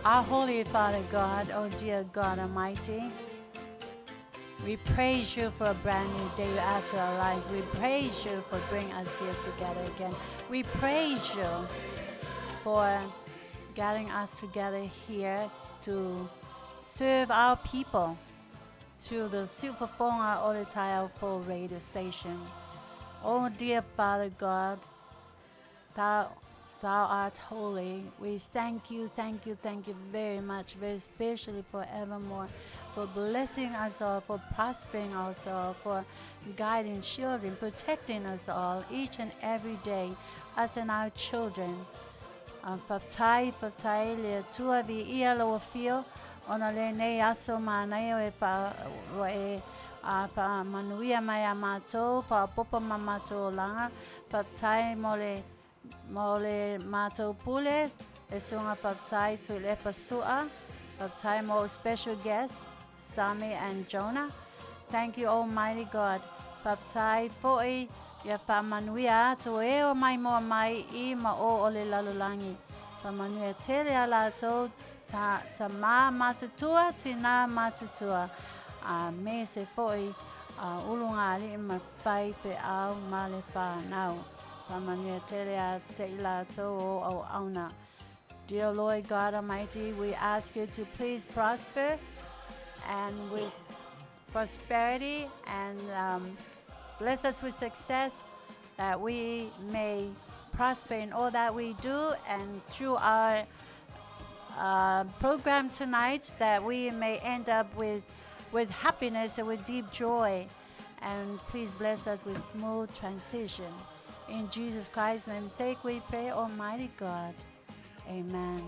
Our Holy Father God, oh dear God Almighty, we praise you for a brand new day you add to our lives. We praise you for bringing us here together again. We praise you for gathering us together here to serve our people through the Siufofoga o le Taeao Fou radio station. Oh dear Father God, Thou, thou art holy. We thank you, thank you, thank you very much, very especially forevermore, for blessing us all, for prospering us all, for guiding, shielding, protecting us all each and every day, us and our children. Faafetai, faafetai i le Atua viia lou afio ona lenei aso manaia e wha, e a whaamanuia mai a mātou, whaopopo ma mātou olanga. Faafetai mo le, mo le mātou pule, e sunga faafetai Tuilaepa Su'a. Faafetai mo special guests, Sami and Jonah. Thank you, Almighty God. Faafetai fo'i ia whaamanuia atu e o mai moa mai i ma o o le lalolagi. Whaamanuia tele a lātou ta, tamā matutua, tinā matutua. A me se fo'i a ulu ngā ali'i ma whai wheau ma le whānau. Whaamanuia tele a te i lātou o au auna. Dear Lord God Almighty, we ask you to please prosper and with prosperity and bless us with success that we may prosper in all that we do and through our program tonight that we may end up with with happiness and with deep joy and please bless us with smooth transition. In Jesus Christ's name's sake we pray, Almighty God. Amen.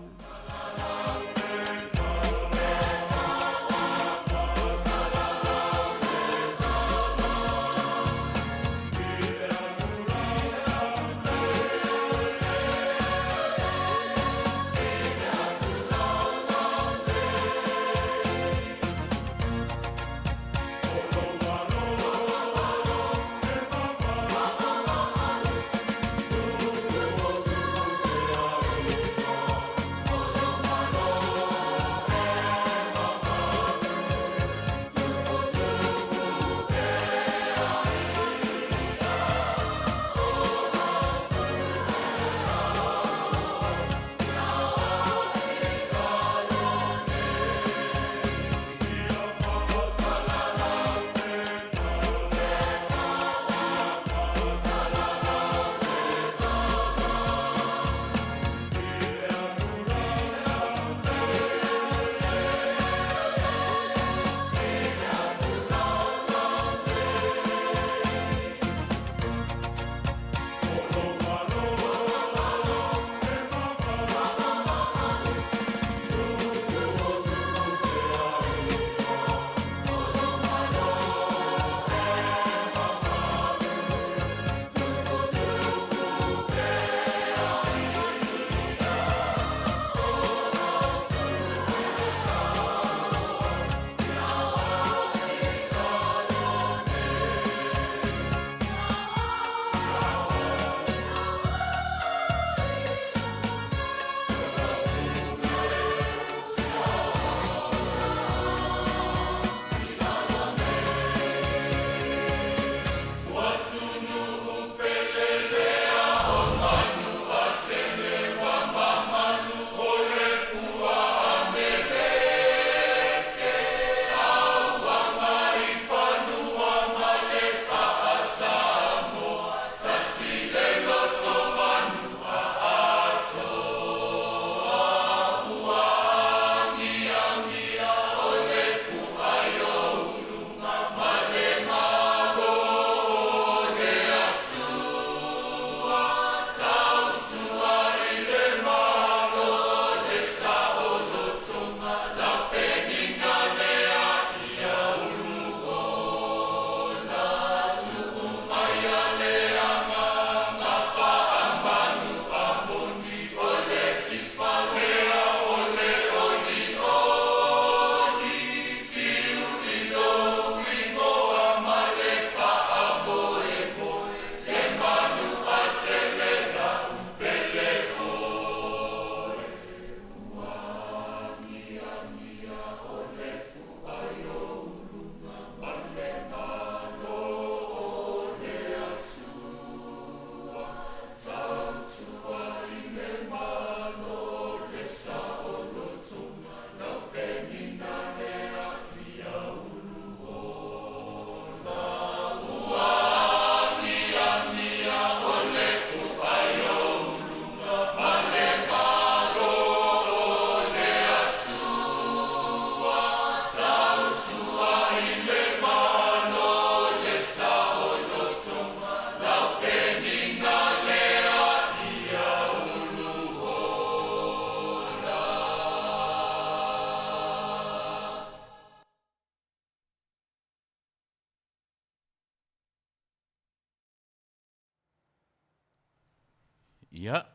Ia,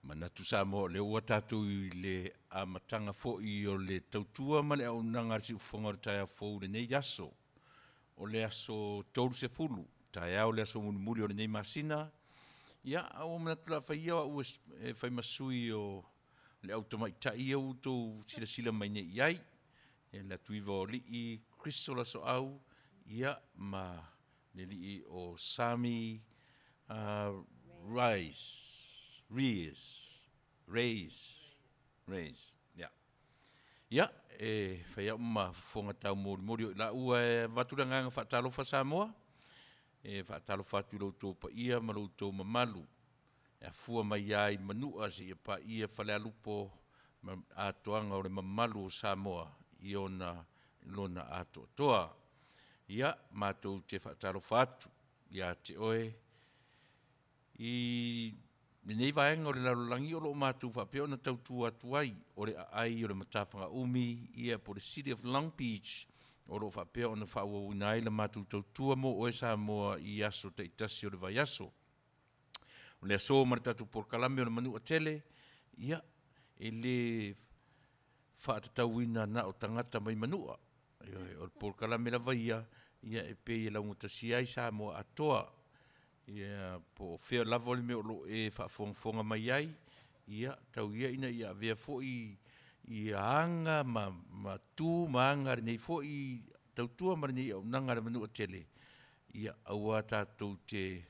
manatu Samoa o lea ua tatou i le amataga foi o le tautua ma le auaunaga a le Siufofoga o le Taeao Fou i lenei aso. O le aso 30, taeao le aso mulimuli o lenei masina. Ia, a ua manatu o le a fai ia o au e fai ma sui o le au tamaitai ia ua outou silasila mai nei i ai, le atuiva o Alii Crystal Asoau, ia ma le alii o Sami Rice, Rees, Reis, Reis, ia. Ia, e fai au ma fofoga taumolimoli o i laua e avatu le agaga faatalofa Samoa, e faatalofa atu i lo outou paia ma lo outou mamalu e afua mai lava i Manua seia paia Falealupo ma atoaga o le mamalu o Samoa i ona lona atoatoa. Ia, matou te faatalofa atu ia te oe i lenei vaega o le lalolagi o lo o matou faapea ona tautua atu ai, o le aai o le Matafagaumi, ia po o le City of Long Beach, o lo o faapea ona faaauauina ai la matou tautua mo oe Samoa i aso taitasi o le vaiaso. O le aso ma le tatou polokalame o le Manuatele, ia, e le faatatauina na o tagata mai Manua. Ioe, o le polokalame lava ia, ia e pei e laugatasia ai Samoa atoa. Ia po o fea lava le mea o lo o e faafogafoga mai ai, ia tau ia ina ia avea foi ia aga ma tu ma aga a lenei foi tautua ma lenei auaunaga a le Manuatele, ia aua tatou te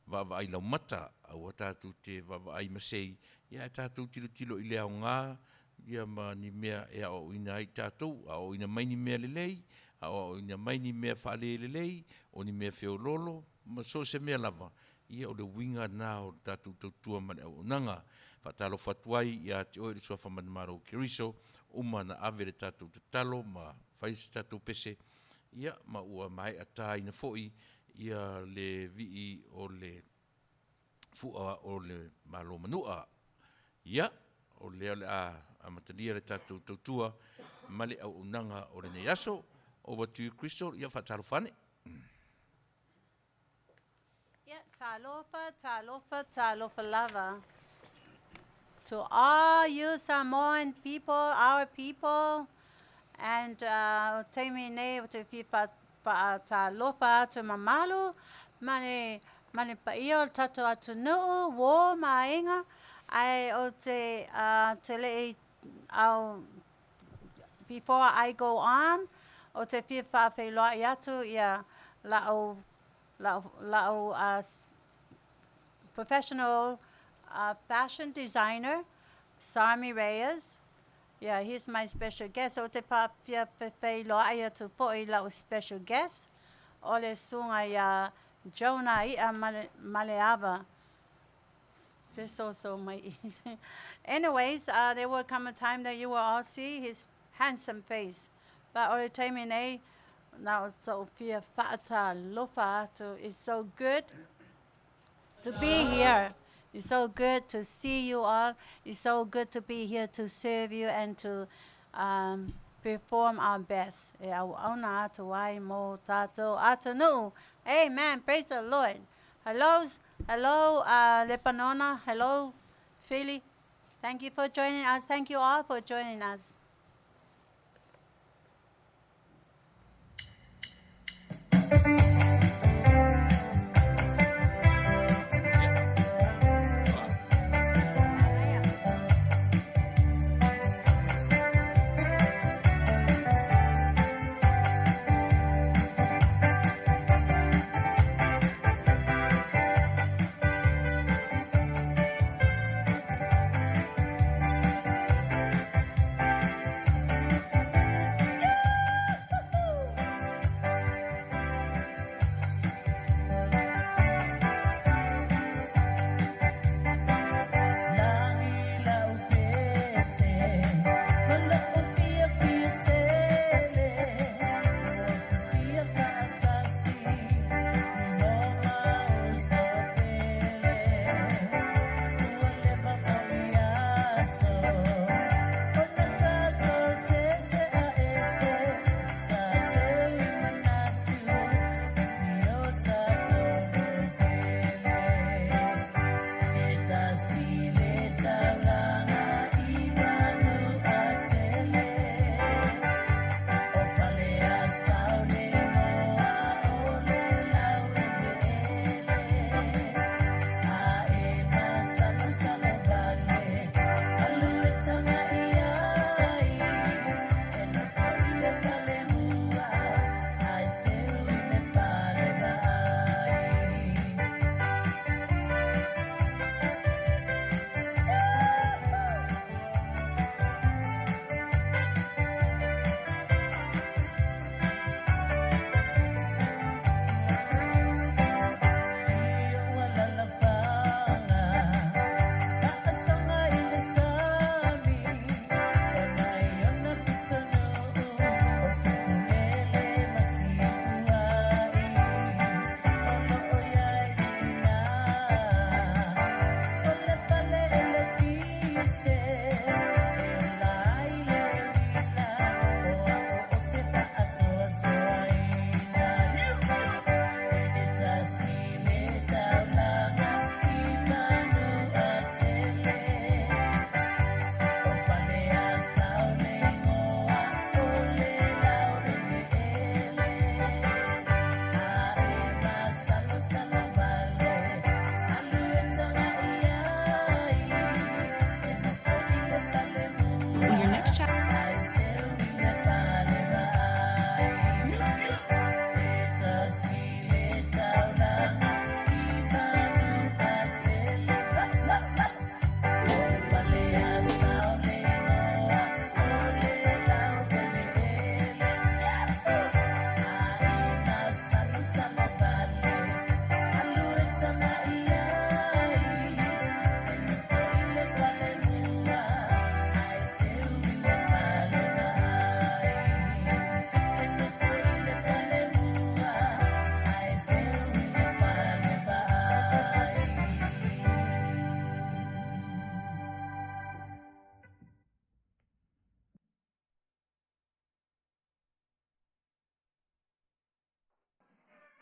vaavaai laumata, aua tatou te vaavaai masei, ae tatou tilotilo i le aoga ia ma ni mea e aoaoina ai tatou, aoaoina mai ni mea lelei, aoaoina mai ni mea faalelelei, o ni mea feoloolo ma so o se mea lava, ia o le uiga lena o le tatou tautua ma le auaunaga. E faatalofa atu ai ia te oe i le Suafa Manumalo o Keriso, ua uma ona ave le tatou tatalo ma fai se tatou pese, ia ma ua maea taina foi le vii o le fua o le Malo Manua. Ia, o lea o le a amatalia le tatou tautua ma le auaunaga o lenei aso. Over to you, Crystal. Ia, faatalofa ane. Ia, talofa, talofa, talofa lava. To all you Samoan people, our people, and o taimi nei o te fia faatalofa atu mamalu ma le, ma le paia o le tatou atunuu, uo ma aiga, ae o te, te lei au, before I go on, o te fia faafeiloai atu ia la'u, la'u, la'u professional fashion designer, Sarmi Reyes. Yeah, he's my special guest. O te fia faafeiloai atu foi i la'u special guest, o le susuga ia Jonah I'a Maleava. Se so so mai. Anyways, there will come a time that you will all see his handsome face. But o le taimi nei, na o so'u fia faatalofa atu. It's so good to be here. It's so good to see you all. It's so good to be here to serve you and to perform our best. E auauna atu ai mo tatou atunuu. Amen. Praise the Lord. Hello, hello, Lepanona. Hello, Philly. Thank you for joining us. Thank you all for joining us.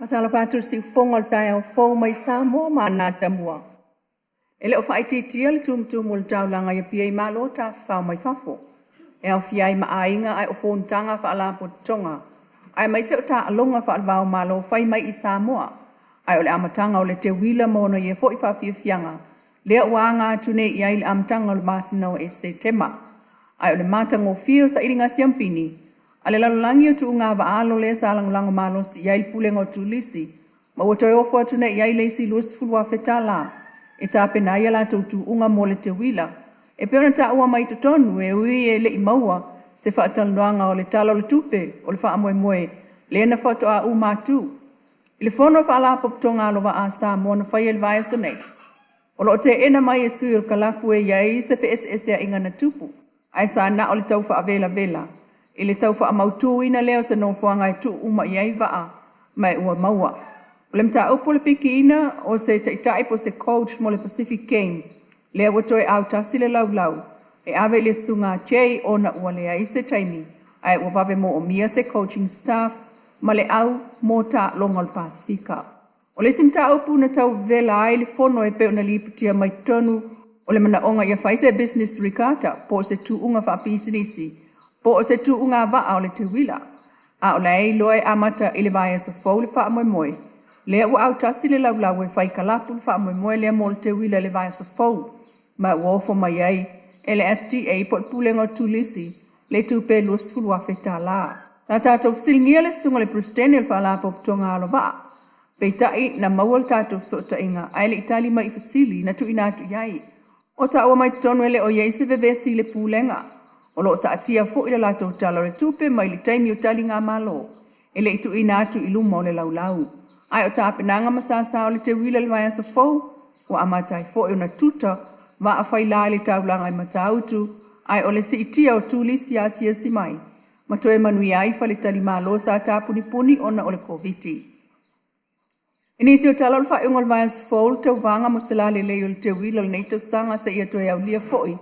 Faatalofa atu i le siufofoga o le taeao fou mai Samoa ma ana atamua. E le o faaitiitia le tumutumu o le taulaga i Apia i malo tafafao mai fafo, e aofia ai ma aiga ae o fonotaga faalapotopotoga aemaise o taaloga faale-va o Malo fai mai i Samoa. Ae o le amataga o le teuila ma ona ia foi faafiafiaga lea ua aga atu nei i ai le amataga o le masina o Setema. Ae o le matagofie o sailiga siampini a le lalolagi o tuuga vaaalo lea sa lagolago malosi i ai le Pulega o Turisi ma ua toe ofo atu nei i ai le isi $20,000 tala e tapena ai a latou tuuga mo le teuila e pei ona taua mai totonu, e ui e le i maua se faatalanoaga o le Tala o le Tupe o le faamoemoe lea na faatoa uma atu i le fono Faalapotopotoga Alova'a a Samoa na faia i le vaiaso nei. O lo o teena mai e sui o le kalapu e i ai se feeseeseaiga na tupu, ae sa na o le tau faavelavela i le tau faamautuina lea o se nofoaga e tuu uma i ai vaa ma e ua maua. O le mataupu o le pikiina o se taitai po o se coach mo le Pacific Game lea ua toe autasi le laulau e ave i le susuga Jay ona ua leai se taimi, ae ua vave moomia se coaching staff ma le au mo taaloga o le Pasefika. O le isi mataupu na tau vevela ai le fono e pei ona lipotia mai totonu, o le manaoga ia fai se business regatta po o se tuuga faapisinisi po o se tuuga vaa o le teuila. A o la e iloa e amata i le vaiaso fou le faamoemoe lea ua autasi le laulau e fai kalapu le faamoemoe lea mo le teuila i le vaiaso fou, ma ua ofo mai ai e le STA po o le Pulega o Turisi le tupe $20,000 tala. Sa tatou fesiligia le susuga i le Peresetene o le Faalapotopotoga Alova'a, peitai na maua le tatou fesootaiga ae le i tali mai i fesili na tuuina atu i ai. O taua mai totonu e le o i ai se vevesi i le pulega. O lo o taatia foi le latou Tala o le Tupe mai le taimi o taligamalo e le i tuuina atu i luma o le laulau. Ae o tapenaga ma sasa o le teuila i le vaiaso fou ua amata ai foi ona tuta vaa faila i le taulaga i Matautu, ae o le siitia o turisi asiasi mai ma toe manuia ai faletalimalo sa tapunipuni ona o le Koviti. I nisi o tala o le faaiuga o le vaiaso fou, le tauvaga mo se lalelei o le teuila o lenei tausaga seia toe aulia foi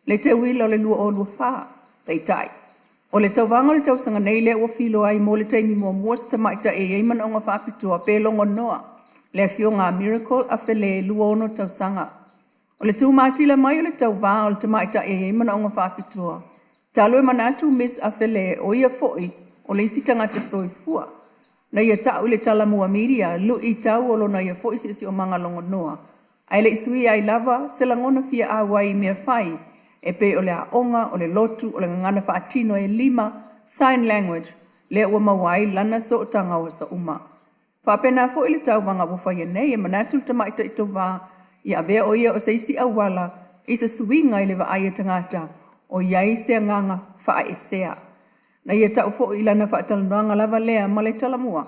le teuila o le 2024. Peitai, o le tauvaga o le tausaga nei lea ua filoa ai mo le taimi muamua se tamaitai e i ai manaoga faapitoa pe logonoa, le afioga a Miracle Afele, 26 tausaga. O le tumatila mai o le tauvā o le tamaitai e i ai manaoga faapitoa, talu e manatu Miss Afele o ia foi o le isi tagata soifua. Na ia ta'u i le Talamua Media lu'i tau o lona ia foi siosiomaga logonoa, ae le i suia ai lava se lagona fia auai i mea fai e pei o le aoga, o le lotu, o le gagana faatino e lima, sign language, lea ua maua ai lana sootaga o aso uma. Faapena foi le tauvaga ua faia nei, e manatu le tamaitai tauvā ia avea o ia o se isi auala i se suiga i le vaai a tagata o i ai se agaga faaesea. Na ia ta'u foi i lana faatalanoaga lava lea ma le Talamua,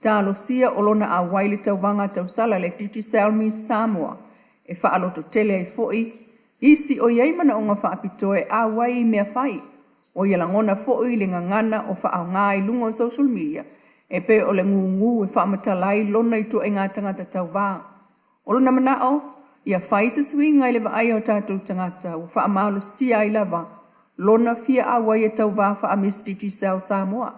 talosia o lona auai i le tauvaga tausala le Digicel Miss Samoa e faalototele ai foi isi o i ai manaoga faapitoa e auai i mea fai. O ia lagona foi le gagana o faaaoga i luga o social media e pei o le gugu e faamatala ai lona ituaiga tagata tauvā. O lona manao, ia fai se suiga i le vaai o tatou tagata ua faamalosia ai lava lona fia auai e tauvā faa-Miss Digicel Samoa,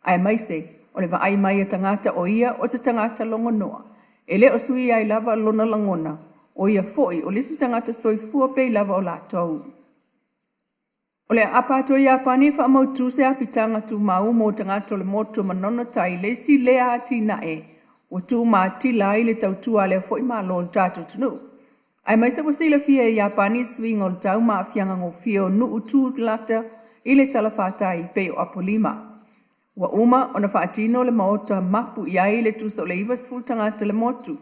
aemaise o le vaai mai a tagata o ia o se tagata logonoa. E le o suia ai lava lona lagona, o ia foi o le isi tagata soifua pei lava o latou. O le aapa atu o Iapani e faamautu se apitaga tumau mo tagata o le motu o Manono Tai le isi lea atinae ua tumatila ai le tautua a lea foi Malo i le tatou atunuu. Aemaise ua silafia e Iapani suiga o le tau ma aafiaga gofie o nuu tu lata i le talafatai pei o Apolima. Ua uma ona faatino le maota mapu i ai le tusa o le 90 tagata le motu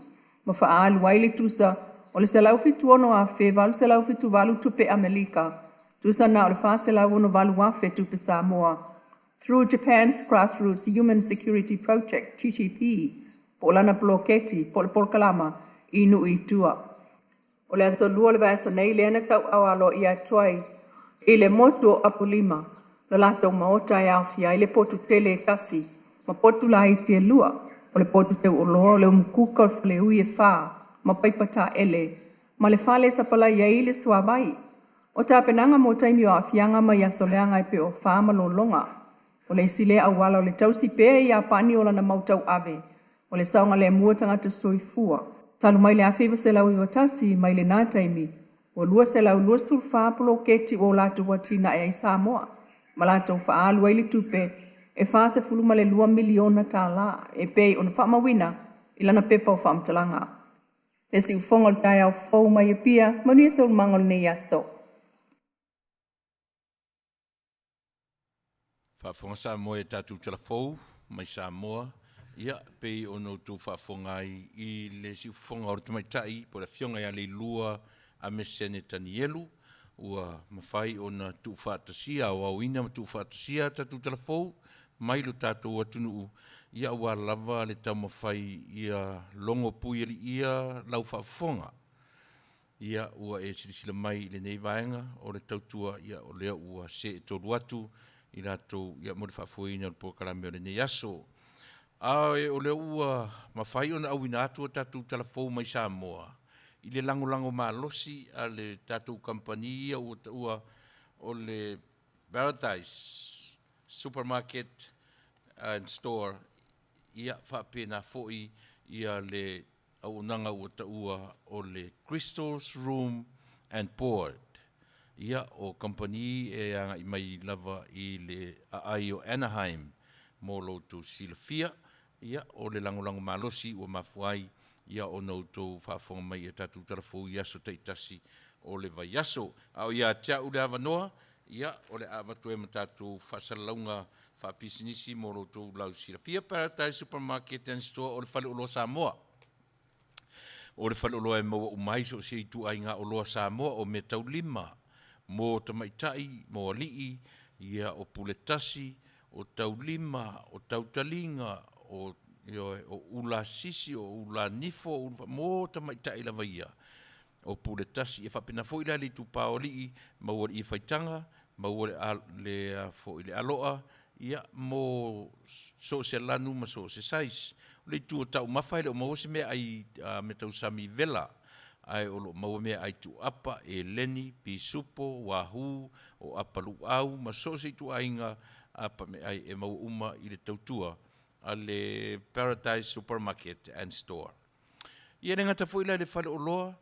ma faaalu ai le tusa o le $176,878 tupe Amelika, tusa na o le $468,000 tupe Samoa, through Japan's Grassroots Human Security Project GGP po o lana poloketi po o le polokalama i nuu i tua. O le aso Lua o le vaiaso nei lea na tau'ao aloaia atu ai i le motu o Apolima lo latou maota e aofia ai le potu tele e tasi ma potu laiti e lua, o le potu teu'oloa o le umukuka o le faleui e fa ma paipa tae'ele ma le fale e sapalai ai le suavai. O tapenaga mo taimi o aafiaga mai aso leaga e pei o afa ma lologa. O le isi lea auala o le tausi pea e Iapani o lana mau tauave. O le saogalemu o tagata soifua talu mai le 1991 mai lena taimi, ua 224 poloketi ua o latou atinae ai Samoa ma latou faaalu ai le tupe e $42 miliona e pei ona faamauina i lana pepa o faamatalaga. Le siufofoga o le taeao fou mai Apia, manuia taualumaga o lenei aso. Faafofoga Samoa i a tatou tala fou mai Samoa, ia, pei ona outou faafofoga ai i le siufofoga o le tamaitai po o le Afioga ia Leilua Amesene Tanielu, ua mafai ona tuufaatasia, aoaoina ma tuufaatasia a tatou tala fou mai lo tatou atunuu, ia aua lava le taumafai ia logo puialiia lau faafofoga. Ia, ua e silasila mai i lenei vaega o le tautua, ia o lea ua seetolu atu i latou ia mo le faafoeina o le polokalame o lenei aso. A o lea ua mafai ona auina atu a tatou tala fou mai Samoa i le lagolago malosi a le tatou kamupani ia ua taua o le Paradise Supermarket and Store, ia faapena foi ia le auaunaga ua taua o le Crystals Room and Board. Ia, o kamupani e agai mai lava i le aai o Anaheim mo lo outou silafia. Ia, o le lagolago malosi ua mafua ai ia ona outou faafofoga mai i a tatou tala fou i aso taitasi o le vaiaso. A o ia te au le avanoa, ia, o le a avatu ai ma tatou faasalalauga faapisinisi mo lo outou lausilafia. Paradise Supermarket and Store o le faleoloa Samoa. O le faleoloa e maua uma ai so o se ituaiga oloa Samoa, o meataulima mo tamaitai, mo alii, ia, o puletasi, o taulima, o tautaliga, o, ioe, o ulasisi, o ulanifo, o ulu, mo tamaitai lava ia. O pule tasi, e faapena foi la le itupa o alii, maua le ie faitaga, maua le, a, le, a foi le aloa, ia, mo so o se lanu ma so o se size. O le itu o taumafa e le o maua se meaai meatausami vela, ae o lo o maua meaai tuuapa, eleni, pisupo, wahoo, o apa luau ma so o se ituaiga apa meaai e maua uma i le tautua a le Paradise Supermarket and Store. Ia e le gata foi la i le faleoloa,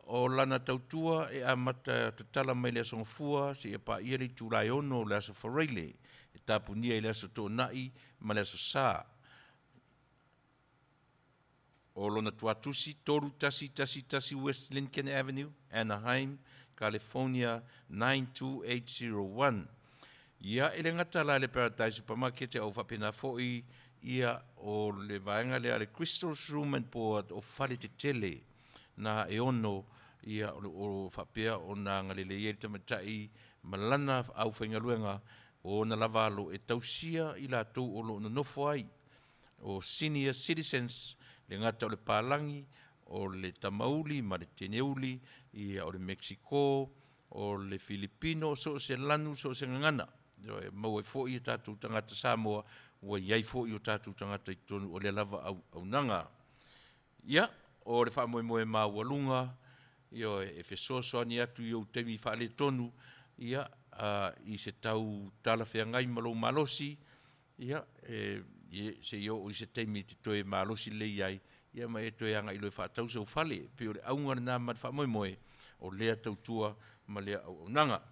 o lana tautua e amata tatala mai le Aso Gafua seia paia le itula e 6 o le Aso Faraile, e tapunia i le Aso Toonai ma le Aso Sa. O lona tuatusi, 3111 West Lincoln Avenue, Anaheim, California 92801. Ia, e le gata la i le Paradise Supermarket, a ua faapena foi ia o le vaega lea a le Crystal's Room and Board o fale tetele na e ono ia o lo o faapea ona agalelei ai le tamaitai ma lana aufaigaluega o ona lava alo e tausia i latou o lo o nonofo ai o senior citizens, le gata o le palagi, o le tamauli ma le teneuli, ia o le Mexico, o le Filipino, so o se lanu, so o se gagana. E maua ai foi o tatou tagata Samoa, ua i ai foi o tatou tagata i totonu o lea lava auaunaga. Ia, o le faamoemoe maualuga, ioe, e fesoasoani atu i ou taimi faaletonu, ia, i se tau talafeagai ma lou malosi, ia, e, se i oo i se taimi e te toe malosi lelei ai, ia ma e toe agai loa e faatau sou fale. E pei o le auga lena ma le faamoemoe o lea tautua ma lea auaunaga.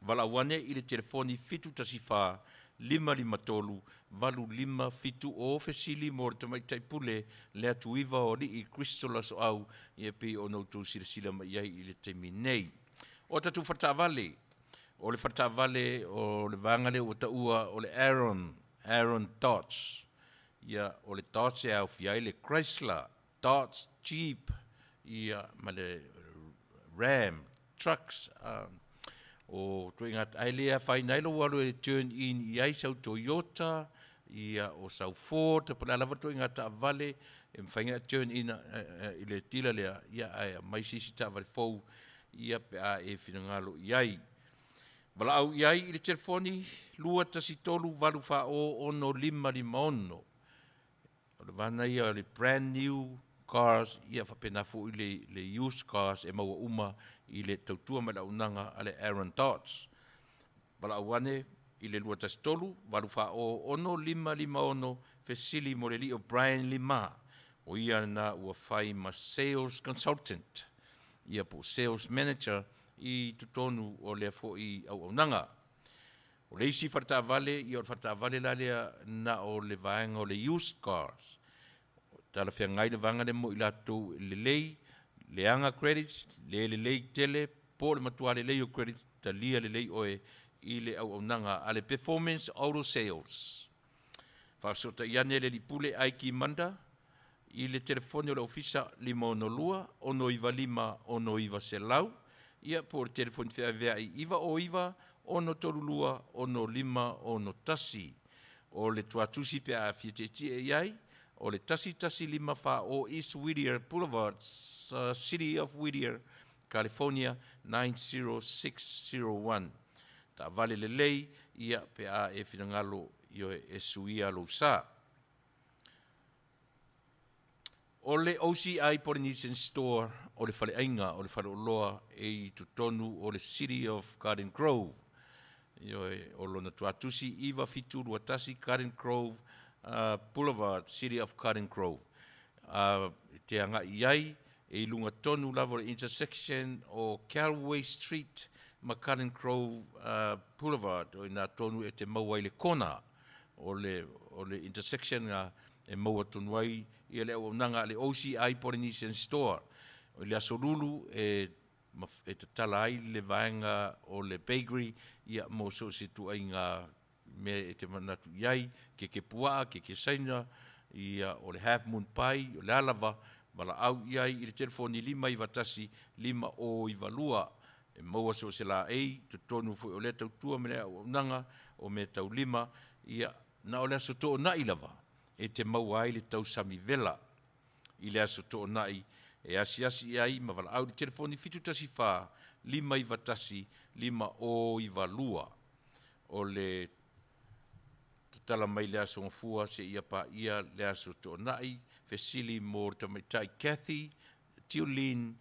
Valaau ane i le telefoni 714 553 8570 fesili mo le Tamaitai Pule Leatuiva o Alii Crystal Asoau, ia pei ona outou silasila mai ai i le taimi nei. O tatou faletaavale, o le faletaavale o le vaega lea ua taua o le Aaron, Aaron Dodge. Ia, o le Dodge e aofia ai le Chrysler, Dodge, Jeep, ia, ma le Ram, trucks, o ituaiga, ae le afaina ai lou alu e turn in i ai sau Toyota, ia, o sau Ford, po o le a lava le ituaiga taavale e mafai ona turn in i le dealer lea, ia, ae aumai se isi taavale fou, ia, pe a e finagalo i ai. Valaau i ai i le telefoni 213 840 6556. O le vaega ia o le brand new cars, ia faapena foi le, le used cars e maua uma i le tautua ma le auaunaga a le Aaron Dodds. Valaau ane i le 213 840 6556. fesili mo le alii o Brian Lima, o ia lena ua fai ma Sales Consultant, ia po o Sales Manager i totonu o lea foi auaunaga. O le isi faletaavale, ia o le faletaavale la lea na o le vaega o le used cars. Talafeagai le vaega lea mo i latou e lelei, leaga credits, le lelei tele, po o le matua lelei o credits, talia lelei oe i le auaunaga a le Performance Auto Sales. Faafesootai ane le alii pule Aiki Manda i le telefoni o le ofisa 562 695 6900, ia po o le telefoni feaveai 909 632 6561. O le tuatusi pe a fia tietie i ai, o le 1154 East Whittier Boulevard, City of Whittier, California 90601. Taavale lelei, ia pe a e finagalo ioe e suia lou sa. O le OCI Polynesian Store o le faleaiga o le faleoloa e i totonu o le City of Garden Grove. Ioe, o lona tuatusi 9721 Garden Grove Boulevard, City of Garden Grove. E te agai i ai, e i luga tonu lava o le intersection o Calway Street ma Garden Grove Boulevard, o i ina tonu e te maua ai le kona o le, o le intersection na e maua tonu ai ia le auaunaga a le OCI Polynesian Store. O le Aso Lulu e, e tatala ai le vaega o le bakery ia mo so o se ituaiga mea e te manatu i ai, keke puaa, keke saina, ia o le half moon pie, o le a lava, valaau i ai i le telefoni 591 5092. E maua so o se laei, totonu foi o lea tautua ma lea auaunaga o meataulima, ia, na o le Aso Toonai lava e te maua ai le tausami vela. I le Aso Toonai e asiasi i ai ma valaau i le telefoni 714 591 5092. O le tatala mai le Aso Gafua seia paia le Aso Toonai, fesili mo le tamaitai Kathy Tiulin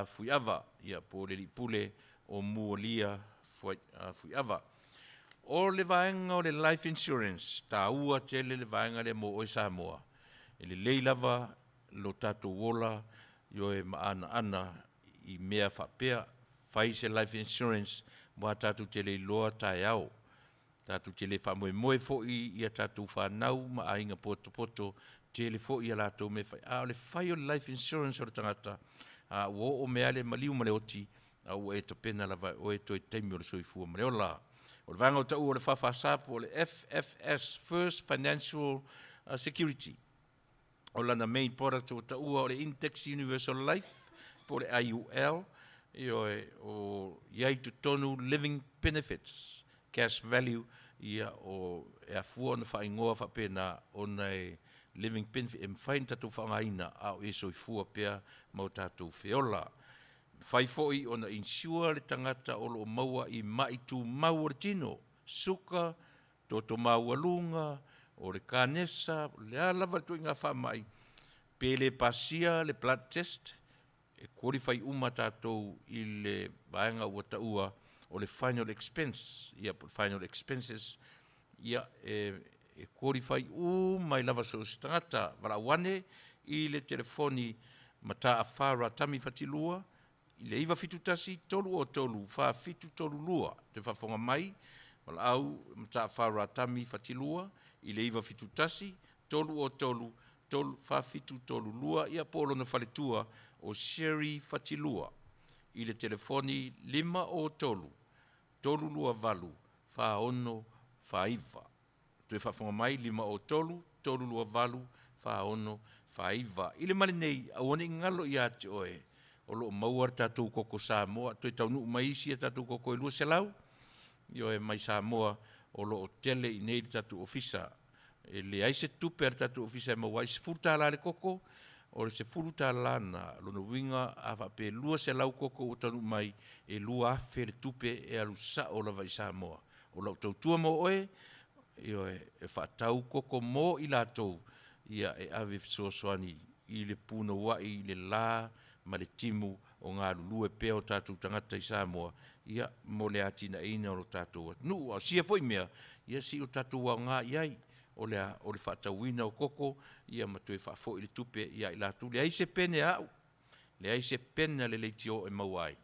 Fuiava, ia po o le alii pule o Mualia Fuiava. O le vaega o le life insurance, taua tele le vaega lea mo oe Samoa. E lelei lava lo tatou ola ioe maanaana i mea faapea, fai se life insurance aua tatou te le iloa taeao. Tatou te le faamoemoe foi i a tatou fanau ma aiga potopoto, tele foi a latou mea e fai, a o le fai o le life insurance o le tagata, a ua oo mai lava le maliu ma le oti, a ua e tapena lava e oe toe taimi o le soifua ma le ola. O le vaega o taua o le FFS po o le FFS, First Financial Security. O lana main product ua taua o le Index Universal Life po o le IUL, ioe, o i ai totonu living benefits, cash value, ia o e afua ona faaigoa faapena ona e living benefit e mafai ona tatou faaaogaina a o e soifua pea ma o tatou feola. Mafai foi ona insure le tagata o lo o maua i mai tumau o le tino, suka, toto maualuga, o le kanesa, o le a lava le ituaiga faamai, pe le pasia le blood test, e qualify uma tatou i le vaega ua taua o le final expense, ia po o le final expenses, ia e, e qualify uma ai lava so o se tagata. Valaau ane i le telefoni Mataafa Ratami Fatilua i le 971 303 4732. Toe faafofoga mai, valaau Mataafa Ratami Fatilua i le 971 303 4732, ia po o lona faletua o Sherry Fatilua i le telefoni 503 328 4649. Toe faafofoga mai, 503 328 4649. I le male nei, aua ne i galo ia te oe, o lo o maua le tatou koko Samoa, toe taunuu mai isi a tatou koko e 200, ioe, mai Samoa, o lo o tele i nei le tatou ofisa. E leai se tupe a le tatou ofisa e maua ai, $10 le koko, o le $10 lena, lona uiga a faapea e 200 koko ua taunuu mai, e 2,000 le tupe e alu sao lava i Samoa. O lau tautua mo oe, ioe, e faatau koko mo i latou, ia e ave fesoasoani i le punouai i le la ma le timu o galulue pea o tatou tagata i Samoa, ia, mo le atinaeina o lo tatou atunuu. A o sia foi mea, ia se i o tatou aoga i ai. O le a? O le faatauina o koko, ia ma toe faafoi le tupe ia i latou. Leai se pene a au, leai se pene a le leitio e maua ai,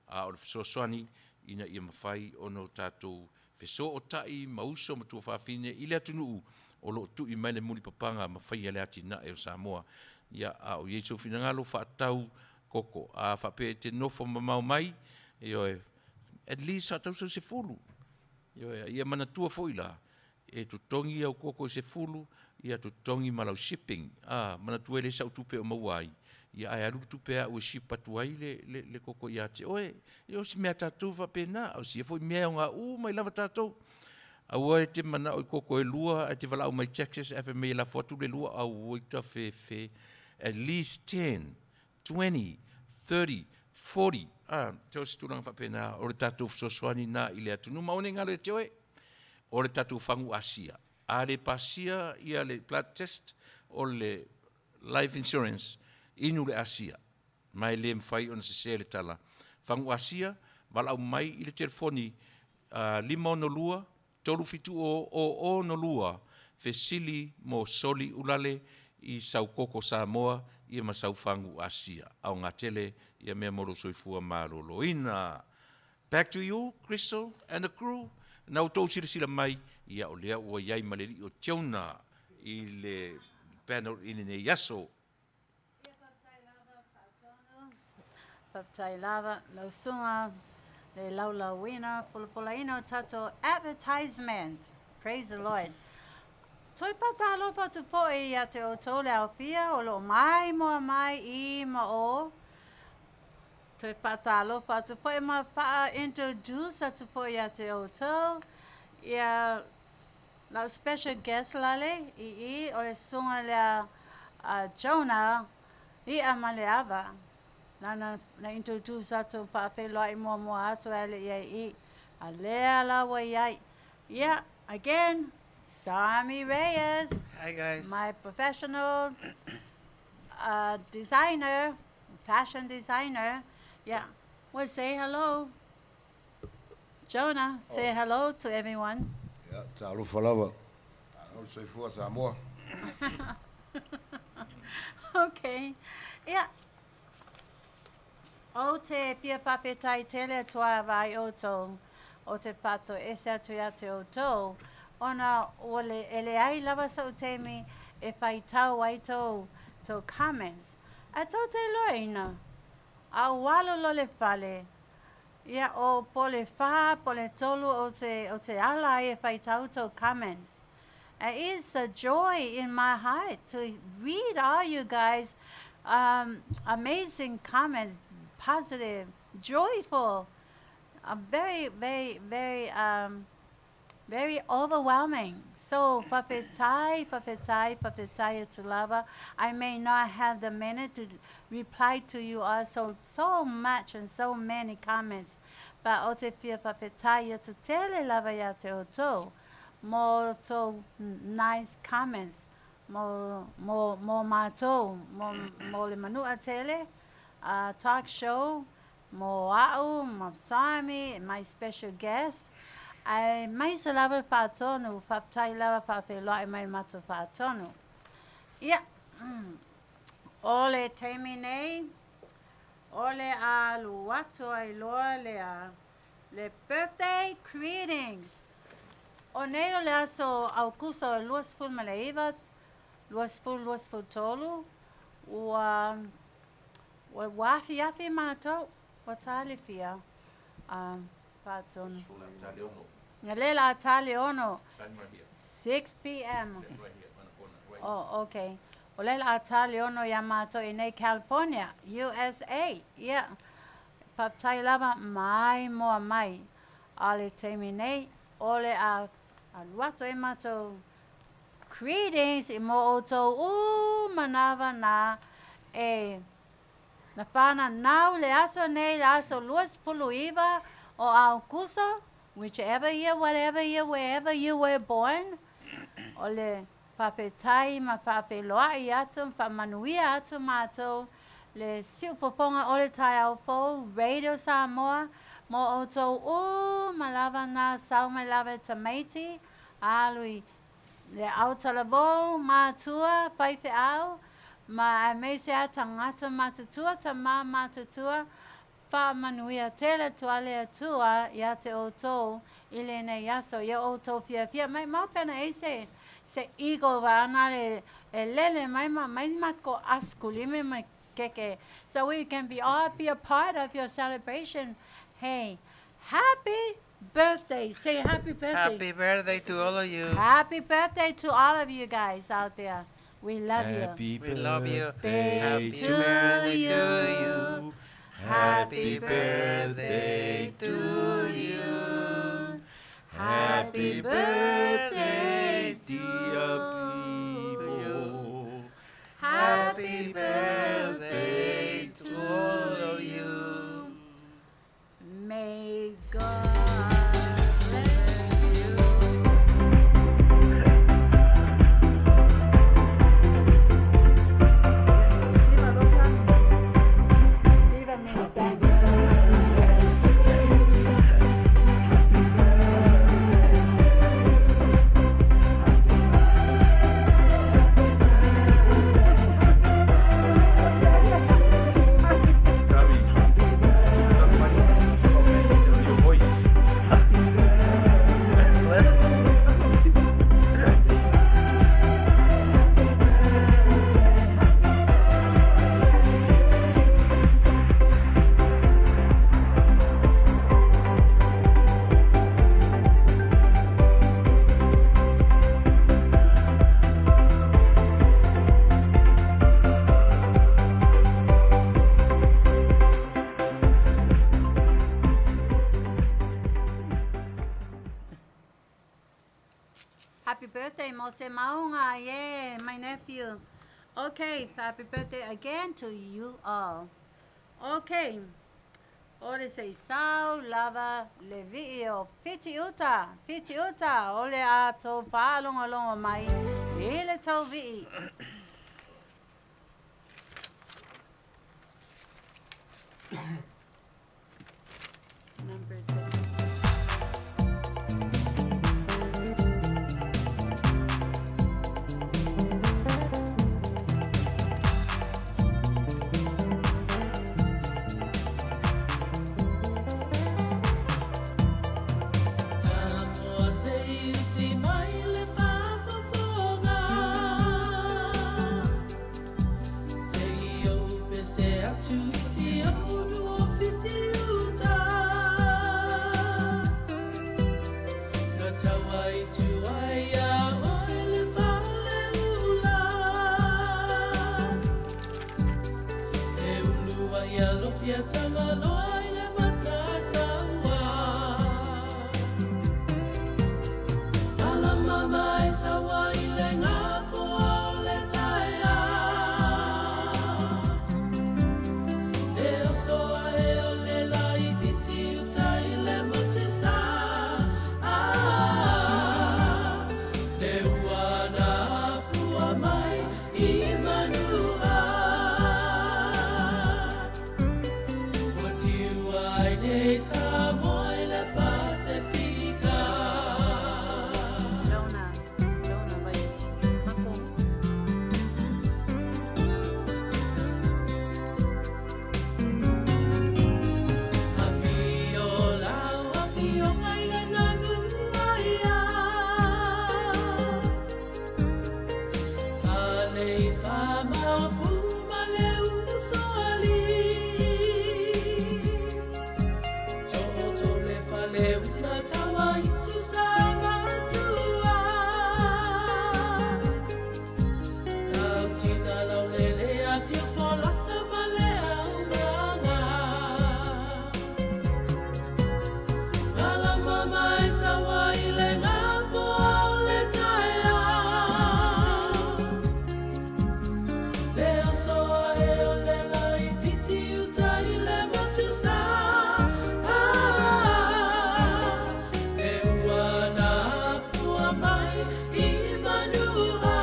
a o le fesoasoani ina ia mafai ona o tatou fesootai ma uso ma tuafafine i le atunuu o lo o tui mai le mulipapaga ma faia le atinae o Samoa. Ia, a o i ai sou finagalo, faatau koko. A faapea e te nofo mamao mai, ioe, at least faatau sau 10. Ioe, ia manatua foi la, e totogi au koko i 10, ia totogi ma lau shipping. A, manatua e leai sau tupe o maua ai, ia ae alu le tupe a au e ship atu ai le, le, le koko ia te oe. Ia o si mea tatou faapena, o sia foi mea e aoga uma ai lava tatou. Aua e te manao i koko e lua, ae te valaau mai Texas ae fai mai e lafo atu le lua, auoi tafefe. At least 10, 20, 30, 40, a, so o se tulaga faapena, o le tatou fesoasoani na i le atunuu. Ma aua ne i galo ia te oe, o le tatou fagu asia. A le pasia ia le blood test o le life insurance, inu le asia. Ma e le mafai ona sese le tala. Fagu asia, valaau mai i le telefoni 562 370 062, fesili mo soli ulale i sau koko Samoa ia ma sau fagu asia. Aoga tele ia mea mo lou soifua maloloina. Back to you Crystal and the crew. Na outou silasila mai, ia o lea ua i ai ma le alii o Jonah i le panel i lenei aso. Ia faafetai lava Faatonu, faafetai lava lau susuga le laulauina, pulapulaina o tatou advertisement. Praise the Lord. Toe faatalofa atu foi ia te outou le aofia o lo o maimoa mai i ma o. Toe faatalofa atu foi ma faa-introduce atu foi ia te outou ia lau special guest lale i i o le susuga lea a Jonah I'a ma le Ava. Nana na introduce atu faafeiloai muamua atu ae le i ai i. A lea la ua i ai. Yeah, again, Sammy Reyes. Hi guys. My professional designer, fashion designer. Yeah. Well, say hello. Jonah, say hello to everyone. Ia, talofa lava. Malo le soifua Samoa. Okay. Ia. Ou te fia whawhetai tele atu ai vai outou, o te whato ese atu ia te outou, ona ua le, e leai lava so'u taimi e whaitau ai tou, tou comments. Ae tou te iloaina, a ua alu loa le fale, ia o po le wha, po le tolu o te, o te ala ai e whaitau tou comments. It is a joy in my heart to read all you guys amazing comments, positive, joyful, very, very, very, very overwhelming. So, faafetai, faafetai, faafetai atu lava. I may not have the minute to reply to you all so, so much and so many comments, but o te fia faafetai atu tele lava ia te outou mo tou nice comments mo, mo, mo matou, mo, mo le Manua Tele talk show, mo a'u, ma Sami, my special guest, ae maise lava le faatonu, faafetai lava faafeiloai mai le matou faatonu. Ia, o le taimi nei, o le alu atu ai loa lea, le birthday greetings. O nei o le aso Aukuso e 29, 2023, ua Ua ua afiafi matou, ua talifia a faatonu. Nga le la tali ono, 6 p.m. Oh, okay. O le la tali ono ia matou i nei California, USA. Ia, faafetai lava mai moa mai. A le taimi nei, o le a alu atu ai matou Greetings i mo outou manawa na e na whananau le aso nei le aso 29 o Aukuso, whichever year, whatever year, wherever you were born, o le faafetai ma faafeiloai atu ma faamanuia atu matou le siufofoga o le taeao fou Radio Samoa mo outou uma lava na sau mai lava e tamaiti alu i Le autalavou, matua, faifeau, ma aemaise a tagata matutua, tamā matutua, faamanuia tele atu a le Atua ia te outou i lenei aso. Ia outou fiafia mai mau pe ana i ai se, se eagle vaeana le e lele mai ma aumai makou askulimi ma keke so we can be all be a part of your celebration. Hey, happy birthday. Say happy birthday. Happy birthday to all of you. Happy birthday to all of you guys out there. We love you. Happy We love you. birthday Happy to birthday you. to you. Happy birthday to you. Happy birthday dear people. Happy Happy birthday to all of you. May God bless you. Sabi, somebody comment on your voice. Happy birthday, Mose Maunga. Yeah, my nephew. Okay, happy birthday again to you all. Okay. O le se i sau lava le vii o Fitiuta, Fitiuta, o le a tou faalogologo mai i le tou vii. Number 10. Samoa se i usi mai le faafofoga. Se i ou pese atu i si ou lua Fiti Uta. Na taua i tua ia oe le faleula. E ulu ai alofia Tagaloa i le Matataua. Alama mai saua i le gafoa o le taeao. Le oso ae o le lai Fiti Uta i le motu sa. Ah, le ua na afua mai i manua. Ua tiu ai nei Samoa i le Pasefika. Lona, Lona, wait. Mako. Afio lau afioga i le Nanuaia. Faleifa maopu ma le usoalii. Tooto le faleula taua i Tusamaatua. Lau tina lau lele afio folasa ma le aumaga. Alama mai saua i le gafoa o le taeao. Le oso ae o le lai Fiti Uta i le motu sa. Ah, le ua na afua mai i manua.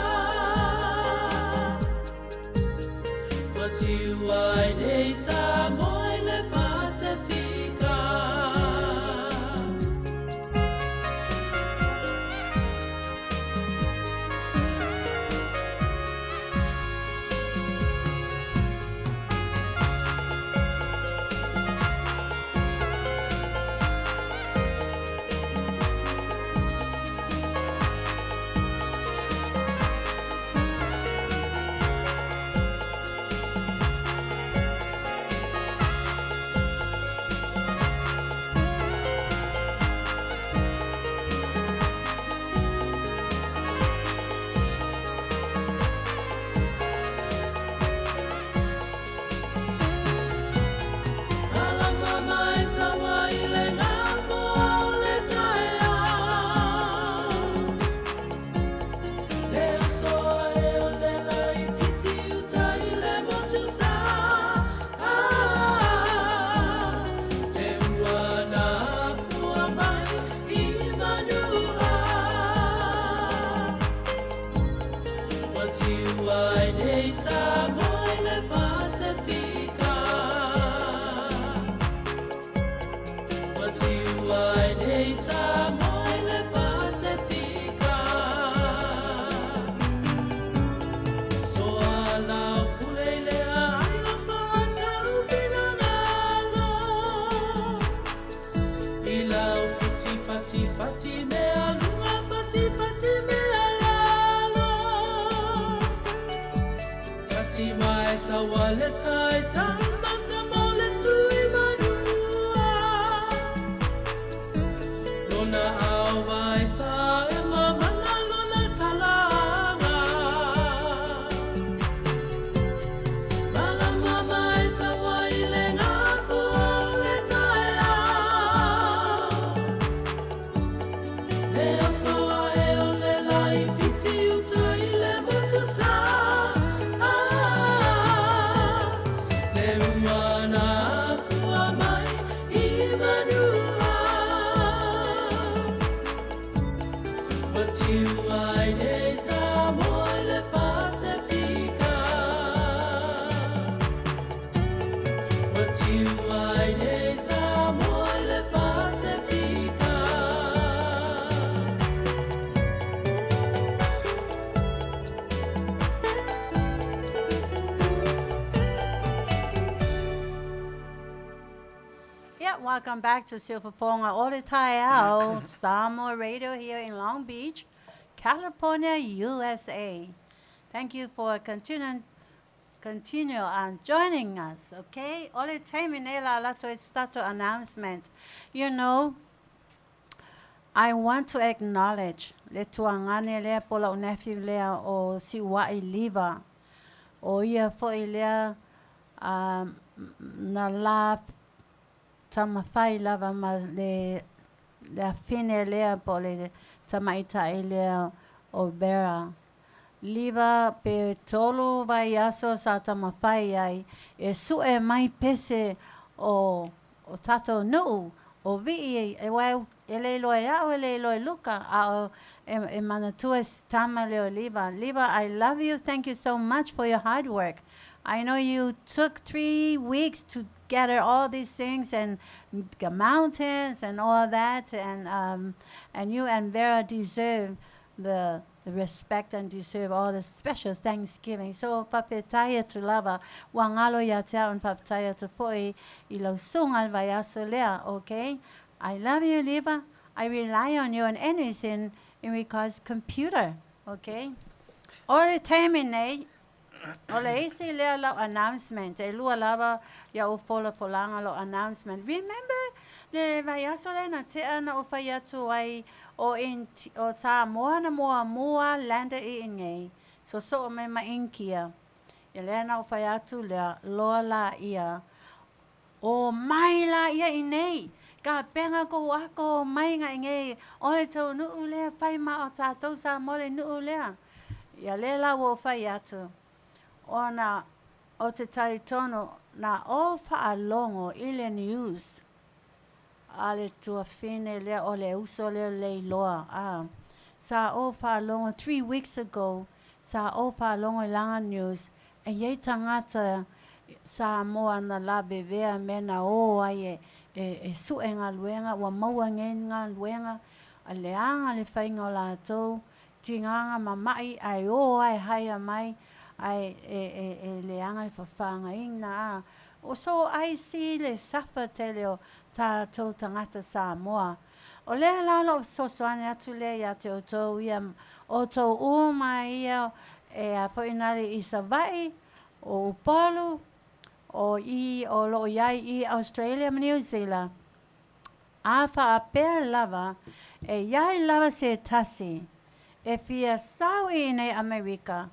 Ua tiu ai nei Samoa i le Pasefika. vai sa wa le tai sa ma sa mo le tui manua. Lona au vai sa e mamana lona talanga. Malama vai sa wa i le ngafo le tai au. Le aso ae o le lai fiti uta i le motu sa. Ah, le uana afua mai i manua. Ua tiu mai nei Samoa i le Pasefika. Ua tiu mai nei Samoa i le Pasefika. Yeah, welcome back to Siufofoga o le Taeao, Samoa Radio here in Long Beach, California, USA. Thank you for continue on joining us, okay? O le taimi nei la lato e start announcement. I want to acknowledge le tuagane lea po la'u nephew lea o Siua'i Liva. O ia fo'i lea na la taumafai lava ma le afine lea po o le tama'ita'i lea o Vera. Liva pe 3 vaiaso sa taumafai ai e su'e mai pese o tatou nu'u o vi'i e uae e le iloa e a'u e le iloa e Luka a o e manatua tama lea o Liva. Liva, I love you. Thank you so much for your hard work. I know you took 3 weeks to gather all these things and the mountains and all that, and you and Vera deserve the respect and deserve all the special thanksgiving. So faafetai atu lava ua galo ia te a'u faafetai atu fo'i i lau suga le vaiaso lea, okay? I love you, Liva. I rely on you on anything in regards computer, okay? O le taimi nei, o le isi lea lau announcement, e lua lava ia o folafolaga lau announcement. Remember, le vaiaso lea na tea na o fai atu ai o, in, o Samoa na muamua landa i inei. So so o me ma Inikia. Ia lea na o fai atu lea, loa la ia. O mai la ia i nei. Ka penga ko ako mai nga i O le tau nuu lea fai ma o tātou sa mo le nuu lea. Ia le la o fai atu. Ona o te talitonu na o faalogo i le news a le tuafine lea o le uso lea leiloa. Ah. Sa o faalogo 3 weeks ago, sa o faalogo i laga news, e iai tagata Samoa na lavevea me na ō ai e su'e galuega ua maua nei galuega a leaga le faiga o latou tigaga ma ma'i ae ō ae haia mai ae e leaga le fafāgaiga a o so ai si le safa tele o tatou tagata Samoa. O lea la lou fesoasoani atu lea iā te outou ia outou uma ia e a fo'i nale i Sava'i o Upolu o i o loo iai i Australia ma New Zealand. A faapea lava e iai lava se tasi e fia sau i nei Amerika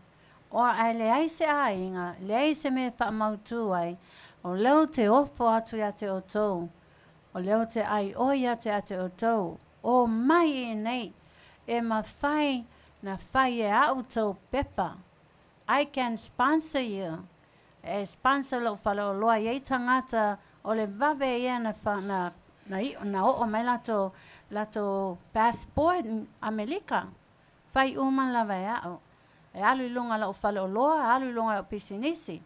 o ae leai se aiga, leai se mea faamautū ai, o lea ou te ofo atu iā te outou, o lea ou te aioi ia te ate outou, o mai i nei, e mafai na fai e a'u tou pepa. I can sponsor you. E sponsor lou faleoloa iai tagata o le vave ia na, fa, na oo mai latou passport Amelika. Fai uma lava e a'u. E alu i luga la'u faleoloa, alu i luga o pisinisi.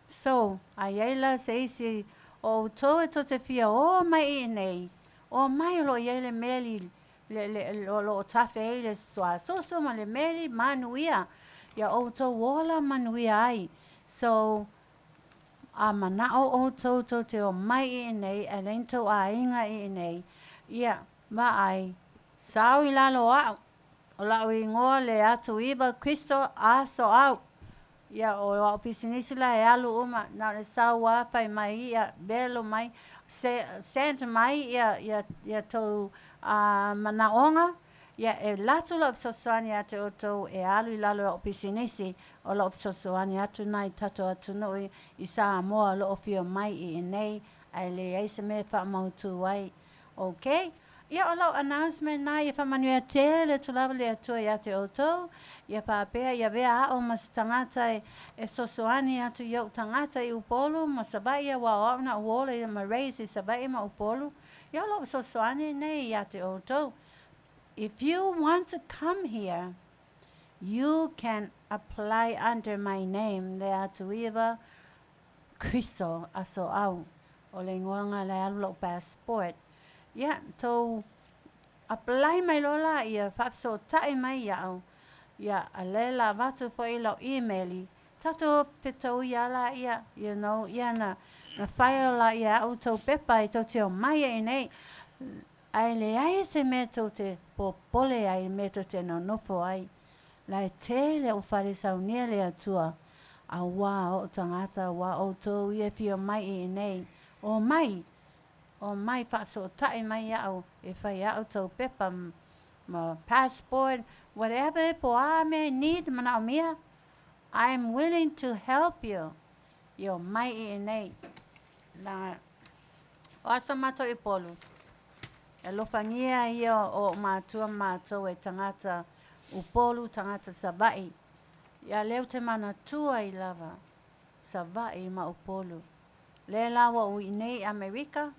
So, ai ai la se isi o outou e tou te fia o mai i nei, o mai o loo iai le meli le o loo tafe ai le suasoso ma le meli manuia. Ia outou ola manuia ai. So, a mana'o outou tou te o mai i nei, e leai ni tou aiga i nei, ia, vaai, sau i lalo o a'u, o la'u igoa le atu iva Kristo a so au. Ia, o a'u pisinisi la e alu uma, na o le sau lava fai mai ia, velo mai, se, send mai ia, ia, ia tou manaoga, ia e alu atu la'u fesoasoani ia te outou e alu i lalo o a'u pisinisi, o la'u fesoasoani atu lena i tatou atunuu i Samoa o lo o fia mai i inei, ae leai se mea e faamautū ai. Ok. Ia o lau announcement na ia faamanuia tele atu lava le Atua ia te outou. Ia faapea ia avea a'u ma se tagata e fesoasoani atu i o'u tagata i Upolu ma Savaii auā o a'u na ou ola ma raise i Savaii ma Upolu. Ia o la'u fesoasoani nei ia te outou. If you want to come here, you can apply under my name, Leatuiva Kriso Asoau. O le igoa lena la e alu la'u passport. Ia, tou apply mai loa laia, faafesootai mai ia'u, ia, a lea o le a avatu foi lau email, tatou fetaui a laia, you know, ia na, na file laia e a'u tou pepa e tou te omai ai nei. Ae leai se mea tou te popole ai, mea tou te nonofo ai. La e tele o'u fale saunia le Atua, auā o'u tagata, auā outou ia e fia mai i inei. O mai, o mai faasootai mai ia'u e fai a'u tou pepa ma passport, whatever po o a mea e need manaomia, I'm willing to help you. E o mai i inei. Leaga o aso matou i Upolu, e alofagia ia o o'u matua ma matou e tagata Upolu, tagata Savaii. Ia lea ou te manatua ai lava Savaii ma Upolu. Lea la ua ou i inei i Amerika,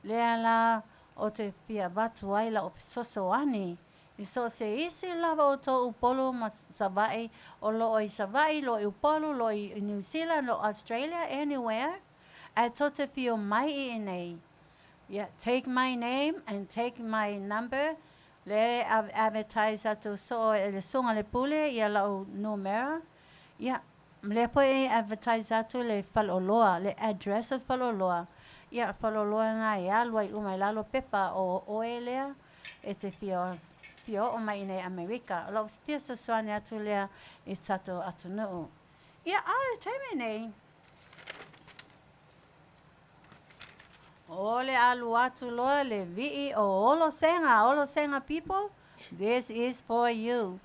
lea la ou te fia avatu ai la'u fesoasoani i so o se isi lava o outou Upolu ma Savaii o loo i Savaii, lo o i Upolu, lo o i New Zealand, lo o Australia, anywhere, ae tou te fia omai i inei. Ia, take my name and take my number, lea e advertise atu soo e le susuga i le Pule ia la'u numera. Ia, lea foi e advertise atu le faleoloa, le address o le faleoloa. Ia, faleoloa lena e alu ai uma i lalo pepa o oe lea e te fia fia oo mai i inei Amerika. O la'u fia fesoasoani atu lea i tatou atunuu. Ia, a o le taimi nei, o le alu atu loa le vii o Olosega, Olosega people, this is for you.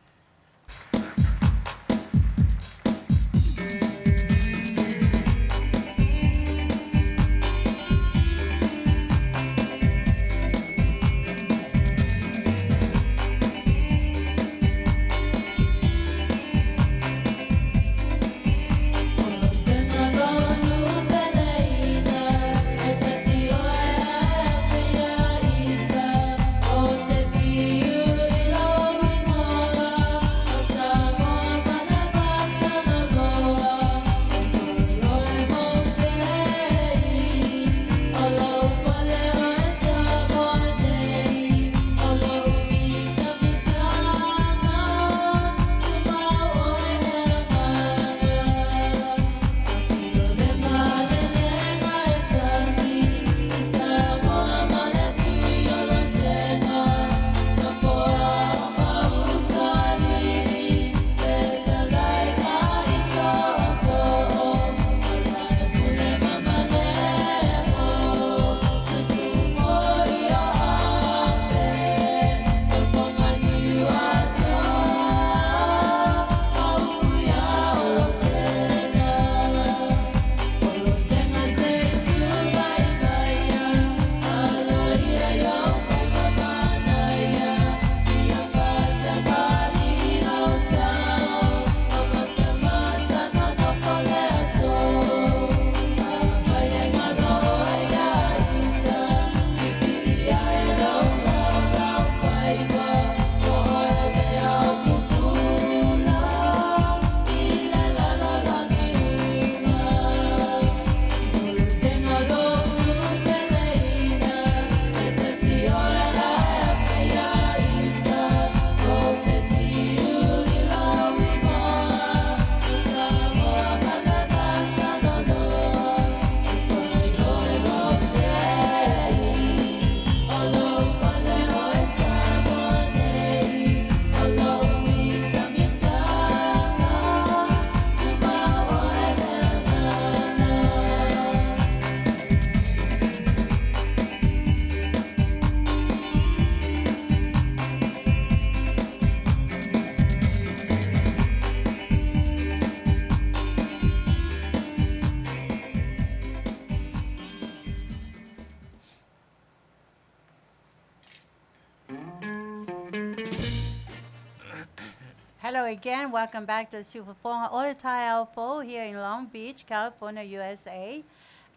Hello again. Welcome back to Siufofoga o le Taeao Fou here in Long Beach, California, USA.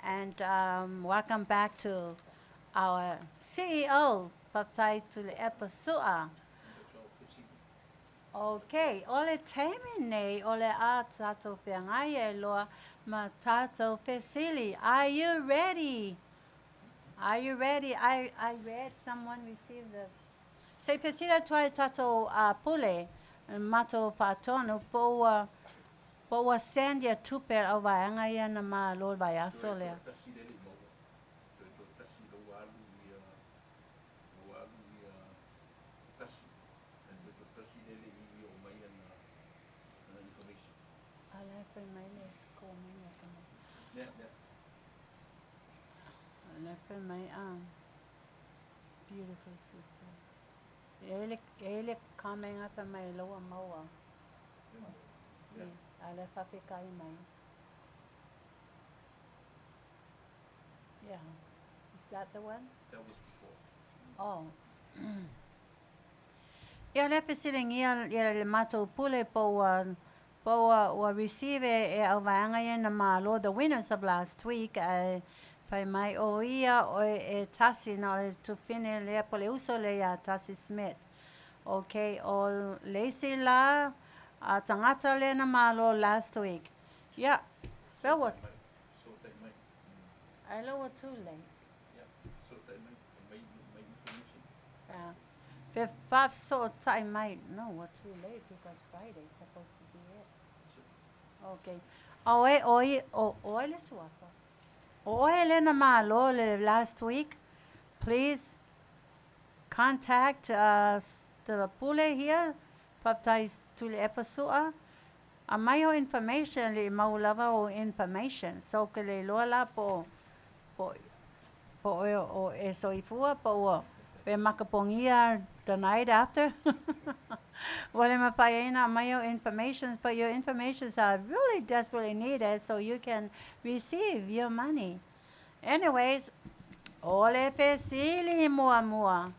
And welcome back to our CEO, Faafetai Tuilaepa Su'a. Okay, o le taimi nei o le a tatou feagai ai loa ma tatou fesili. Are you ready? Are you ready? I read someone received the... Se i fesili atu ai tatou pule, matou faatonu, po ua, po ua send ia tupe a le auvaega ia na malo i le vaiaso lea. Toe toatasi le le i maua. Toe toatasi la ua alu ia, la ua alu ia tasi. Ae toe toatasi le le i oo mai ana, ana information. A la e fai mai le komeni a tama. Lea, lea. A la e fai mai, ah, beautiful sister. E ai le, e ai le comment a fai mai la ua maua. Lea. A la e faafekai mai. Yeah. Is that the one? That was before. Oh. Ia lea fesiligia ia le matou pule po ua po ua ua receive e auvaega ia na malo the winners of last week ae fai mai o ia o e tasi na o le tufine lea po le uso lea ia Tasi Smith. Okay, o le isi la a tagata lea na malo last week. Ia, pe ua Fesootai mai. Ae la ua too late. Ia, fesootai mai, aumai mai information. Yeah. Fe faafesootai mai. No, ua too late because Friday is supposed to be it. Okay. O e, o i, o, o ai le suafa? O oe lea na malo le last week, please contact the pule here, faafetai Tuilaepa Su'a, aumai o information le i mau lava o information. So ke le iloa la po po po o o e soifua po ua e makapogia the night after. Ua le mafai ai ona aumai o informations, but your informations are really desperately needed so you can receive your money. Anyways, o le fesili muamua.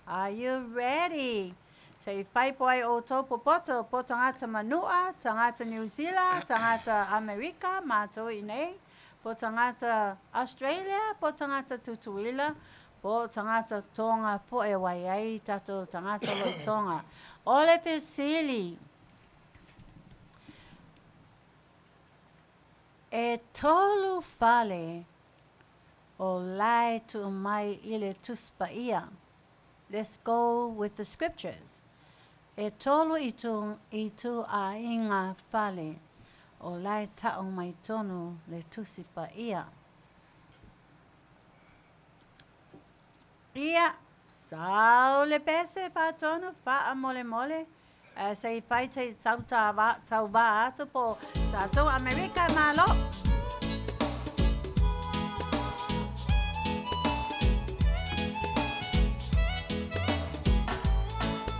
Are you ready? Se i whai po ai outou popoto, po tagata Manua, tagata New Zealand, tagata Amerika, matou i nei, po tagata Australia, po tagata Tutuila, po tagata Tonga foe wai ai tatou tagata lo i Tonga. O le fesili, e tolu fale o lae tuu mai i le Tusi Paia. Let's go with the scriptures. E tolu i tu, i tu a i nga fale o lae tau mai tonu le Tusi Paia. Ia, sau le pese faatonu faamolemole, ae se i fai te tau tauva atu po tatou Amerika e malo.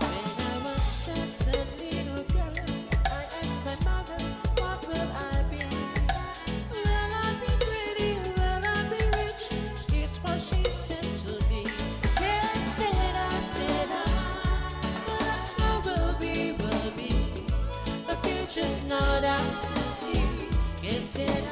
When I was just a little girl, I asked my mother, what will I be? Will I be pretty? Will I be rich? Here's what she said to me. Yes, said I, said I, what I will be, will be. The future's not ours to see. Yes, said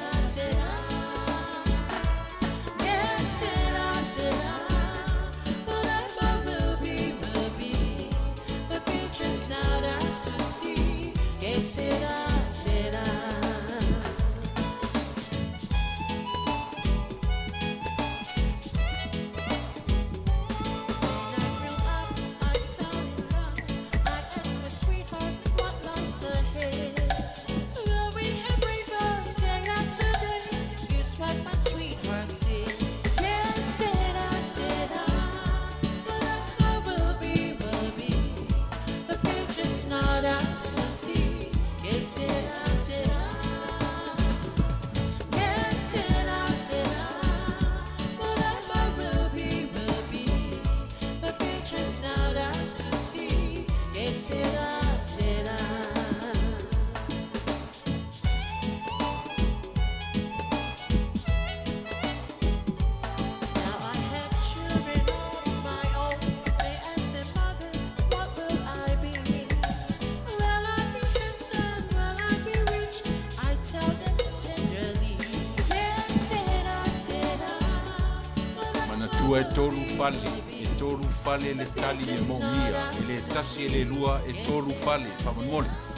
Matua e tolu fale, e tolu fale le tali e moomia, e le tasi e le lua, e tolu fale, faamolemole.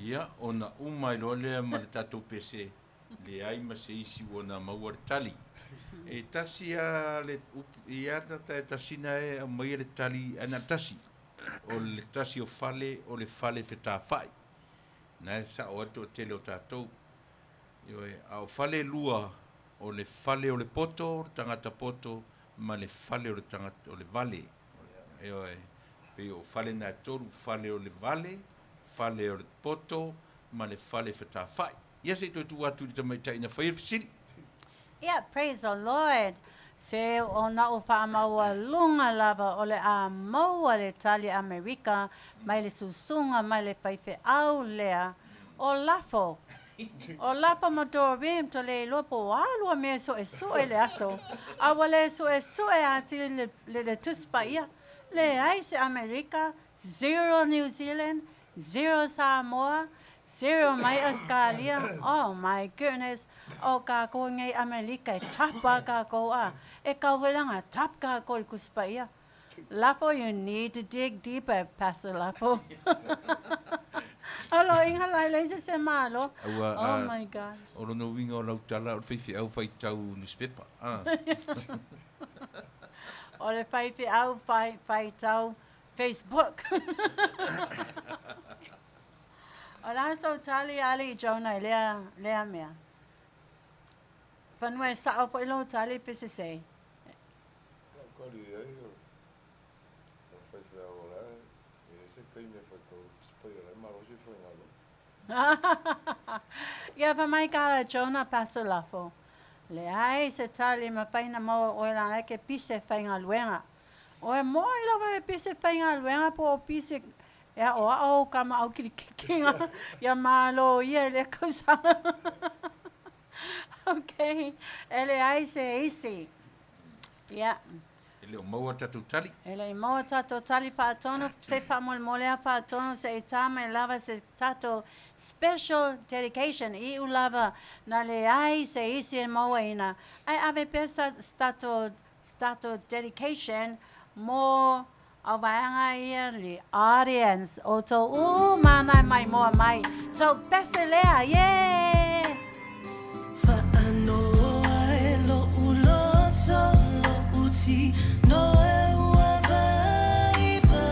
Ia, ona uma ai loa lea ma le tatou pese, leai ma se isi ua na maua le tali. E tasi a le upu, ia tata e tasina e aumaia le tali ae na o le tasi. O le tasi o fale, o le fale fetafai. Na e sao ai le toatele o tatou. Ioe, a o fale e lua, o le fale o le poto, le tagata poto, ma le fale o le tagata, o le vale. Ioe, pei o fale na e tolu, fale o le vale, fale o le poto, ma le fale fetafai. Ia se i toe tuu atu i le tamaitai na faia le fesili. Ia, praise the Lord. Se o na ou faamaualuga lava o le a maua le tali Amerika mai le susuga mai le faifeau lea o Lafo. O Lafo ma Doreen to le iloa po o a lua mea e suesue i le aso, a ua le suesue atili le, le, le Tusi Paia. Leai se Amerika, zero New Zealand, zero Samoa, zero mai Ausekalia. Oh my goodness, o kākou nei Amelika e top a kākou a e kau foi laga top kākou i le Tusi Paia. Lafo, you need to dig deeper, Pastor Lafo. Alo inga lai lai se se malo. Aua, Oh a, my God. o lona uiga o lau tala, o le faifeau faitau nusipepa. Ah. O le faifeau fai, faitau Facebook. O la sou tali ali i Jonah i lea, lea mea. Fanua e sao foi lou tali pe sese. Lau tali i ai o le faifeau o la e leai se taimi e faitau ai o la e malosi le faigaluega. Ia fai mai ka Jonah Pastor Lafo, Leai se tali e mafai ona maua oe lana e ke pise faigaluega. Oe moe lava e pise faigaluega po o pise e aʻoaʻo ou kamaʻau kilikiki ia malo ia i lea kausaga. Okay, e leai se isi. Ia. E le o maua le tatou tali. E le i maua tatou tali faatonu, se faamolemole a faatonu se i tā mai lava se tatou special dedication iu lava na leai se isi e mauaina, ae ave pea sa tatou tatou dedication mo au vaega ia le audience outou uma na e maimoa mai tou pese lea yeah! Faanoa e loʻu loto, loʻu tino e ua vaivai.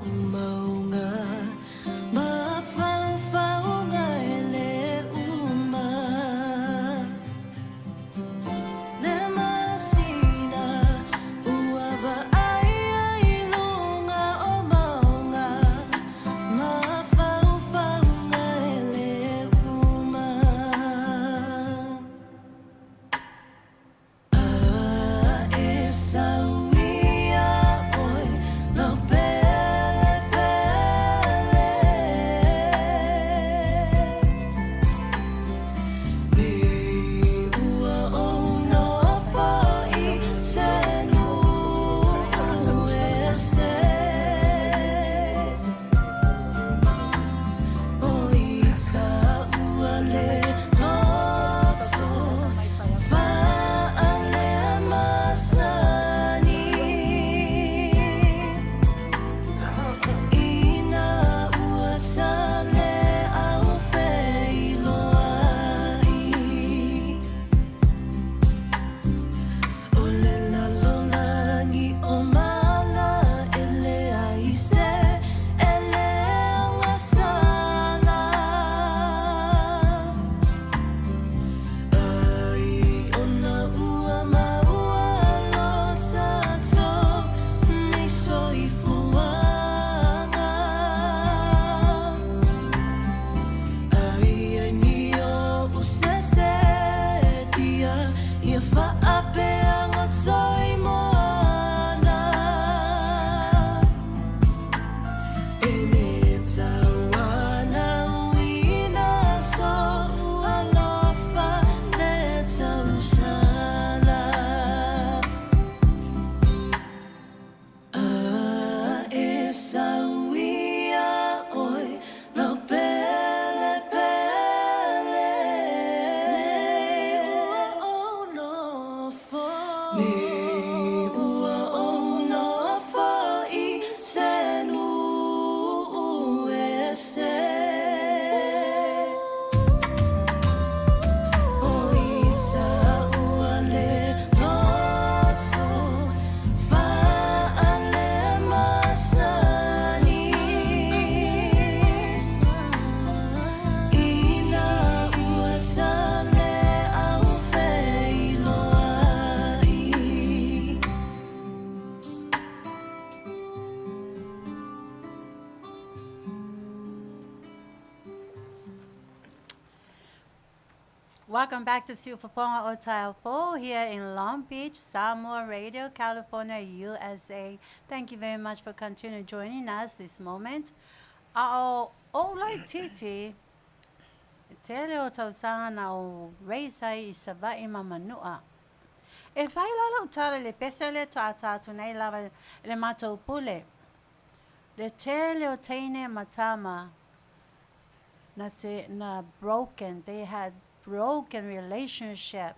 o mauga Mafaufauga e le uma Le masina ua vaai ai i luga o mauga Mafaufauga e le uma A e sau ia oe lau pele pele Me ua ou nofo i se nuu ese O i taua le loto faalemasani Ina ua sale au feiloai O le lalolagi o mala e leai se eleagasala Ai ona ua maua lo tatou nei soifuaga Ai ai ni o'u sese tia ia faapeaga toi moana E le tauana uina so'u alofa le tausala A e sau ia oe lau pele pele Ua ou nofo Me ua ou nofo i se nuu ese O i taua le loto faalemasani Ina ua sale au feiloai Welcome back to Siufaponga o Taiapo here in Long Beach, Samoa Radio, California, USA. Thank you very much for continuing joining us this moment. A'o o laitiiti, e tele o tausaga na ou raise ai i Savaii ma Manua. E fai la la'u tala i le pese lea to'ata atu nei lava i le matou pule. Le tele o teine ma tama na te na broken, they had broken relationship.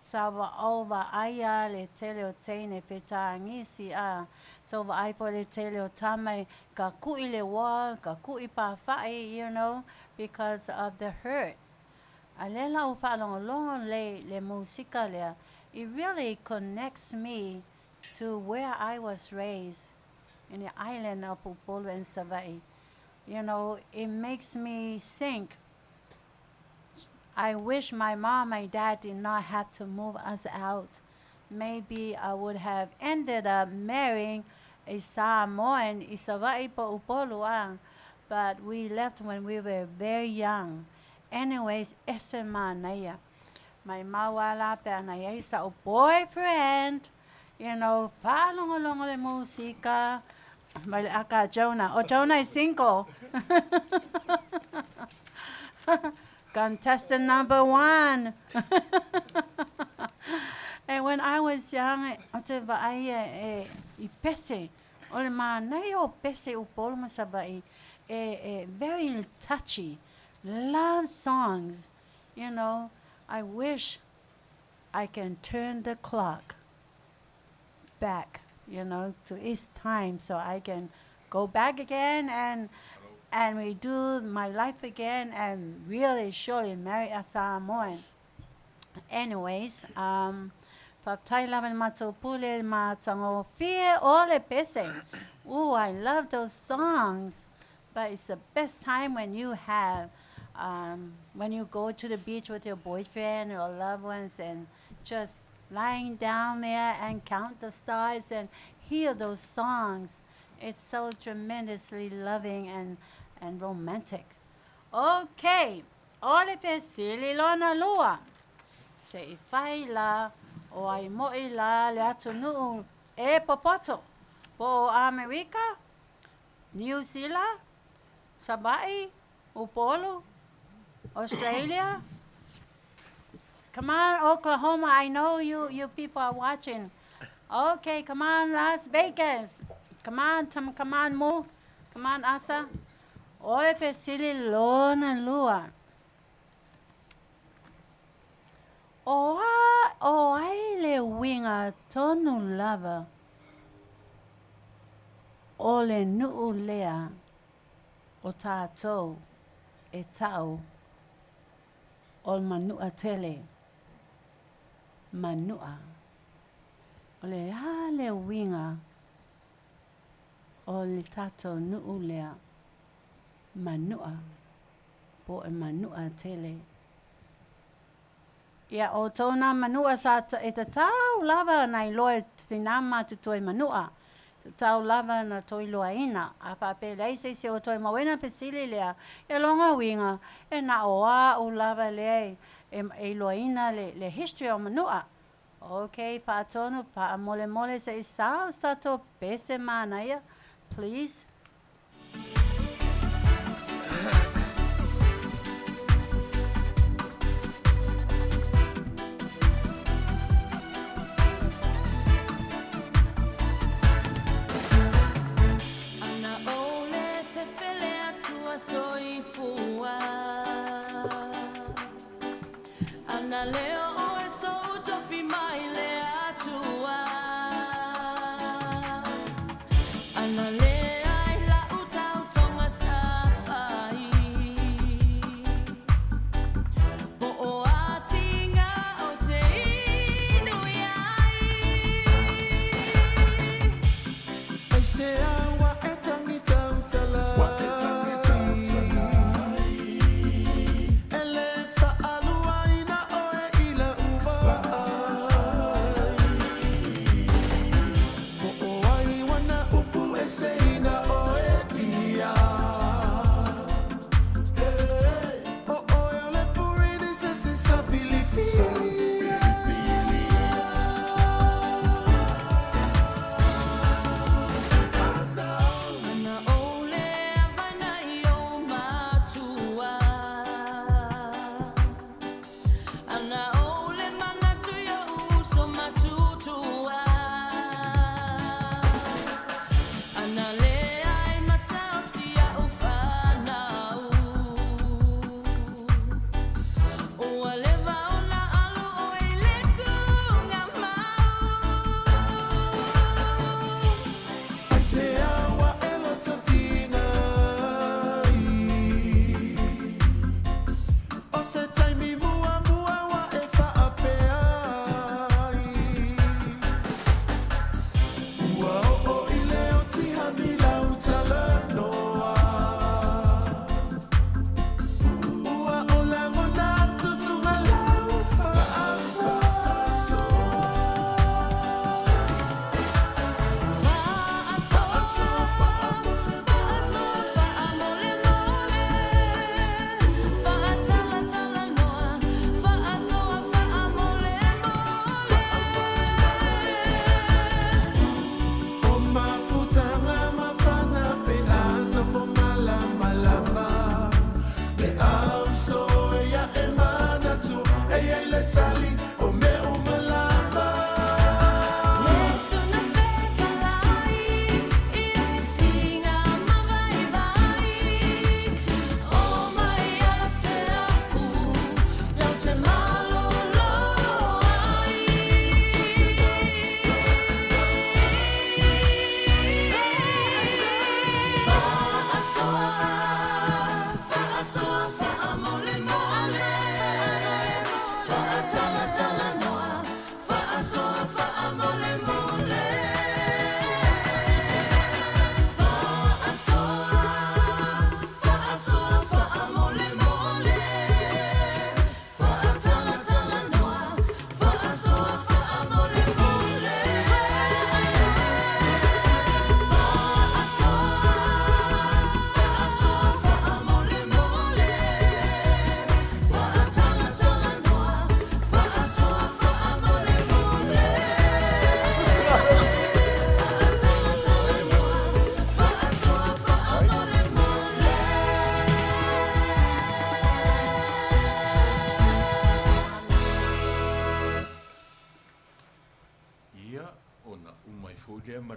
Sa va'au va'aia le tele o teine petangisi a sa va'ai foi le tele o tama e ka ku'i le uoa, ka ku'i pafa'i, you know, because of the hurt. A lea la ua fa'alogologo le le musika lea, it really connects me to where I was raised in the island of Upolu and Savaii. You know, it makes me think I wish my mom and dad did not have to move us out. Maybe I would have ended up marrying a Samoan, i Savaii po Upolu, ah. But we left when we were very young. Anyways, ese manaia. Maimau a la pe ana i ai sa'u boyfriend, you know, faalogologo le musika mai le aka a Jonah. Oh, Jonah is single. Contestant number one. And when I was young, o te vaai e, e, i pese. O le mānaia o pese Upolu ma Savaii, e, e very touchy. Love songs. You know, I wish I can turn the clock back, you know, to its time so I can go back again and and redo my life again and really surely marry a Samoan. Anyways, um, faafetai lava i le matou pule matagofie o le pese. Ooh, I love those songs. But it's the best time when you have, when you go to the beach with your boyfriend or loved ones and just lying down there and count the stars and hear those songs. It's so tremendously loving and romantic. Okay, o le fesili lona lua. Se i fai la o ai mo'i la le atunuu e popoto po o Amerika, Niu Sila, Savaii, Upolu, Australia. Come on, Oklahoma. I know you people are watching. Okay, come on, Las Vegas. Come on, come on, Mu. Come on, Asa. O le fesili lona lua. O a o ai le uiga tonu lava o le nuu lea o tatou e ta'u o le Manu'atele. Manu'a. O le a le uiga o le tatou nuu lea Manu'a po e Manu'atele. Ia outou nā Manu'a sa e tatau lava ona iloa e tinā ma matutua i Manu'a. Tatau lava ona outou iloaina. A faapea e leai se isi o outou e mauaina fesili lea, ia lona uiga, e na o a'u lava lea e iloaina le history o Manu'a. Okay, faatonu, faamolemole se i sao se tatou pese manaia, please. Ana ou le fefele atua soifua Ana leo oe sou tofi mai le Atua Ana le ai.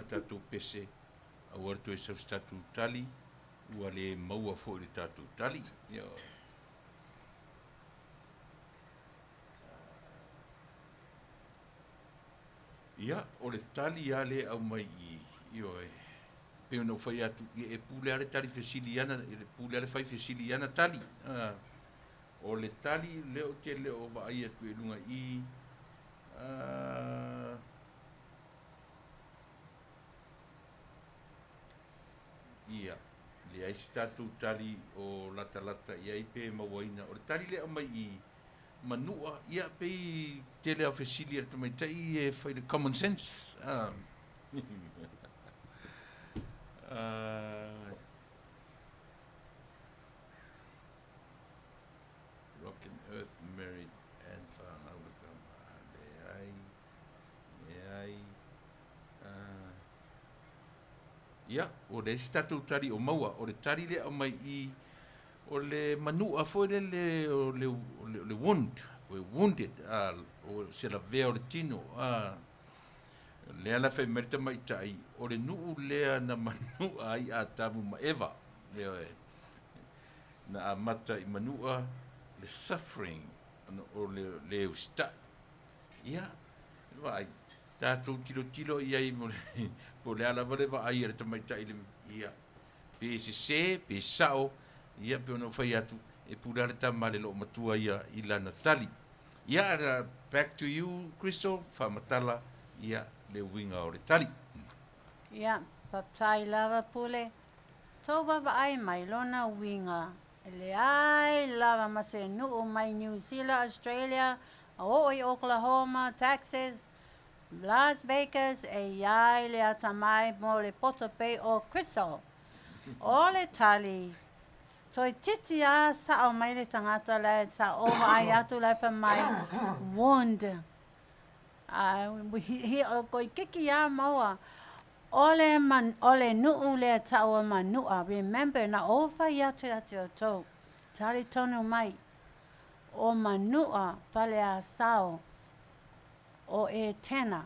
le tatou pese, aua le toe sau se tatou tali, ua le maua foi le tatou tali. Ioe. Ia, o le tali lava lea e aumai i i, ioe, pei ona ou fai atu, ia e pule lava le tali fesili i ana, e pule lava le fai fesili i ana tali. A, o le tali lea ou te le o vaai atu i luga i i, a, ia, leai se tatou tali o latalata i ai pe mauaina. O le tali lea e aumai i i, Manua, ia pei tele a fesili a le tamaitai e fai le common sense. Ah. Rock and Earth married and whanau le tama. Leai, leai. Ia, ua leai se tatou tali o maua. O le tali lea aumai i O le manua foi lele o le, o le, o le wound, o wounded, a, o se lavea o le tino, a. Lea la fai mai le tamaitai, o le nuu lea na manua ai Atamu ma Eva. Ioe. Na amata i manua le suffering o le, le usitai. Ia, vaai, tatou tilotilo i ai mo le, po o le a lava le vaai a le tamaitai i le, ia, Pe sese, pe sao, ia pei ona ou fai atu, e pule lava le tama a le loomatua ia i lana tali. Ia, back to you Crystal, faamatala ia le uiga o le tali. Ia, faafetai lava Pule. Tou vaavaai mai lona uiga, e leai lava ma se nuu mai New Zealand, Australia, a oo i Oklahoma, Texas, Las Vegas e i ai le atamai mo le poto pei o Crystal. O le tali, toeitiiti a sao mai le tagata la e sa o vaai atu la e fai mai, wound. A, hi, koi kiki a maua. O le, man, o le nuu lea taua manua. Remember, na ou fai atu ia te outou. Tali tonu mai. O manua, Faleasao, o Etena.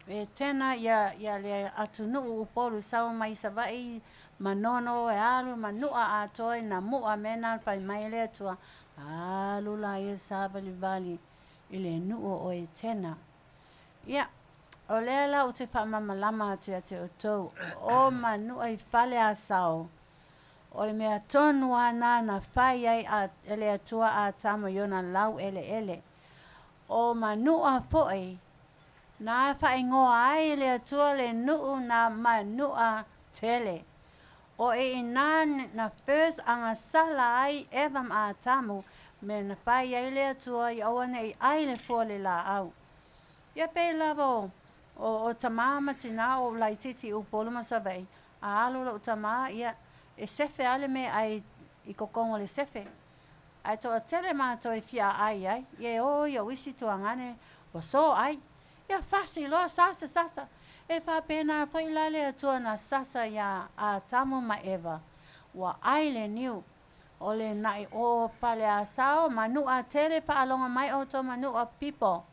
Etena ia, ia le atunuu Upolu sau mai Savaii Manono e alu ma nuʻa atoa i na muʻa me na fai mai le Atua, alu la ia savalivali i le nuu o Etena. Ia, o lea la ou te faamalamalama atu ia te outou, o Manuʻa i Faleasao, o le mea tonu a na na fai ai a, e le Atua Atamo i ona lau eleele. ʻO Manuʻa foʻi, na faaigoa ai e le Atua le nuʻu na Manuʻa tele. ʻO i inā na first agasala ai ʻEva ma Atamu, me na fai ai le Atua i auaneʻi ʻai le fua le lāʻau. Ia pei lava o, o, o tamā ma tinā o laitiiti i Upolu ma Savaʻi, a alu loʻu tamā, ia, e sefe a le meaʻai i kokogo le sefe. Ae toatele matou e fia aai ai, ia e o ia uisi tuagane ua so ai. Ia fasi loa sasa sasa. E faapena foi la le Atua na sasa iā Atamu ma Eva. Ua ai le niu. O le naʻi o Faleasao, Manuʻa tele paaloga mai outou Manuʻa people.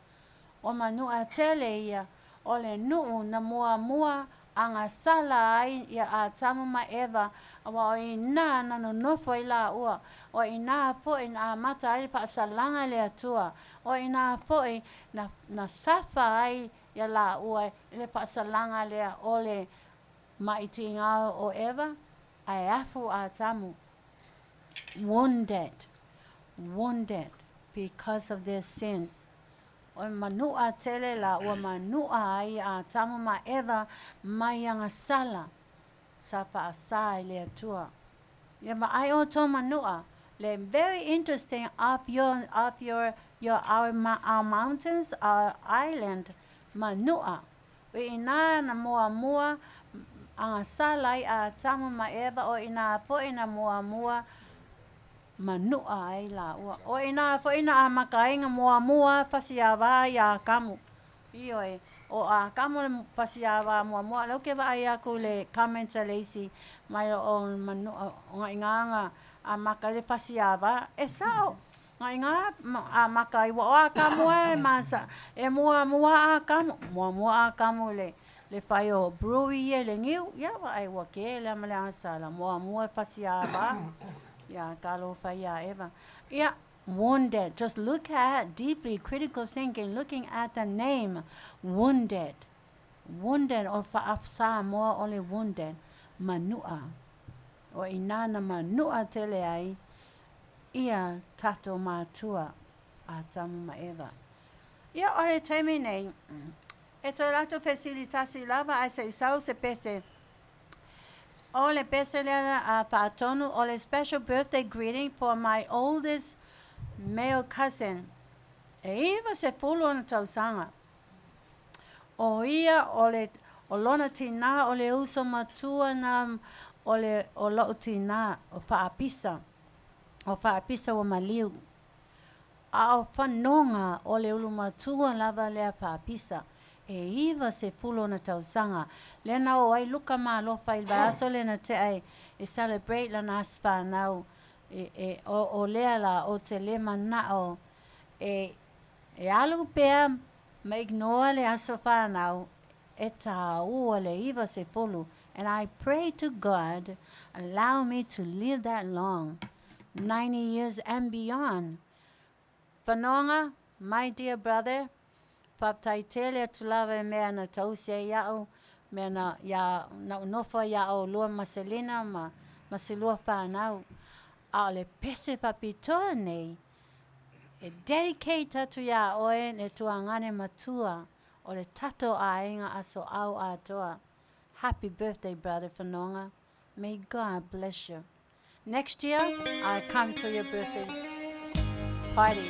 O Manuʻa tele ia, o le nuʻu na muamua agasala ai iā Atamu ma ʻEva, aua o inā na nonofo ai lāua, o inā foʻi na amata ai le faasalaga i le Atua, o inā foʻi na, na safa ai iā lāua i le faasalaga lea o le maʻitiga o ʻEva, a e afu Atamu. Wounded, wounded because of their sins. ʻO Manuʻa tele la ua manuʻa ai a Atamu ma ʻEva mai agasala sa faasā i le Atua. Ia vaai outou manuʻa, le very interesting of your, of your, your, our, our mountains, our island, manuʻa. I inā na muamua agasala ai a Atamu ma ʻEva, ʻo inā foʻi na muamua manuʻa ai lāua. ʻO inā foʻi na ʻāmaka ai nga muamua fasiawā iā Akamu. ʻIoe, ʻo ʻAkamu le fasiawā muamua. Lea ou ke vaai aku i le comments a le isi mai o manuʻa, o ngaʻiga ʻāmaka ai le fasiawā. E saʻo, ngaʻiga ʻāmaka ai ua ʻo ʻAkamu e masa, e muamua ʻAkamu, muamua ʻAkamu i le. Le fai o brewery ia i le niu, ia vaai ua kele lava ma le agasala, muamua e fasi ava, ia talofa ia Eva. Ia, wounded, just look at deeply critical thinking, looking at the name, wounded. Wounded o faa-Samoa o le wounded, manua. O inā na manua tele ai ia tatou matua Atamu ma Eva. Ia, o le taimi nei, e toe latou fesili tasi lava ae se i sau se pese. O le pese lea a faatonu o le special birthday greeting for my oldest male cousin. E 90 ona tausaga. O ia o le o lona tinā o le uso matua na o le o lo'u tinā o Faapisa. O Faapisa ua maliu. A o Fanoga o le ulumatua lava lea Faapisa. E 90 ona tausaga. Lea na o ai Luka ma alofa i le vaiaso lea na tea e celebrate lana aso fanau. E, e, o, o lea la ou te le mana'o e, e alu pea ma ignore le aso fanau e tāua le 90. And I pray to God allow me to live that long, 90 years and beyond. Fanoga, my dear brother, faafetai tele atu lava i mea na tausi ai iaʻu, mea na, iā, na ou nofo ai iā ʻolua ma Selina ma, ma se lua whānau. A o le pese faapitoa nei, e dedicate atu iā ʻoe le tuagane matua o le tatou ʻaiga aso au atoa. Happy birthday, brother Fanoga. May God bless you. Next year, I come to your birthday party.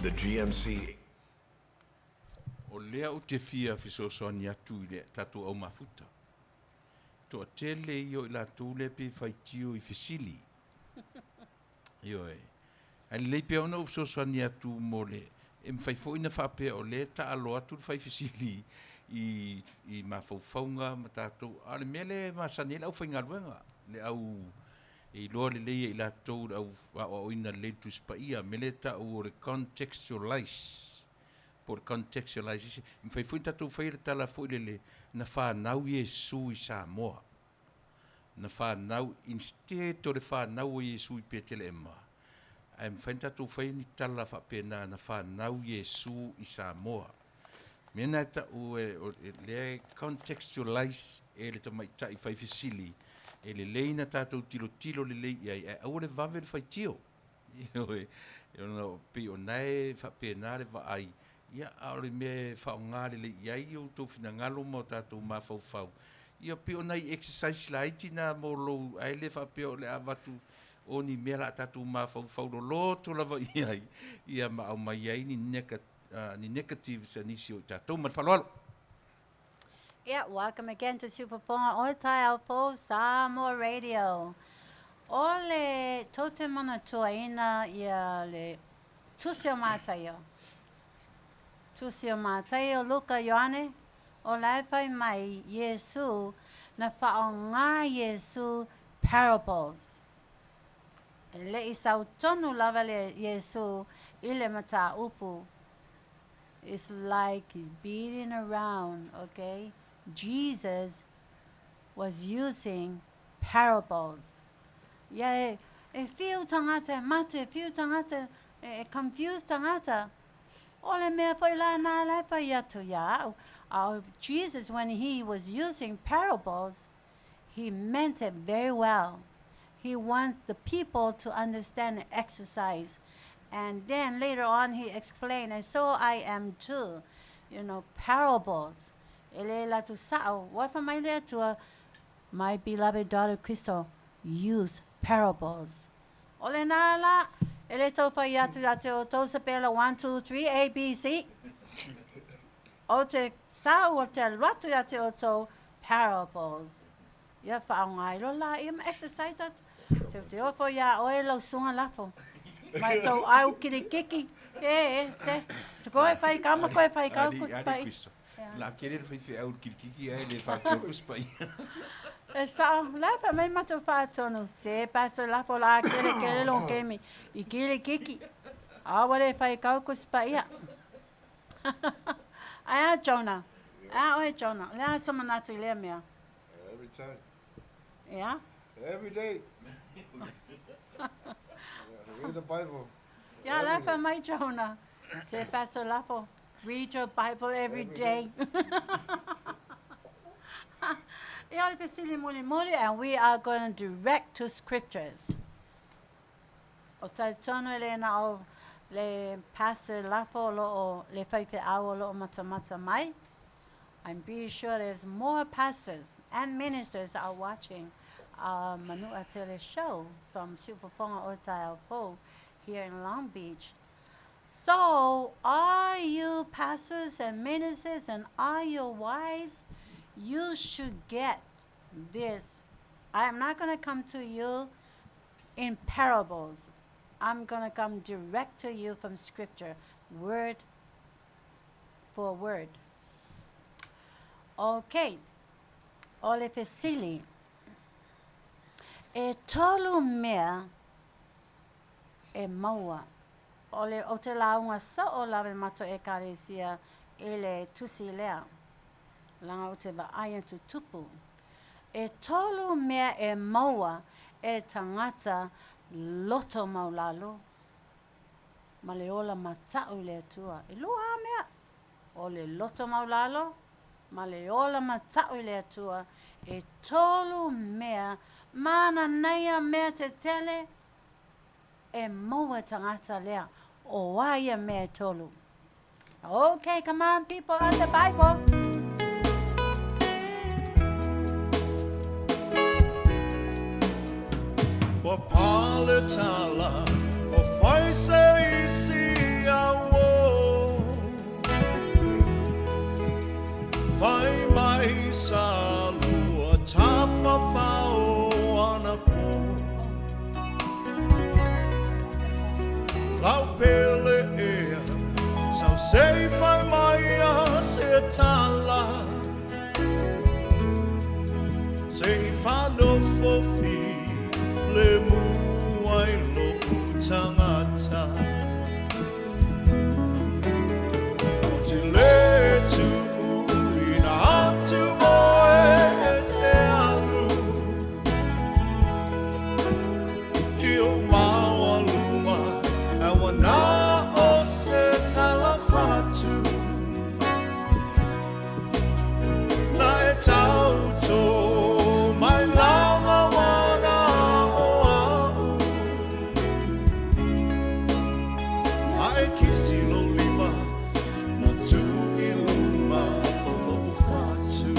The GMC. O lea ou te fia fesoasoani atu i le tatou au mafuta. Toatele ia o i latou lea pe faitio i fesili. Ioe. Ae lelei pea ona ou fesoasoani atu mo le, e mafai foi ona faapea o lea e taalo atu le fai fesili i, i mafaufauga ma tatou, a o le mea lea e masani ai le aufaigaluega, le au e iloa lelei e i latou le au aoaoina lelei le Tusi Paia, mea lea e tau o le contextualize, po o le contextualization. E mafai foi ona tatou faia le tala foi lele, na fanau Iesu i Samoa. Na fanau, instead o le fanau o Iesu i Petelehema, ae mafai ona tatou faia ni tala faapena, na fanau Iesu i Samoa. Mea na e tau e, o, e, lea e contextualize e le tamaitai fai fesili, e lelei na tatou tilotilo lelei i ai, ae aua le vave le faitio. Ioe, ona pei o na e faapena le vaai, ia, a o le mea e faaaoga lelei i ai o outou finagalo ma o tatou mafaufau, ia pei o nai exercise laiti na mo lou, ae le faapea o le a avatu o ni mea la a tatou mafaufau loloto lava i ai, ia ma aumai ai ni nega, ni negatives a nisi o i tatou. Ma le faaaloalo. Yeah, welcome again to Siufofoga o Taeao Fou Samoa Radio. O le tou te manatuaina ia le Tusi o Mataio. Tusi o Mataio, Luka, Ioane, o la e fai mai Iesu, na whaonga Iesu parables. E le i sau tonu lava le Iesu i le mataupu. It's like he's beating around, okay? Jesus was using parables. Ia e, e whiu tangata, e mate, e whiu tangata, e, e confuse tangata. O le mea foi la nā lai whai atu ia au. Jesus, when he was using parables, he meant it very well. He wants the people to understand and exercise. And then later on he explained, and so I am too. You know, parables. E le la tu sa'o, wa fa mai le atua, my beloved daughter Crystal, use parables. O le nā la, e le tau whai atu ia te o tau sa pela 1, 2, 3, A, B, C. O te sa'o o te alu atu ia te o tau parables. Ia whaongairo la, ia ma exercise atu. Se te ofo ia oe lau sunga lafo. Mai tau au kiri kiki. E, e, se. Se koe whai kama koe whai kau Ali, kuspai. Ali Kristo. La kere le whai wheau kiri kiki ai le whakau kuspai. E sao, la fa mai matou whaatonu. Se paso lafo la kere kere long kemi. I kiri kiki. Awa le whai kau kuspai ia. Ai a Jonah. A oe Jonah. Le a somanatu i lea mea. Every time. Yeah? Every day. Yeah, read the Bible. Yeah, Every la fa day. mai Jonah. Se paso lafo. Read your Bible every Every day. day. Ia le fesili muli muli, and we are going to direct to scriptures. O talitonu e le na o le pastor lafo lo o le whaiwheau o lo o matamata mai. I'm pretty sure there's more pastors and ministers that are watching our Manua Tele show from Siufofoga o Taeao Fou here in Long Beach. So, are you pastors and ministers and are your wives? You should get this. I am not going to come to you in parables. I'm going to come direct to you from Scripture, word for word. Okay. O le fesili. E tolu mea e maua. O le o te launga so'o lawe mato e karesia i le tusi lea. Langa o te vaai atu tupu. E tolu mea e maua e tangata loto maulalo. Ma le ola mata'u i le Atua. E lua a mea. O le loto maulalo ma le ola mata'u i le Atua. E tolu mea mana nei a mea te tele e maua tangata lea. O a ia mea e tolu. Okay, come on people on the Bible. Ua pale tala o fai se isi a Se i fai mai a se tala Se i whanofo fi le mua i lo'u tangata Ko te le tuuina atu oe e te alu I ou maualuma ae ua na o se tala fatu Na e tauto mai lava wana o a'u Ma e kisi lou lima ma tuu i luma o lo'u fatu.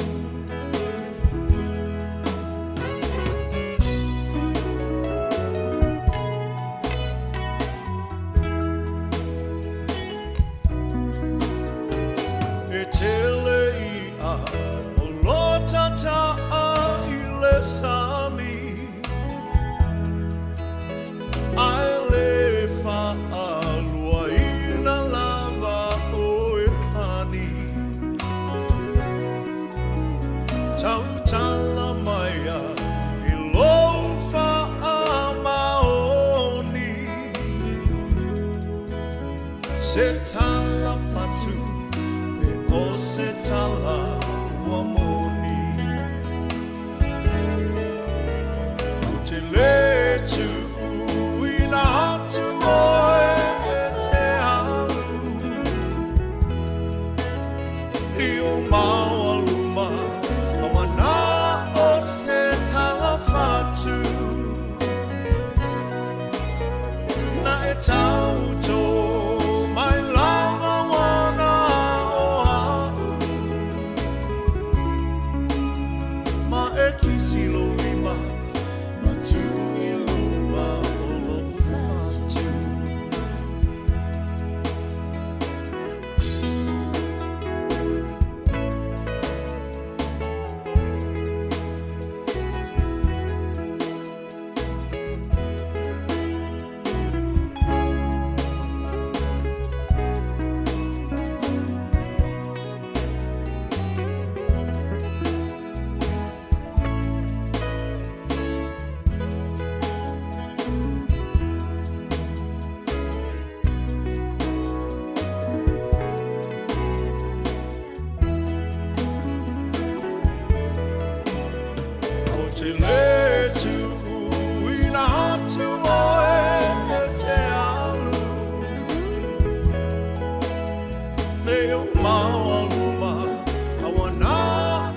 E tele i'a o lo tata'a i le sami, Ae le faaluaina lava oe hani. Tautala maia i lou faamaoni. Se tala fatu pe o se tala ua moni. Ko te le tuuina atu oe e te alu I ou maualuma a ua na o se tala fatu Na e tauto mai lava ua na o a'u Ma e kisi lou lima ma tuu i luma o lou fatu. Ko te le tuuina atu oe e te alu Me ou maualuma a ua na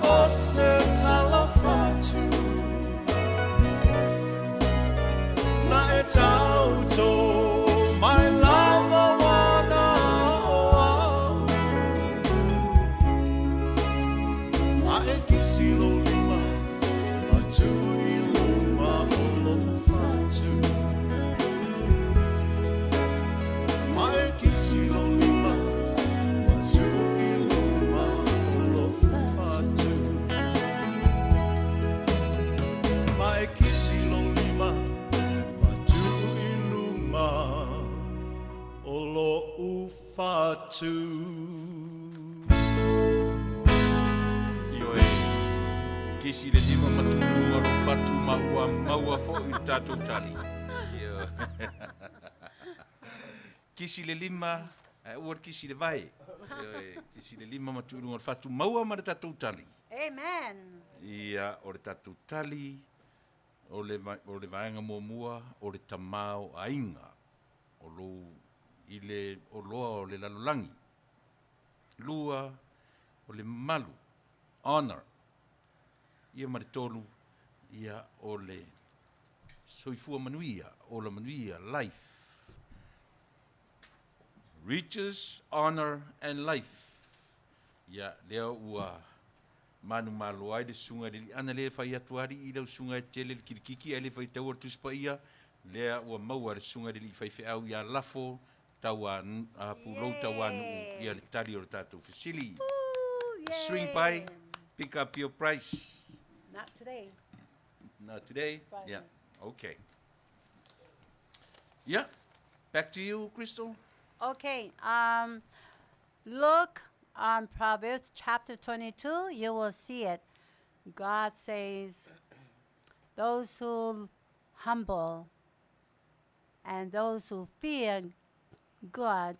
o se tala fatu Na e tauto mai lava ua na o a'u Ma e kisi lou lima ma tuu i luma o lou fatu Ma e kisi lou lima ma tuu i luma o lou fatu Ma e kisi lou lima ma tuu i luma o lou fatu. Ioe, kisi le lima ma tuu i luga o lou fatu ma ua maua foi le tatou tali. Ioe. Kisi le lima, ae aua le kisi le vae. Ioe, kisi le lima ma tuu i luga o le fatu, maua ma le tatou tali. Amen. Ia, o le tatou tali, o le, o le vaega muamua, o le tamaoaiga o lou, i le oloa o le lalolagi. Lua, o le mamalu, honor. Ia ma le tolu, ia, o le soifua manuia, ola manuia, life. Riches, honor and life. Ia, lea ua manumalo ai le susuga i le Alii. Ana le fai atu alii i lau susuga e tele le kilikiki ae le faitaua le Tusi Paia, lea ua maua e le susuga i le Alii Faifeau ia Lafo Tauā, Pulou Tauānuu ia le tali o le tatou fesili. Swing by, pick up your price. Not today. Not today? Friday. Yeah, okay. Yeah, back to you, Crystal. Okay. Look on Proverbs chapter 22, you will see it. God says, those who humble and those who fear God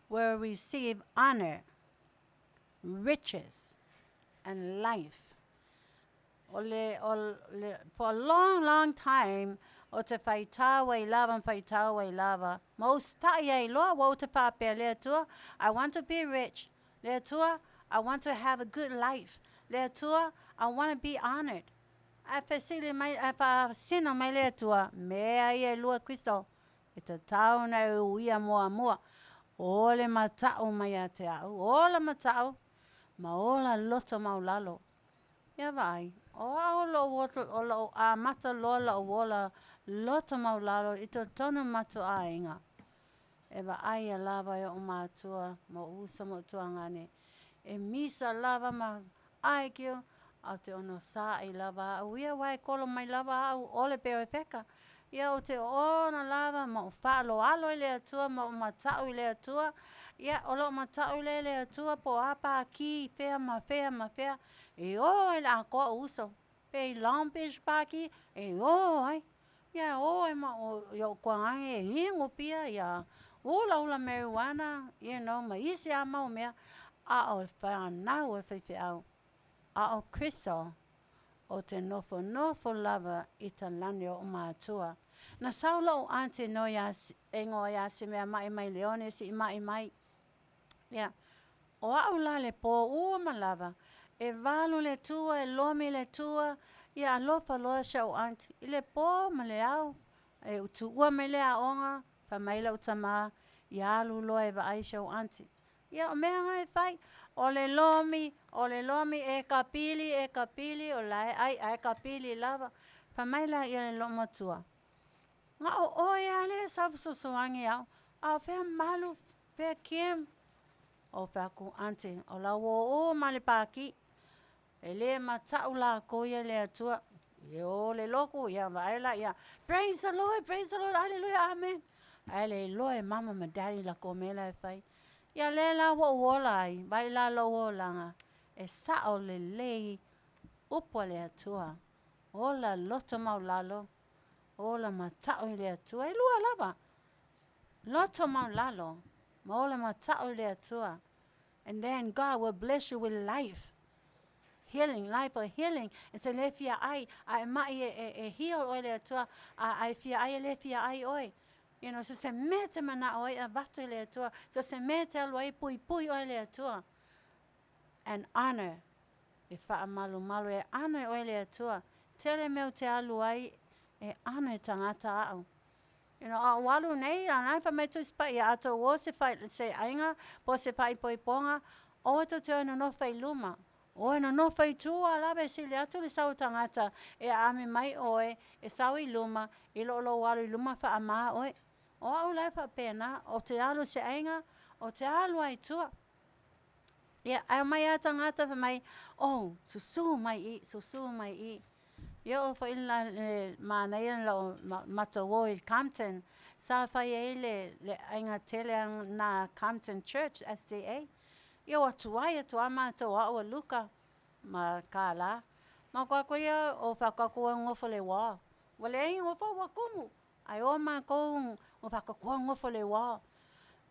will receive honor, riches, and life. O le, o le, for a long, long time, o te faitau ai lava ma faitau ai lava, ma usitai ai loa, ua ou te faapea, Le Atua, I want to be rich. Le Atua, I want to have a good life. Le Atua, I want to be honored. Ae fesili mai, ae faasino mai le Atua, mea ia e lua Kristo, e tatau ona e uia muamua, o le mataʻu mai ia te aʻu, ola mataʻu, ma ola loto maulalo. Ia vaai, o au o loʻu o loʻu amata loa loʻu ola loto maulalo i totonu matuaiga. E vaaia lava e oʻu mātua ma oʻu uso ma oʻu tuagane, e misa lava ma argue, a o te onosai lava aʻu ia aua e kolo mai lava aʻu ʻole pe o e feka. Ia o te ona lava ma oʻu faaaloalo i le Atua ma oʻu mataʻu i le Atua, ia o loʻu mataʻu lea i le Atua po o a pākī fea ma fea ma fea, e ō ai le atoa oʻu uso. Pe i Long Beach pākī, e ō ai. Ia e ō ai ma o i oʻu tuagane e inu pia ia ulaula marijuana, you know, ma isi a mau mea, a o whanau e faifeau. A o Kristo, o te nofonofo lava i ta lani o oʻu mātua. Na sau loʻu aunty no iā e igoa iā Simeamaʻi mai Leone Siʻimaʻi mai. Ia, o aʻu la le pō ua ma lava, e walu le tua, e lomi le tua, ia alofa loa si aʻu aunty i le pō ma le ao, e tuʻua mai le aoga, fai mai loʻu tamā, ia alu loa e vaai si ou aunty. Ia, o mea na e fai, o le lomi, o le lomi, e kapili, e kapili, o la e ʻai, ae kapili lava. Fai mai laia i loʻu matua, Na o ʻoe a lea e sau fesoasoani iaʻu, a o fea Malu, fea Kim? O fai aku, Aunty, o la ua o ma le pākī. E lē mataʻu lākou ia i le Atua. E ō le loku, ia vaai laia, Praise the Lord, praise the Lord, hallelujah, amen. Ae le iloa e mama ma daddy lakou mea la e fai. Ia lea la ua ou ola ai, vaai la lou olaga, e saʻo lelei upu a le Atua. Ola loto maulalo, ola mataʻu i le Atua. E lua lava, loto maulalo, ma ola mataʻu i le Atua. And then God will bless you with life. Healing, life of healing. E te le fia ai, a e mai e, e, e heal oe le Atua, a, a e fia ai e le fia ai oe. You know, so se mea te manaʻo ai avatu i le Atua, so se mea te alu ai puipui oe le Atua. And honor, e whaamalumalu, e honor oe le Atua. Tele mea o te alu ai, e honor tagata aʻu. You know, a o alu nei, a la e fai mai Tusi Paia, a tou o se fai, se aiga, po o se faaipoipoga, aua tou te o e nonofo i luma. O e nonofo i tua lava e sili atu le sau o tagata e aami mai oe e sau i luma, i loo lou alu i luma faamā oe. O aʻu la e faapena, o te alu i se aiga, o te alu lava i tua. Ia, ae omai lava tagata fai mai, oh, susu mai i, susu mai i. Ia oo foi la le manaia loʻu matou o i Compton, sa fai ai le le aiga tele na Compton Church SDA. Ia ua tuai atu lava matou aʻu a Luka ma Kālā. Ma ko aku ia o whakakoa nofo le wā. Ua leai nofo ua kumu. Ae o makou o whakakoa nofo le wā.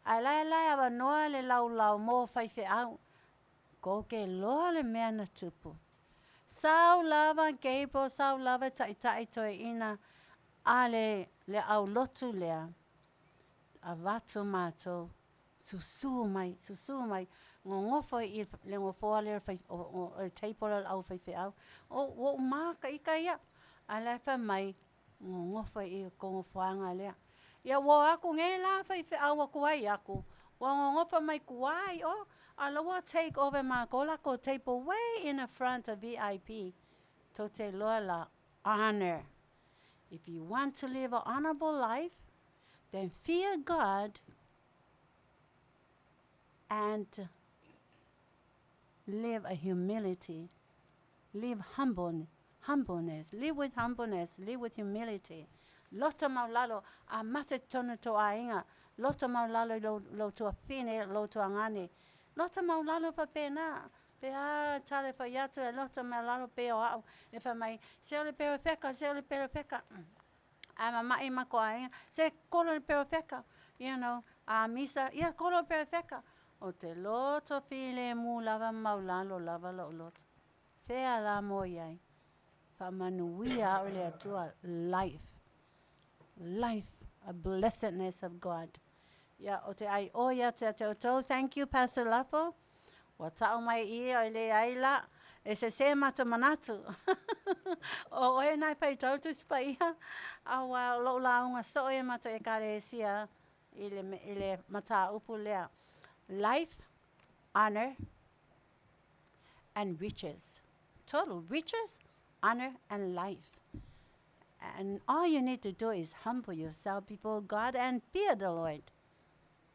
Ae la la e awanoa le laulau mo faifeau. Koke loa le mea na tupu. Sau lava Gabriel, sau lava Taʻitaʻi Toeaina a le le aulotu lea, avatu matou, susu mai, susu mai, gogofo i le gofoa lea o o le table a le au faifeau. O ua ou makaʻika ia, ae la e fai mai, Gogofo i ko gofoaga lea. Ia ua o aku nei la faifeau aku ai aku, ua gogofo mai kuā i o, a la ua take over mākou lākou table way in the front of VIP. Tou te iloa la, honor. If you want to live a honorable life, then fear God and live a humility. Live humble, humbleness. Live with humbleness. Live with humility. Loto maulalo, a mate tonu tō aiga. Loto maulalo i lou, lou tuafine, lou tuagane. Loto maulalo faapena. Pe a tale fai atu e loto maulalo pei o a'u e fai mai, Se o le perofeka, se o le perofeka. Ae mama'i ma ko aiga, se kolo le perofeka, you know, a misa, ia kolo le perofeka. O te loto filemu lava maulalo lava lo'u loto. Fea la mo i ai? Faamanuia a'u e le Atua, life, life, a blessedness of God. Ia, o te ai oi atu ia te outou. Thank you, Pastor Lafo. Ua ta'u mai i e leai la, e sesē matou manatu. O oe nai faitau Tusi Paia, auā o lo'u lauga so'o ia matou Ekalesia i le, i le mataupu lea, Life, Honor and Riches. Total riches, honor and life. And all you need to do is humble yourself before God and fear the Lord.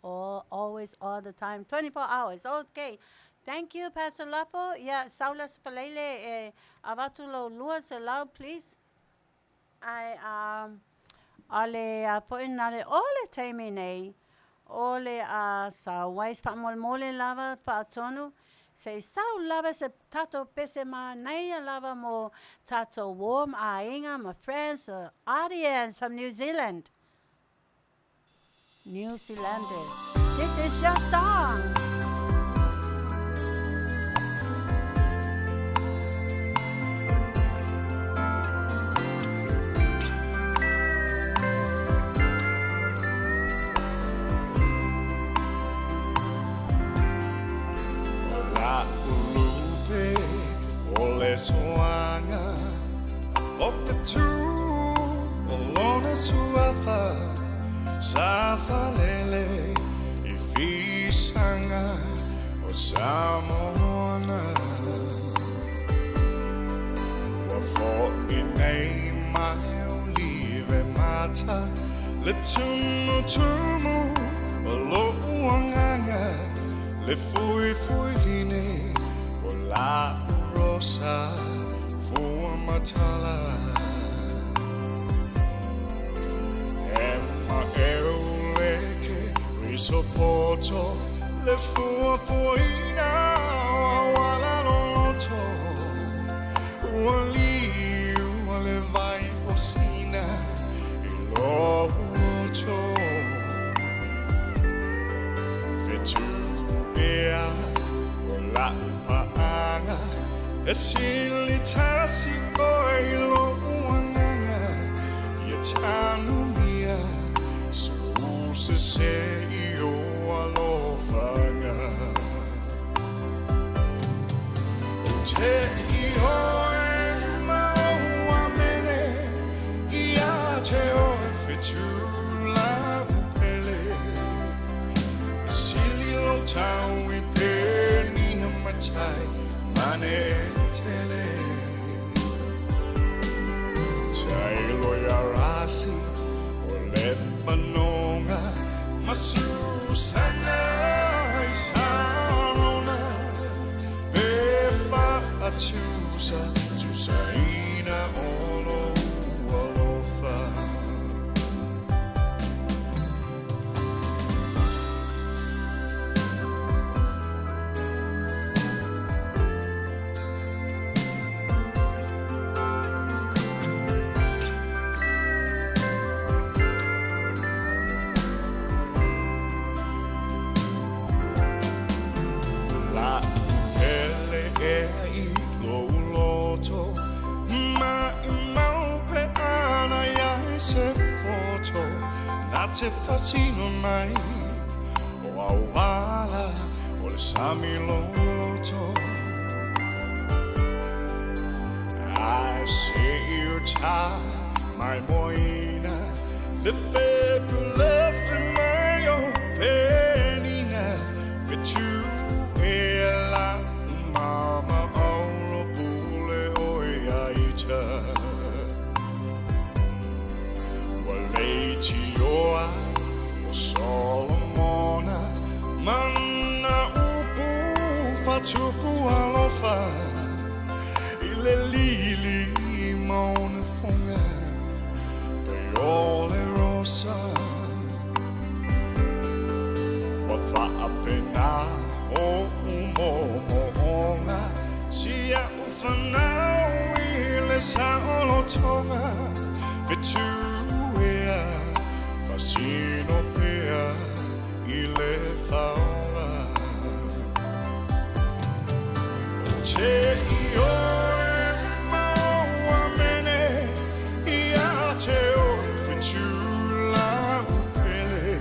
All, always, all the time, 24 hours. Okay. Thank you, Pastor Lapo. Yeah, Saula Faleile, e avatu lo lua se lau, please. Ai, um, a le a foʻi na le o le taimi nei, o le a sau ai faamolemole lava faatonu, se i sau lava se tatou pese manaia lava mo tatou uo ma aiga ma friends, audience from New Zealand. New Zealanders. This is your song. O la'u lupe o le soaga O fetu o lona suafa Sa falele i fisaga o Samoana Ua fo'i nei ma le olive mata Le tumutumu o lo'u agaga Le fuifui vine o la'u rosa fua matala E maʻeu leke risopoto Le fuafuaina o auala loloto Ua liu a le vai o sina i lou loto Fetu ea o la'u paaga E sili tasi oe i lo'u agaga Ia tanumia sou sese i ou alofaga Ou te ioe ma ou amene Ia te oe fetu la'u pele E sili lou tau i penina matai mane tele Tailo ia rasi o Lepanonga ma Susana i Sarona Pe faatusa tusaina o lou alofa. La'u pele ea i lou loto Maʻimau pe ana ia e se poto Na te fasino mai o auala o le sami loloto Ae se i uta mai moina Le fepulefe mai o penina Fetu e la'u mama aulo pule oe ia ita Ua leitioa o Solomona Ma na upu faatupu alofa I le lili ma ona foga Pei o. Fetu ea faasino pea i le faola. Ou te ioe mau amene ia te oe fetu lau pele.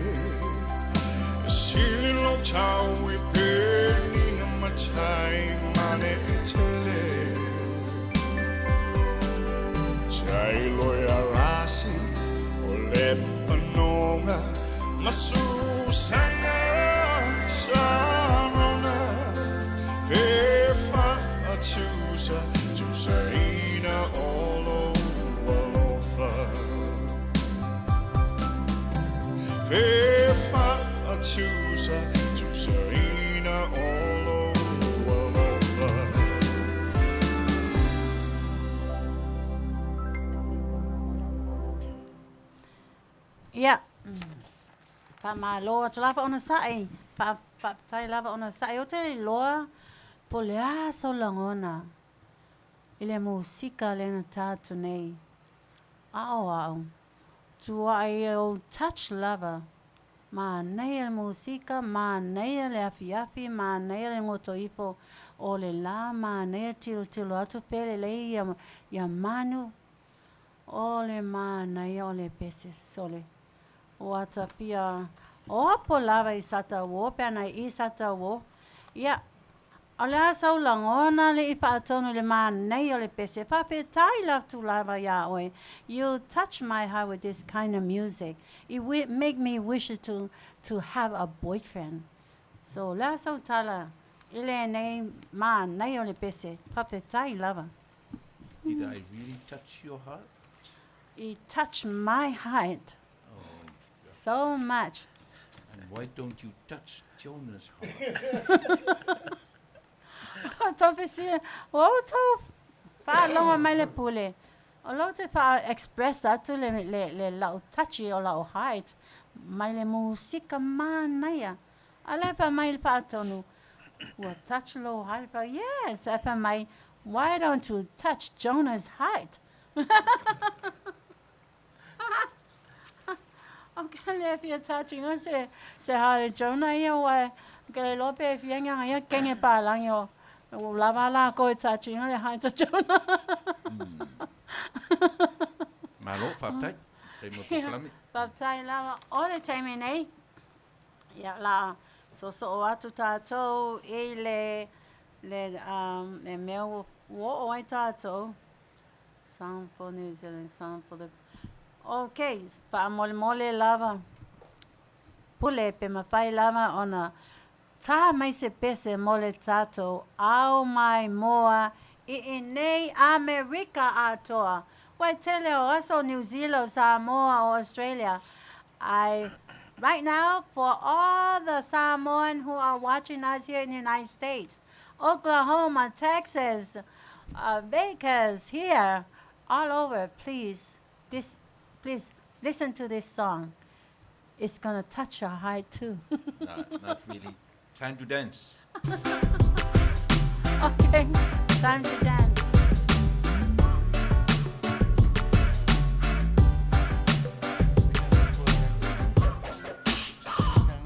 E sili lou tau i penina matai mane e tele. Tailo e rasi o le panoga ma Susana Sarona pe faatusa tusaina o lou alofa pe faatusa tusaina o lou alofa. Ia, faamalo atu lava onosai, faafetai lava onosai. Ou te iloa po o le a sou lagona i le musika lea na ta atu nei. A o au, tuuai e ou touch lava. Manaia le musika, manaia le afiafi, manaia le goto ifo o le la, manaia tilotilo atu felelei ia, ia manu. O le manaia o le pese sole. Ua ta fia opo lava i Sataua pe ana i Sataua. Ia, o le a sou lagona le i faatonu i le manaia o le pese. Faafetai atu lava iā oe. You touch my heart with this kind of music. It make me wish to have a boyfriend. So, o le a sou tala i lenei manaia o le pese. Faafetai lava. Did I really touch your heart? You touch my heart so much. And why don't you touch Jonah's heart? Tau fesi, ua ou tau faalogo mai le pule. O lea ou te faa-express atu le, le, le lau touch o lau heart mai le musika manaia. A lea fai mai le faatonu, ua touch lou heart. Fai, yes. Ae fai mai, why don't you touch Jonah's heart? Ou te le fia touch ina se, se heart e Jonah ia, aua ou te le iloa pe fia ni aga ia kege palagi o ua lava a lakou e touch ina le heart o Jonah. Malo, faafetai. Tai mo polokalame. Faafetai lava o le taimi nei. Ia, o le a soosoo atu tatou i le, le, um, le mea ua oo ai tatou. Song for New Zealand, song for the... Ok, faamolemole lava. Pule pe mafai lava ona tā mai se pese mo le tatou ao mai moa i inei Amerika atoa. Ua tele o aso New Zealand, Samoa o Australia. I right now for all the Samoan who are watching us here in the United States, Oklahoma, Texas, Vegas, here, all over, please, this, please listen to this song. It's gonna touch your heart too. Not really. Time to dance. Okay, time to dance.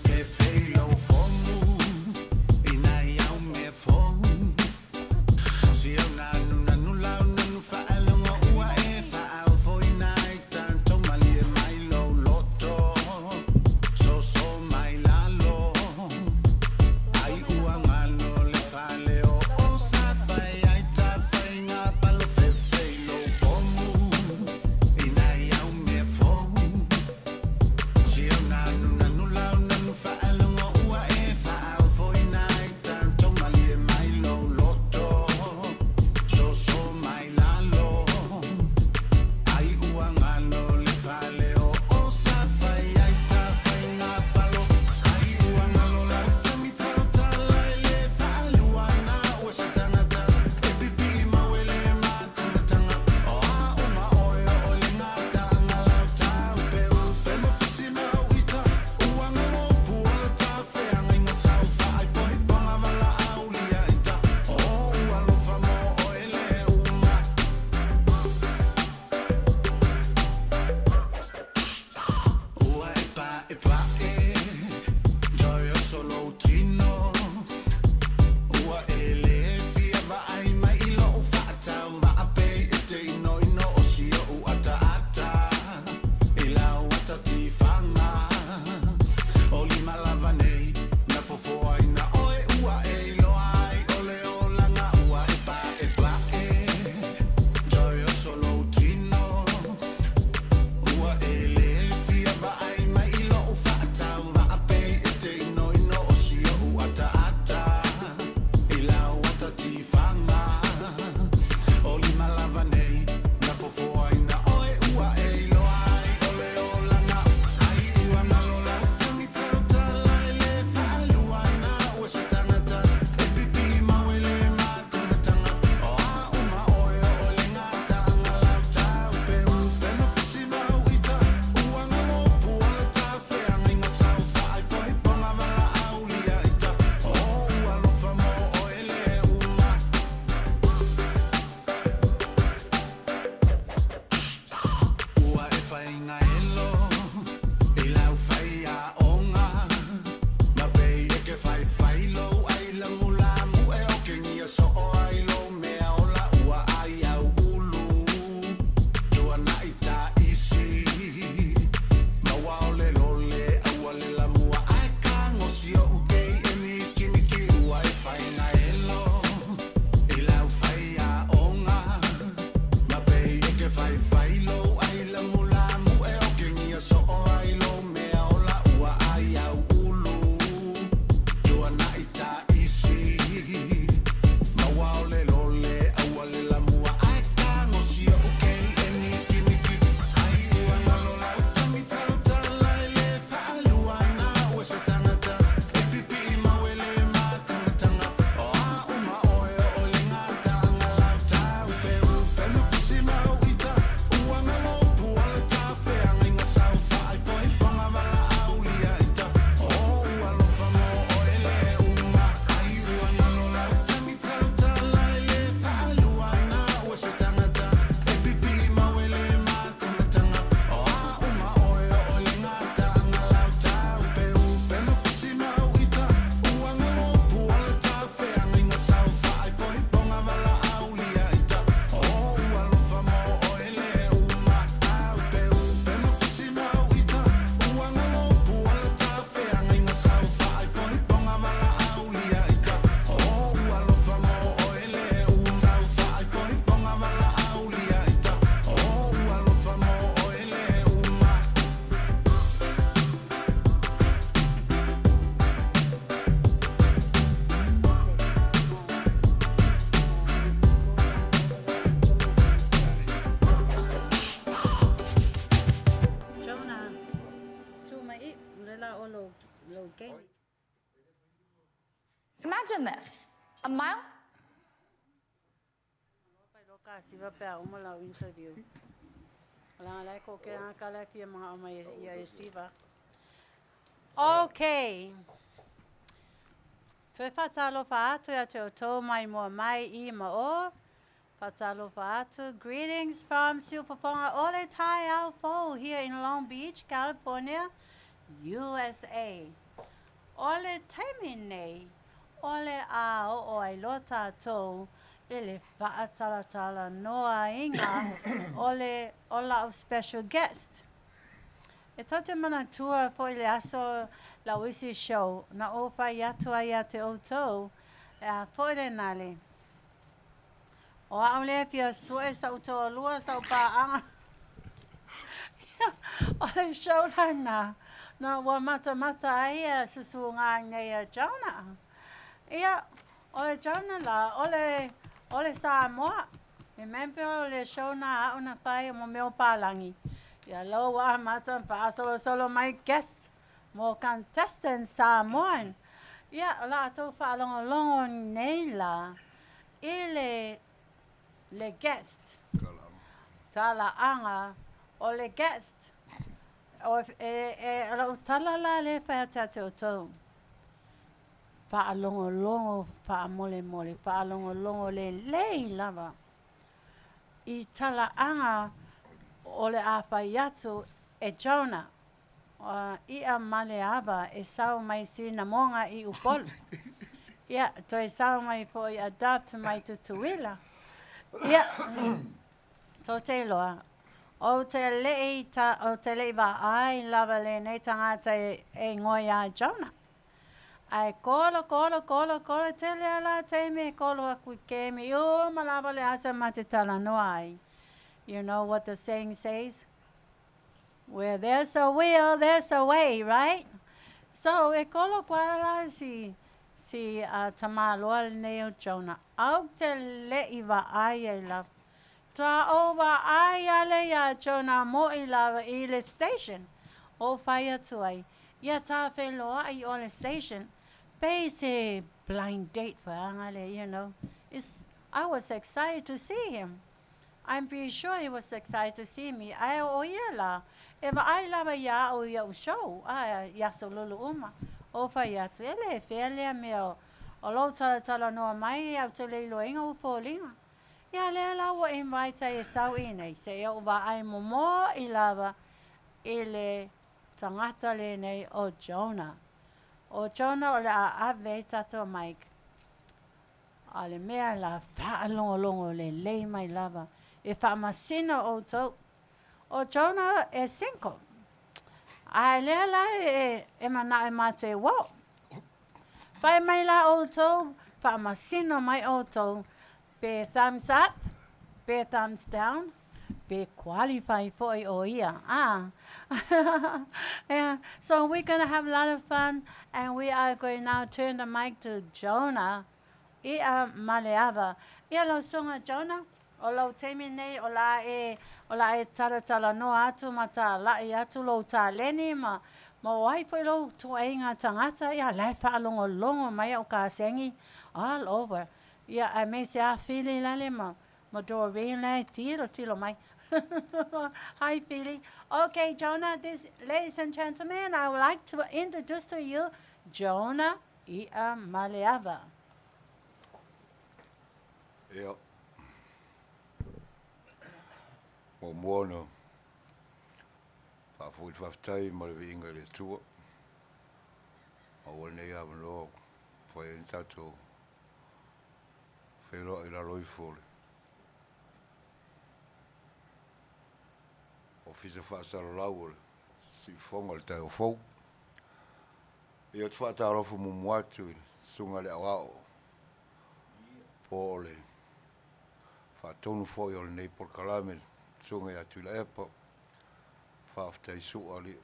Fefei lou fomu i nai au mea fou. Si au nanu nanu lau nanu faalogo ua e faaofoina ai tatou malie mai lou loto. Soso mai lalo. Ai ua galo le fale o o sa fai ai ta fai. game. Imagine this a mile. Siva pe a uma lau interview. Langa lai ko ke ka lai fia mga ama ia e siva. Okay. Toe whātalofa atu ia te o tō mai mua mai i ma o. Whātalofa atu. Greetings from Siufafonga Ole Tai Ao Fo here in Long Beach, California, USA. O le taimi nei, o le a oo ai loa tatou i le faatalataloaina o le o la'u special guest. E tou te manatua foi le aso la'u isi show na ou fai atu ai ia te outou, e a foi lena le o a'u lea e fia su'e sa'u toalua sa'u paaga. O le show lena na ua matamata ai ia susuga nei a Jonah. Ia, o le Jonah la, o le, o le Samoa. Remember o le show na a'u na fai mo mea o palagi. Ia lou ua amata ona faasolosolo mai guest mo contestant Samoan. Ia, o la outou faalogologo nei la i le, le guest. Talaaga o le guest. O, e, e, o la'u tala la lea e fai atu ia te outou. Faalogologo faamolemole, faalogologo lelei lava i talaaga o le a fai atu e Jonah, i'a ma le ava e sao mai Sinamoga i Upolu. Ia, toe sao mai foi adopt mai Tutuila. Ia, tou te iloa, ou te le'i ta, ou te le'i vaai lava lenei tagata e, e ingoa iā Jonah. Ae kolo, kolo, kolo, kolo, tele a la taimi e kolo aku i kemi, uma lava le aso ma te talanoa ai. You know what the saying says? Where there's a will, there's a way, right? So, e kolo koa la si, si uh, tamāloa lenei o Jonah. Au te le'i vaai ai lava. Ta ou vaai ale iā Jonah mo'i lava i le station. O whai atu ai. Ia tā wheloa'i o le station. Pei se blind date whaanga le, you know. It's, I was excited to see him. I'm pretty sure he was excited to see me. Ae o ia la, e vaai lava iā au i a'u show, a i aso lulu uma. O whai atu, e le fea lea mea o, o lou talatalanoa mai au te le iloaina ua foliga. Ia lea la ua invite ai e sau inei, seia ou vaai momo'i lava i le tagata lenei o Jonah. O Jonah o le a ave ai tatou mic. A o le mea la faalogologo lelei mai lava e faamasino outou. O Jonah e single. Ae lea la e, e manao e mate uo. Fai mai la outou, faamasino mai outou, pe thumbs up, pe thumbs down, pe qualify foi o ia. Ah. Yeah. So we're going to have a lot of fun and we are going now turn the mic to Jonah. I'a Maleava. Ia lau susuga Jonah, o lou taimi nei o la e, o la e talatalanoa atu ma tāla'i atu lou taleni ma, ma o ai foi lou tuaiga tagata, ia la e faalogologo mai au kasegi all over. Ia aemaise a Fili lale ma, ma Doreen la e tilotilo mai. Hi Fili. Okay Jonah, this, ladies and gentlemen, I would like to introduce to you Jonah I'a Maleava. Ia. Muamua ona faafoi le faafetai ma le viiga i le Atua. Maua lenei avanoa ua fai ai ni tatou feiloai i lalo ifo o le Ofisa Faasalalau o le Siufofoga o le Taeao Fou. Ia ou te faatalofa muamua atu i le Susuga i le Aoao po o le faatonu foi o lenei polokalame, le Susuga ia Tuilaepa. Faafetai sua alii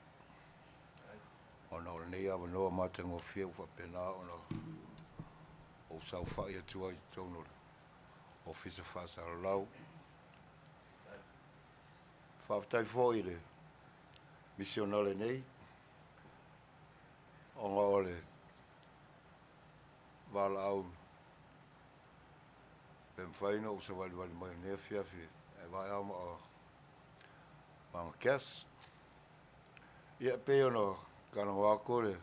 ona o lenei avanoa matagofie ua faapena ona ou saofai atu ai i totonu o le Ofisa Faasalalau. Faafetai foi i le misionale nei. Ona o le valaau pe mafai ona ou savalivali mai i lenei afiafi e vaea ma aga guest. Ia e pei ona talanoa atu le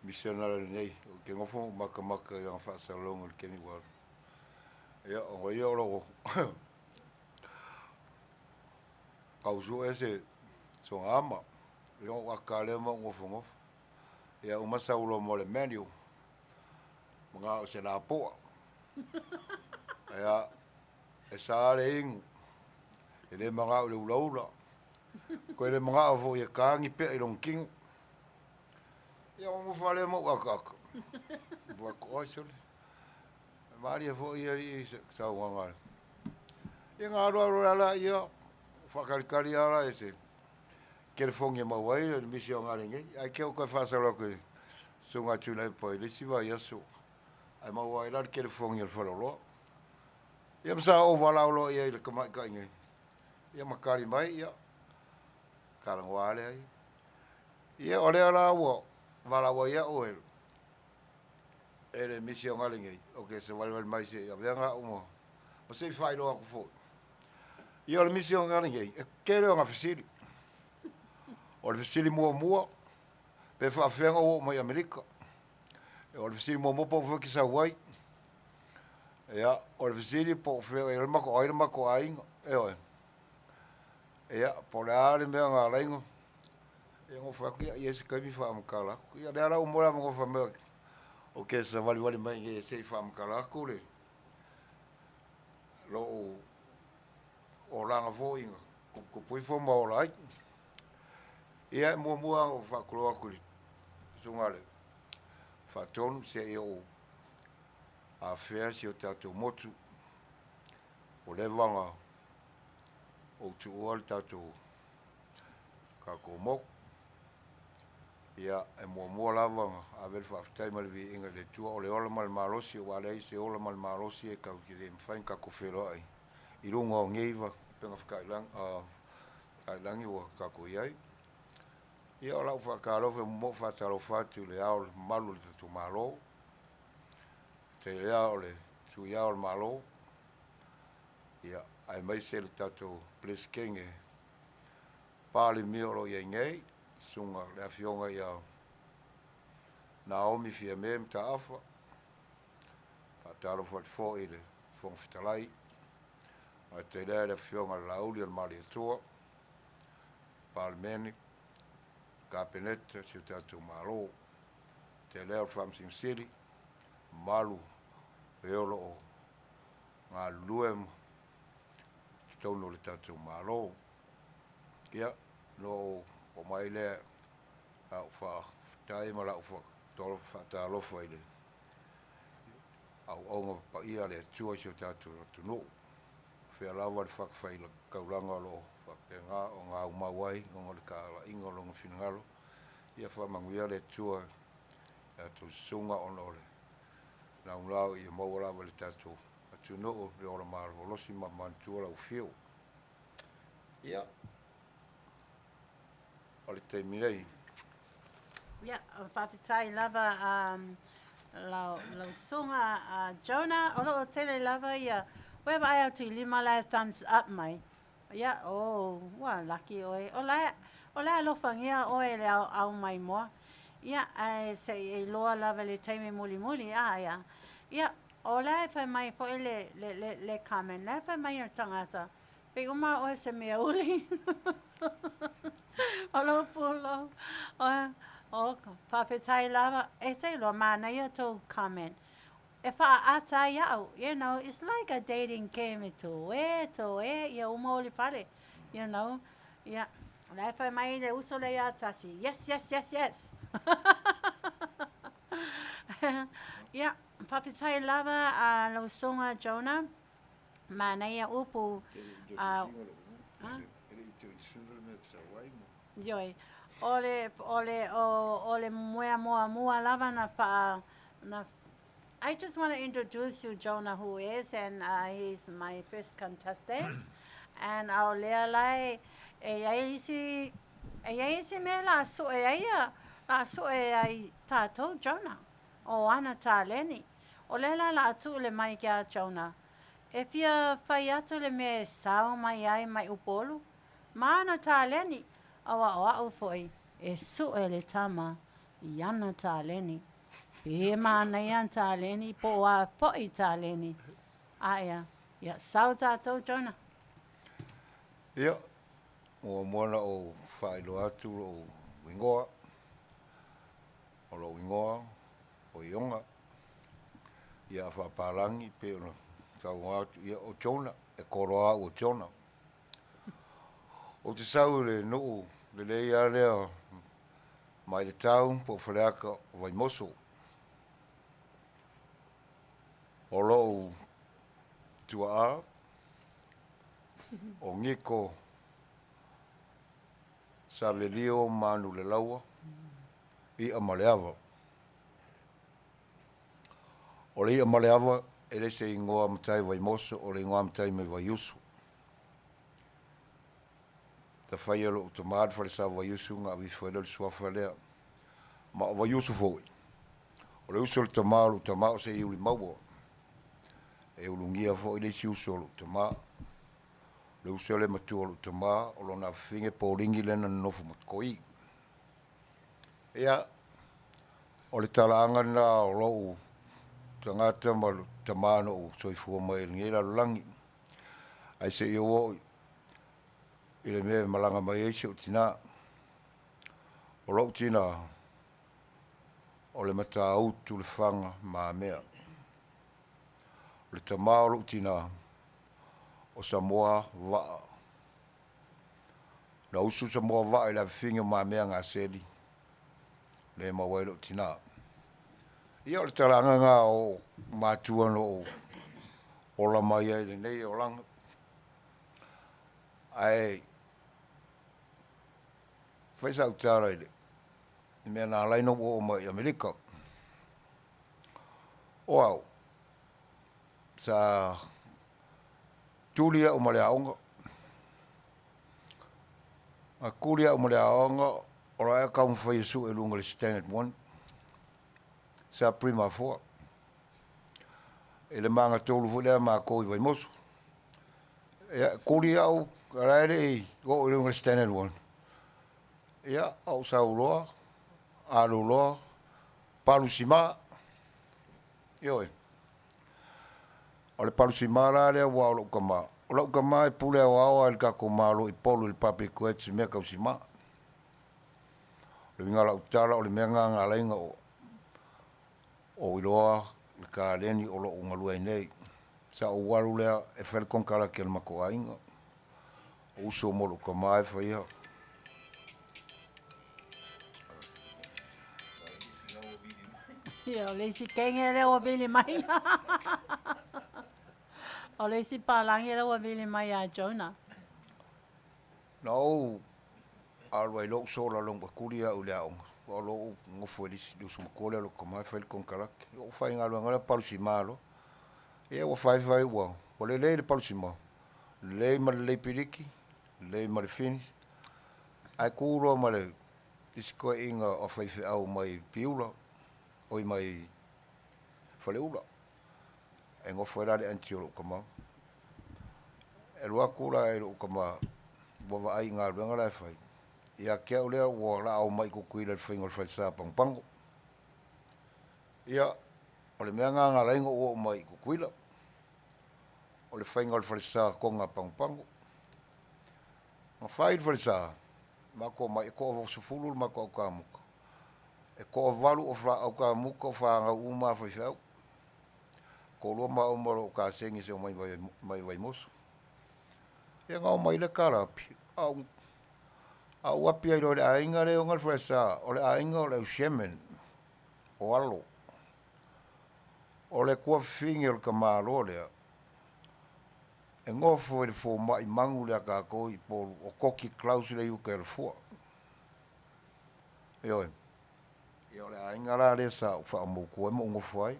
misionare lenei, ou te nofo ma ou matamata i lana faasalalauga i le taimi ua alu. Ia ona ia o lo o tau sue se sona ama. Ia ona ou ata lea ma ou nofonofo. Ia uma sau loa ma le menu, manao i se lapoa. Ia, e sa le inu, e le manao i le ulaula, toe le manao foi e ta ni pea i lona tino. Ia ona nofo lava lea ma ou ataata. Ou fai atu, oi sole, e malie foi ia alii i se saunoaga. Ia na alu alu loa lea, faatalitali lava la i se telefoni e maua ai le misionare nei. Ae te i ua toe faasolo atu i le Susuga a Tuilaepa i le isi vaiaso, ae maua ai la le telefoni a le faleoloa. Ia ma sa ou valaau loa i ai i le tamaitai nei, ia ma tali mai, ia, talanoa lava lea ia. Ia o lea la ua valaau ai au e e le misionare nei, ou te savalivali mai se i avea au ma ma se i faailoa atu foi. Ia o le misionare nei, e tele ona fesili. O le fesili muamua, pe faafefea ona ou oo mai i Amerika. O le fesili muamua po o fea ou te sau ai. Ia, o le fesili po o fea o le matou ai le matou aiga. Ioe. Ia, po o le a le mea na ala ai ona ia ona ou fai atu, ia, e i ai se taimi faamatala atu. Ia, o lea la ua maua le avanoa fai mai ou te savalivali mai i inei se i faamatala atu le lou olaga foi na tuputupu ifo ma ola ai. Ia, e muamua lava ona ou faatulou atu i le susuga i le Faatonu seia ou afea si o tatou motu ua leva ona ou tuua le tatou tatou motu. Ia, e muamua lava ona ave le faafetai ma le viiga i le Atua o le ola ma le malosi, aua a leai se ola ma le malosi e tatou te le mafai ona tatou feloai i luga o nei upega tafailagi ua tatou i ai. Ia, o lau faatalofa e muamua ona ou faatalofa atu i Le Ao Mamalu o le tatou Malo, tele o le Sui Ao o le Malo, ia, aemaise le tatou Peresetene Palemia o lo o i ai nei, susuga le Afioga ia Naomi Fiame Mataafa. Faatalofa atu foi i le Fofoga Fetalai, ae tainane le Afioga i le Laauli o le Malietoa, Palemene, Kapeneta, si o tatou Malo, tainane o le Faamasino Sili, mamalu o e o lo o galulue i totonu o le tatou Malo. Ia, ona ou oo mai lea i lau faafetai ma lau faatalofa i le auauna paia a le Atua i si o tatou atunuu, o fea lava le fatafaitaulaga o lo o faapena ona aumau ai ona o le talaiga o Lona finagalo. Ia faamanuia le Atua i a outou susuga ona o le naunau ia maua lava e le tatou atunuu le ola malolosi ma manatua lau afio. Ia, o le taimi nei. Ia, faafetai lava lau, lau susuga Jonah. O lo o tele lava ia, ua vaai atu i lima la e thumbs up mai. Ia, oh, ua laki oe. O la, o la alofagia oe e le au, au mai moa. Ia, ae se i e iloa lava i le taimi mulimuli, a ia. Ia, o la e fai mai foi le, le, le, le comment, la e fai mai o le tagata, pei uma oe se mea uli. O lou pulou. O, faafetai lava. E te iloa, manaia tou comment. E faaata ai au, you know, it's like a dating game e toe, toe, ia uma o le fale, you know. Ia, la e fai mai le uso lea ia Tasi, yes, yes, yes, yes. Ia, faafetai lava a lau susuga Jonah. Manaia upu. E le i tau le mea sau ai mo. Ioe. O le, o le, o, o le mea muamua lava na faa, na, I just want to introduce you Jonah who is, and he's my first contestant. And a o lea la e, e i ai isi, e i ai isi mea la sue ai ia La sue ai tātou Jonah, o ana taleni. O le la la atu le mai kia Jonah. E fia fai atu le mea e sao mai ai mai Upolu. Ma ana taleni, aua o a'u foi e sue le tama i ana taleni. Pe manaia ana taleni, po o a foi taleni. Aea, ia sau tātou Jonah. Ia, muamua ona ou faailoa atu lou igoa. O lou igoa o Ioga, ia a faapalagi pei ona saunoa atu, ia o Jonah, e koloa au o Jonah. Ou te sau i le nuu lelei lava lea mai le town po o Faleata o Vaimoso. O lou tuaa o Niko Savelio Manuleleua, i'a ma le ava. O le i'a ma le ava e le se igoa matai Vaimoso, o le igoa matai mai Vaiusu. Ta faia lou tama le falesa Vaiusu na aveifo ai lea o le suafa lea. Ma o Vaiusu foi, o le uso o le tama o lou tama o Seiulimaua. E ulugia foi le isi uso o lou tama. O le uso lea matua o lou tama, o lona afafine Poligi lea na nonofo ma Tokoī. Ia, o le talaaga lena o lou tagata ma lou tama na ou soifua mai ai i lenei lalolagi. Ae se i ou oo i le mea e malaga mai ai si ou tina. O lou tina, o le Matautu Lefaga Mamea. O le tama o lou tina, o Samoa Vaa. Na usu Samoa Vaa i le afifine o Mamea Gaseli, lea e maua ai lou tina. Ia o le talaaga lena o matua na ou ola mai ai i lenei olaga. Ae fai sau tala i le mea na ala ai ona ou oo mai i Amerika. O au, sa tuli au ma le aoga. Na tuli au ma le aoga o la e taumafai e sue i luga o le Standard One. Sa Prima 4. I le magatolu foi lea a matou i Vaimoso. Ia, tuli au, a o la e le i oo i luga o le Standard 1. Ia, ou sau loa, alu loa, palusima. Ioe. O le palusima la lea aua o lou tama, o lau tama e pule aoao lava i le tatou Malo i Upolu i le public works i mea tau sima. O le uiga o lau tala, o le mea lena na ala ai ona ou iloa le kaleni o lo o ou galue ai nei. Sa ou alu lea e fai le konekarate a le matou aiga. O uso mo lou tama e faia. Ia, o le isi kenge lea ua vili mai. O le isi palagi lea ua vili mai ia Jonah. Na ou alu ai loa ou sola loa ua tuli au i le aoga, alu loa ou nofo i le isi, le uso matua lea o lou tama e fai le konekarate. Ou faigaluega loa palusima loa. Ia ua fai fai ua lelei le palusima, lelei ma le lelei piliki, lelei ma le finish, ae tu loa ma le isi toeaina o faifeau mai Piula, oi mai Faleula, e nofo ai la le aunty o lou tama. E alu atu la i lou tama ua vaai i galuega la e fai, ia te au lea ua o le a omai i Tutuila i le faiga o le falesa Pagopago. Ia, o le mea lena na ala ai ona ou oo mai i Tutuila, o le faiga o le falesa Toga Pagopago. Na fai le falesa, matou omai e toa-10 le matou autamuta, e toavalu o autamuta o fanau uma a faifeau. Toalua maua ma lou kasegi sa omai mai Vaimoso. Ia na omai lea tala api, a ou api ai loa i le aiga lea e ona le falesa, o le aiga o le au Sherman o Alo. O le tuafafine o le tamaloa lea, e nofo i le fomai manu lea a tatou i Upolu, o Toki Claus lea e i uta i Alafua. Ioe. Ia o le aiga la lea sa ou faamautu ai ma ou nofo ai.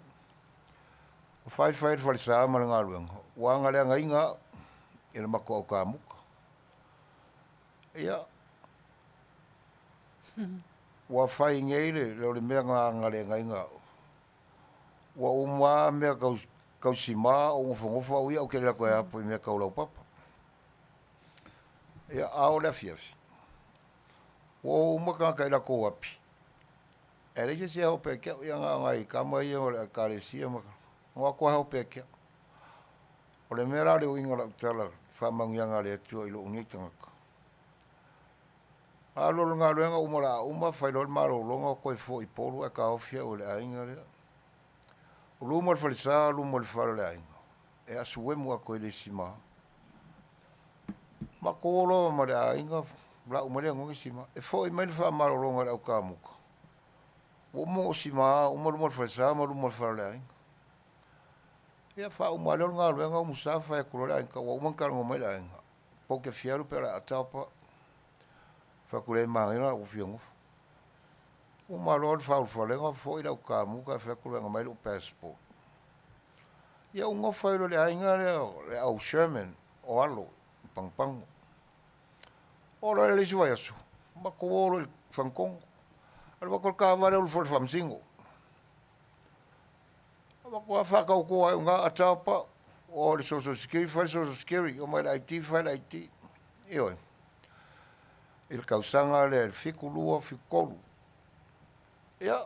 Na fai fai le falesa ma le galuega, ua agaleagaina au i le matou autamuta. Ia. Ua fai nei le o le mea na agalegaiga a'u. Ua uma a mea kau tausimā ou nofonofo au ia ou te le alu atu e apo i mea tau laupapa. Ia, a oo i le afiafi, ua o uma tagata i latou api, ae leai se isi e hope ia te au, ia na o nai tama ia o le ekalesia ma, na o atu lava hope ia te au. O le mea la o le uiga o lau tala i faamanuiaga a le Atua i lou nei tagata, alu alu i le galuega uma o le a uma fai loa le malologa toe foi i Upolu ae taofi au e le aiga lea. O luma o le falesa o luma o le fale o le aiga, e asuemu atu ai le isi ma. Matou o loa ma le aiga lau mai le anoni sima. E foi mai le faamalologa i le au kamuta, ua uma ona ou simaina uma luma o le falesa ma luma o le fale o le aiga. Ia faauma lea o le galuega umusa fai atu loa le aiga ua uma ona talanoa mai le aiga, tou te fia alu pe o le a tapa. Fai atu, leai e manaia ona ou fia nofo. Uma loa le faaulufalega foi le au kamuta ae fai atu loa e aumai lou passport. Ia ou nofo ai loa i le aiga lea o le au Sherman o Alo i Pagopago. Oo loa i le isi vaiaso, matou o loa i le fagatonu. Alu atu le taavale alu ifo i le faamasino. Matou faatauto ai i ina, tapa, o i le social security fai le social security, omai i le ID fai le ID. Ioe. I le tausaga lea i le 72, 73. Ia,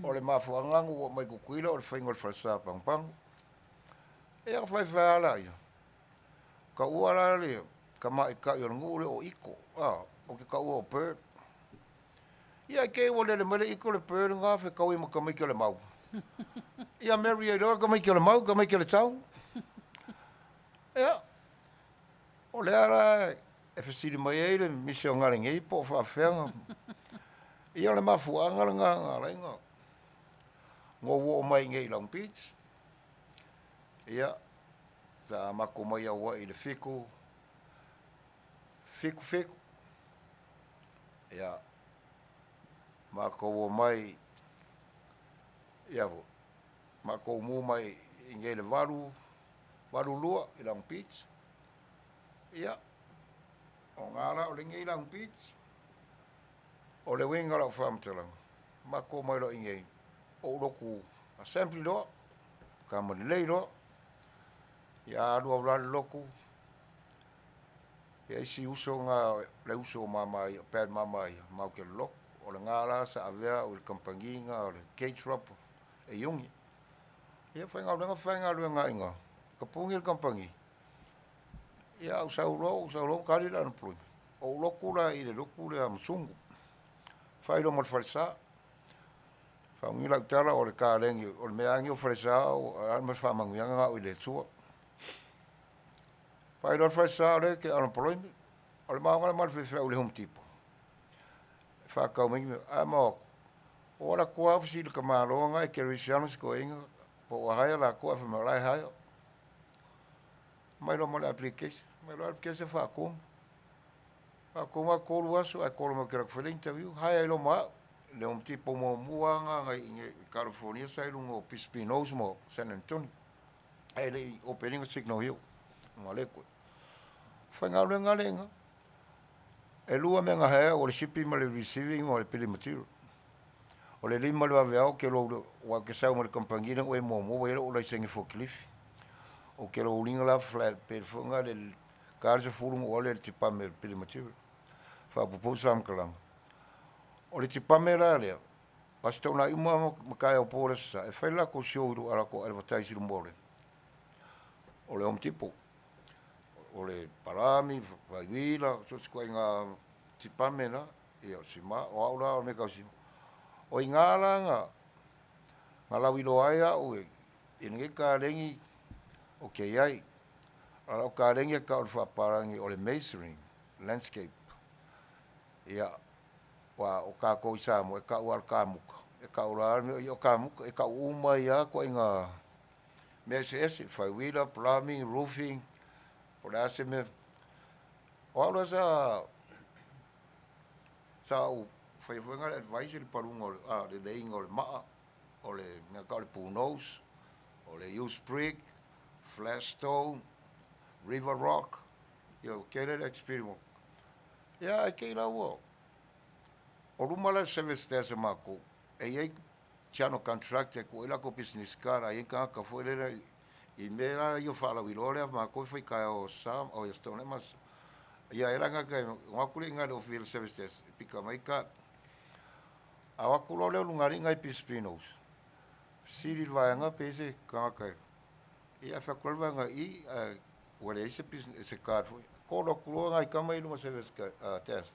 o le mafuaaga na ou oo mai i Tutuila o le faiga o le falesa Pagopago. Ia ona fai fai lava lea, taua la le tamaitai o le nuu lea o Iko, ou te taua o Bird. Ia ae te i ua lele mai le Iko le Bird lena fetaui ma tamaiti o Lemau. Ia marry ai loa tamaiti o Lemau, tamaiti o le town. Ia, o lea la e fesili mai ai le misionare nei po o faapefea ona... Ia o le mafuaaga lena na ala ai ona ou oo mai i inei i Long Beach. Ia, sa matou omai i Hawaii i le 7, 7, 7. Ia, matou omai, ia matou mu mai i inei i le 8, 8, 2 i Long Beach. Ia, o ngā la o lenei Long Beach, o le uiga o lau faamatalaga, matou omai loa i inei, ou lotu assembly loa, tama lelei loa. Ia alu au la le lotu, ia isi uso na, le uso o mama ia, bad mama ia, matou te lotu. O lena la sa avea au i le kamupani lena o le Gage Rubber e iuni. Ia faigaluega faigaluega ai i ina, tapuni le kamupani. Ia ou sau loa ou sau loa tali le unemployment. Ou lotu la i le lotu lea Musugu. Fai loa ma le falesa. Faauiga lau tala o le kalegi o le mea lava lenei o falesa o a ma le faamanuiaga na o i le Atua. Fai loa le falesa o lea e te unemployment. O le maoga le ma le faifeau i le Home Depot. E faatau mai ni mea. Ae ma o atu, o ala atu lava fesili i le tamaloa lena e Kerisiano si toeaina po ua hire latou ae fai mai o la e hire. Aumai loa ma le application, aumai loa le application faatumu. Faatumu atu 3 aso ae call mai ou te alu atu e fai le interview, hire ai loa ma au. Le Home Depot muamua lava na i California sa i luga o Bisbee ma San Antonio. Ae le i open ina Signal Hill ma le koe. Faigaluega le ina. E lua mea na hire o le shipping ma le receiving ma le bill material. O le 5 i le vaveao ou te load aua ou te sau mai le kamupani lea na ou i ai muamua ua i ai lou laisene forklift. Ou te load ina la flat bed foi lena le ta le 10 na ou alu ai i le tipame o le bill material. Faapuupuu se faamatalaga. O le tipame la lea, o Aso Toonai uma ma taeao po o le Aso Sa, e fai le latou show i a latou advertise i luma o le o le Home Depot. O le palami, faiuila, so o se ituaiga tipame la. Ia o le sima, o au la o le mea tau sima. O i ina la na, na lauiloa ai au i, i lenei kalegi ou te i ai. A o lau kalegi e tau o le faapapalagi o le masonry landscape. Ia, aua o tatou i Samoa e tau lava o le kamuta, e tau la le mea ia o kamuta, e tau uma ai lava ituaiga mea eseese, faiuila, plumbing, roofing, po o le a se mea. O au la sa Sa ou faia foi le advice i le paluga o le, a, le leiga o le maa, o le mea tau o le punose, o le use brick, flash stone, river rock, ia ua tele le experience. Ia ae te i la ua. O luma la le service desk a makou, e i ai general contractor e tuu ai latou business card a i ai tagata foi lele i mea la ia o faalauiloa lea a matou e fai taeao o sa o Stone ma ia e la tagata e o atu lea i ina i le ofisa i le service desk e pika mai card. A o atu loa lea o luga alii nai Pilipinos, fesili i le vaega pe i ai se tagata e ia ae fai atu loa le vaega i i ae ua leai se business se card foi. Call atu loa nai tama ia i luga o le service desk,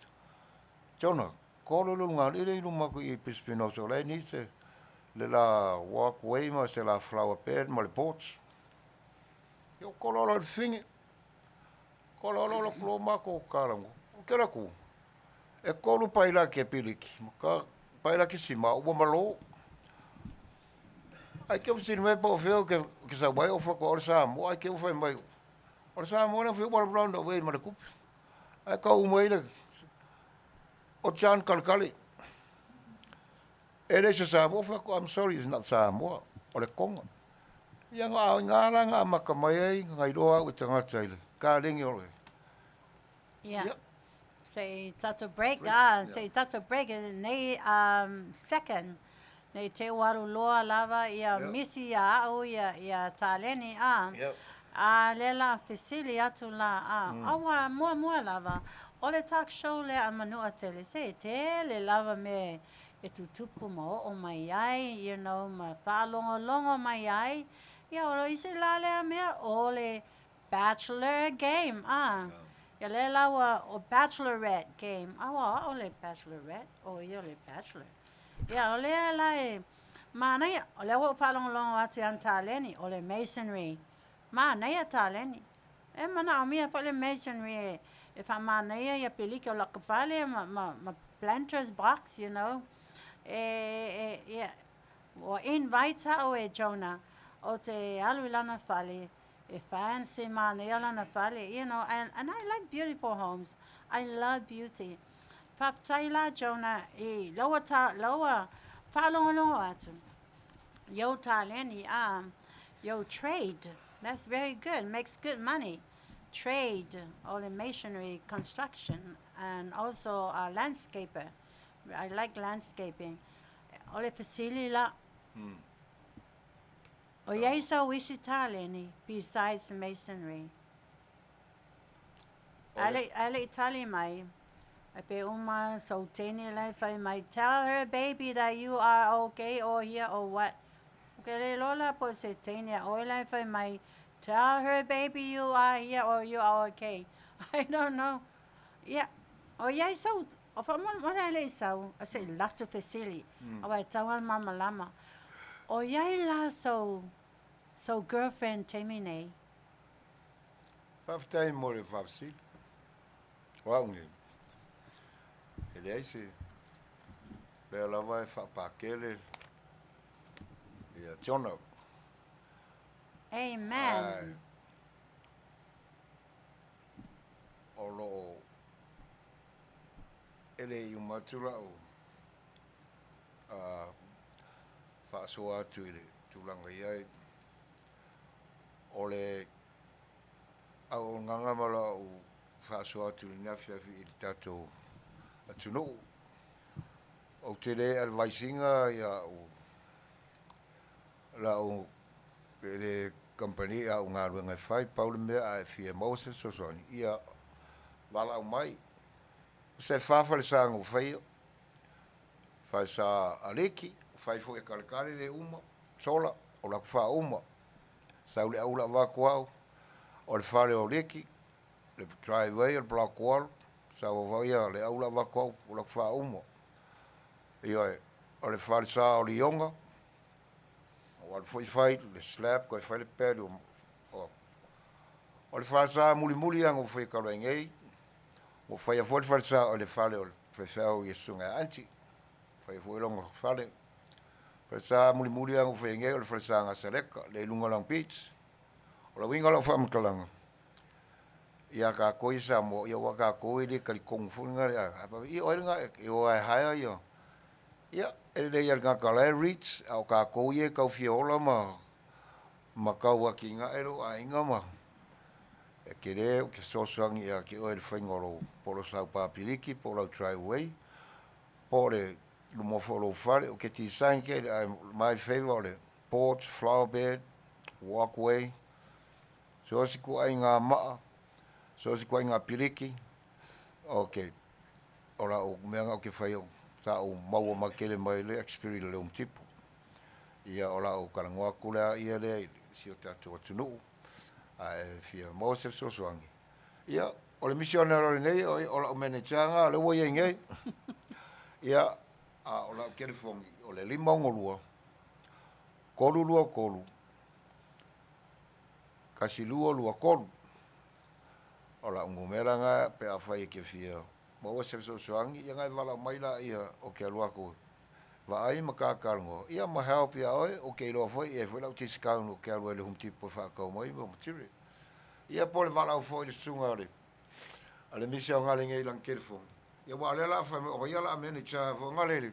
Jonah, Call le luga alii lea i luma atu i i Pilipinos o la e need se le la walkway ma se la flower bed ma le porch. Ia o kolo loa le fefine. Kolo loa loa loa matou talanoa. Ou te alu atu, e tolu pailaki e piliki ma ka pailaki sima ua malo. Ae ke fesili mai po o fea ou te sau ai ou fai atu o le Samoa ae te fai mai o le Samoa lea fai ua round away ma le tupe. Ae tau mai le o John Kalikali. E le se Samoa, fai atu, I'm sorry, it's not Samoa, o le Tonga. Ia nga o nga la nga amata mai ai, nga iloa au e tagata i le kalegi o le. Yeah. Yeah. Se i tatou break, break. Ah, yeah. Se i tatou break, nei second, nei te uaru loa lava, ia yeah. misi ia au, ia, ia taleni, ah. Yeah. A le la fesili atu la, a, aua muamua lava, o le talk show lea a Manu'atele, se tele lava me e tutupu ma oo mai ai, you know, ma faalogologo mai ai, ia o isi la lea mea, o le Bachelor game, a. Ia lea la ua o Bachelorette game, a ua a'o le Bachelorette, o ia o le Bachelor. Ia o lea la e manaia, o lea ua ou faalogologo atu ia Taleni, o le masonry. Manaia Taleni. E manaomia foi le masonry e, e faamanaia ia pelike o laka fale ma, ma, ma planters box, you know. E, e, ia, ua invite a'u e Jonah o te alu i lana fale, e fancy manaia lana fale, you know, and, and I like beautiful homes. I love beauty. Faafetai la Jonah i laua ta, laua faalogologo atu. Yo taleni, yo trade. That's very good. Makes good money. Trade, all in masonry, construction, and also a landscaper. I like landscaping. O le fesili la. O i ai sau isi taleni besides masonry? Ae le i tali mai, ai pe uma sou teine la e fai mai, tell her baby that you are okay or here or what. Ou ke le iloa la po o se teine a oe la e fai mai, tell her baby you are here or you are okay. I don't know. Ia, o i ai sau, o faamolemole ae le i sau, a se i latu fesili, aua e tatau lava le malamalama. O i ai la sou, sou girlfriend taimi nei? Faafetai mo le faafesili. O au nei, e leai se lea lava e faapakele ia Jonah. Amen. Ae, o lo o e le i uma atu lau faasoa atu i le tulaga i ai o le auaunaga ma lau faasoa atu i lenei afiafi i le tatou atunuu. Ou te le advise ina ia au lau le kamupani i au galuega e fai, pau le mea a e fia maua se fesoasoani, ia valaau mai. O se fa falesa na ua faia, falesa a Liki, fai foi e Kalikali le uma, sola, o latou fa uma. Sau le aula avatu au, o le fale o Liki, le driveway o le block wall, sau avau ia le aula avatu au, o latou fa uma. Ioe, o le falesa o Lioga, Ua alu foi fai le slab koe fai le pad o, o le falesa mulimuli lava na ou faia talu ai nei, ua faia foi le falesa o le fale o le faifeau i Susuga ia Aunty, faia foi lona fale. Falesa mulimuli lava na ou faia nei o le falesa na Saleka lea i luga o Long Beach. O le uiga o lau faamatalaga, ia tatou ia Samoa, ia aua tatou e le talitonu foi lena, a faapea, ia o ai lena e o lava e hire ia Ia, e lelei lava i le tagata o la e rich, a o tatou ia e tau fia ola ma ma tau atinae lou aiga ma e tele ou te fesoasoani ia te oe i le faiga o lou po o lou sau papiliki po o lau driveway. Po o le luma foi o lou fale, o ke design ke le my favor o le porch, flower bed, walkway, so o se kuaiga maa, so o se kuaiga piliki, okay. O la'u mea na ou te faia, sa ou maua matele mai le experience i le Home Depot. Ia, o la'u talanoa atu lea ia lea i si o tatou atunuu, a e fia maua se fesoasoani. Ia, o le missionary lenei, o la'u manager na lea ua iai nei. Ia, a o la'u telefoni, o le 562 323 1223. O la'u numera na pe afai e ke fia maua se fesoasoani, ia na e valaau mai laia o ke alu atu vaai ma kakalanoa, ia ma help iā oe, o ke iloa foi e foi la'u discount o ke alu ai i le Home Depot e faatau mai mo material. Ia po o le valaau foi i le susuga a le misionale nei i lana telefoni. Ia ua o lea la fai mai o ia la manager foi ngale le.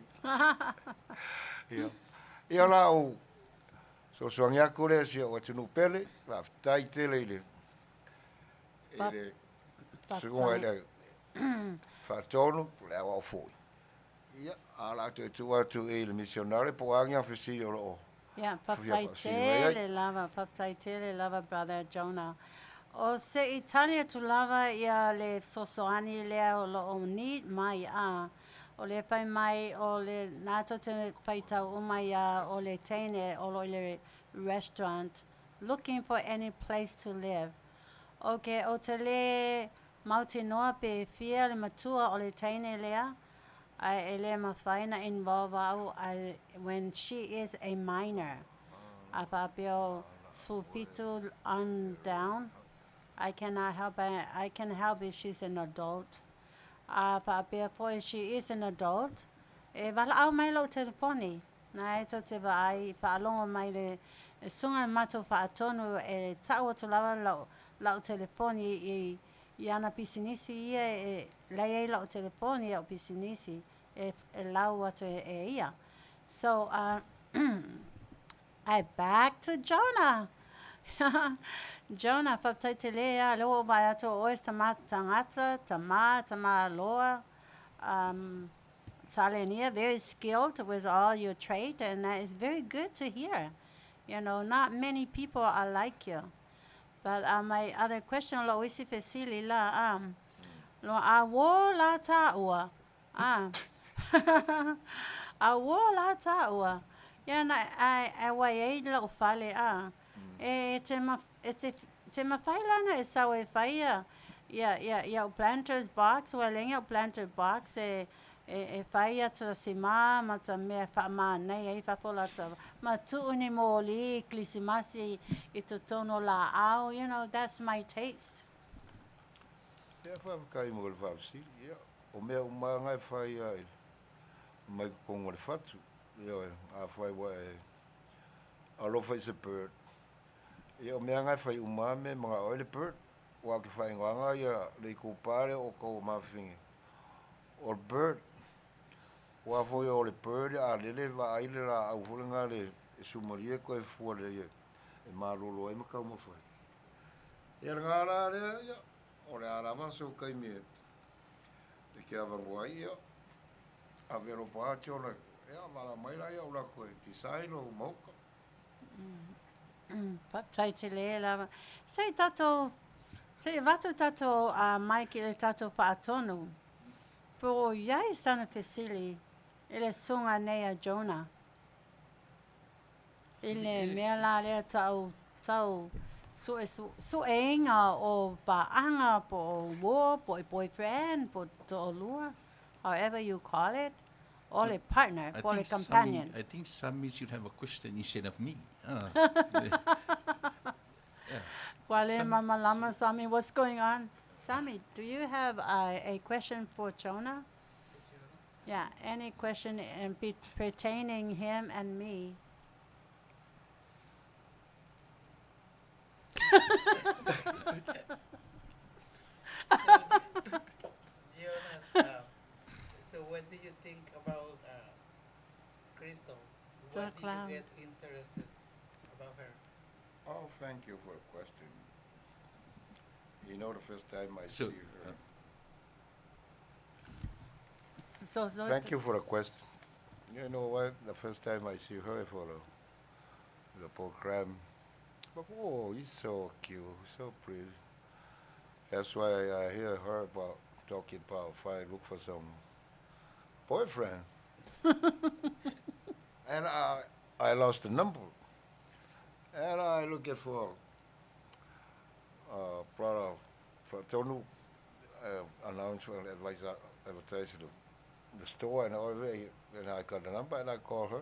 Ia. Ia la o fesoasoani atu lea si ou atunuu pele, faafetai tele i le susuga i le faatonu, le aoao foi. Ia, a o le a toe tuu atu i le misionare po o a ni a fesili o lo o Ia, fia faafetai faafesili mai ai. tele lava, faafetai tele lava, Brother Jonah. O se i tali atu lava ia le fesoasoani lea o lo o need mai a. O le fai mai o le na tou te faitau uma ia o le teine o lo o i le restaurant looking for any place to live. Okay, o te le mautinoa pe fia le matua o le teine lea, ae e le mafai na involve au when she is a minor. A faapea o 17 on down, I cannot help. I can help if she's an adult. A faapea foi she is an adult, e valaau mai lou telefoni. Na e tou te vaai faalogo mai le susuga i le matou faatonu e ta'u atu lava la'u telefoni i ana pisinisi ia e leai ai la'u telefoni a'u pisinisi e lau atu e ia. So I back to Jonah. Jonah, faafetai tele a lea ua ou vaai atu o oe se tama tagata, tama, tamāloa, talenia, very skilled with all your trade, and that is very good to hear. Not many people are like you. But my other question, o la'u isi fesili la, lo a uō la tāua, a uō la tāua, ia na e ua i ai la'u fale a, e te, ma, e te, te mafai lana e sau e fai ia ia ia ia o planters box, ua leai o planter box e fai ata simā ma ta mea faamānaia ai fafo lata ma tuu ni mōlī kerisimasi i totonu o laau. That's my taste. Ia, faafetai mo le faafesili. Ia, o mea uma lava e fai a i mai totonu o le fatu. Ioe, afai ua e alofa i se bird. Ia, o mea lava e fai uma me mana'o ai le bird. Ua ou te faaigoaga ia le itupa lea o outou o mafafine. O le bird. Ua foi o le bird a lele vaai le laau foi lena le e sumalie toe fua lelei e malolo ai ma taumafai. Ia lena la lea, ia, o le a lava sou taimi e ke avanoa ai, ia, ave alofa atu ona, ia, valaau mai la ia o latou e design lou maota. Faafetai tele lava. Se i tatou se i avatu tatou mic i le tatou faatonu. Po o i ai sana fesili i le susuga nei a Jonah. I le mea la lea ta'u tau sueina o paaga po o uō po o boyfriend po o toalua, however you call it, o le partner I po o le think Sami, companion. I think Sami should have a question instead of me. Ah. Yeah. Kwale Sami- Mama Lama Sami, what's going on? Sami, do you have a question for Jonah? Yeah, any question and be pertaining him and me? Jonas, so what do you think about Crystal? To What did clown. you get interested about her? Oh, thank you for the question. You know, the first time I So, see her, So, so Thank you for the question. You know what? The first time I see her for the program, but oh, he's so cute, so pretty. That's why I hear her about talking about find look for some boyfriend. And I lost the number. And I looking for brother for Tonu announcement advice advertise the store and all that. And I got the number and I call her.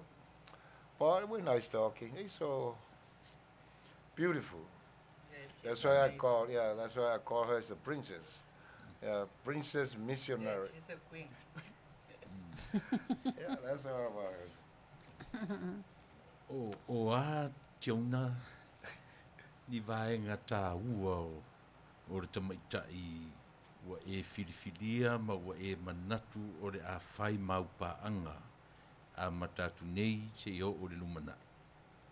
But we're nice talking. He's so beautiful. Yeah, she's That's why I amazing. call yeah, that's why I call her as the princess. Yeah, princess Yeah, missionary. she's a queen. Yeah, that's all about her. O a Jonah ni vaega tāua o le tamaitai ua e filifilia ma ua e manatu o le a fai maupaaga amata atu nei seia oo i le lumanai.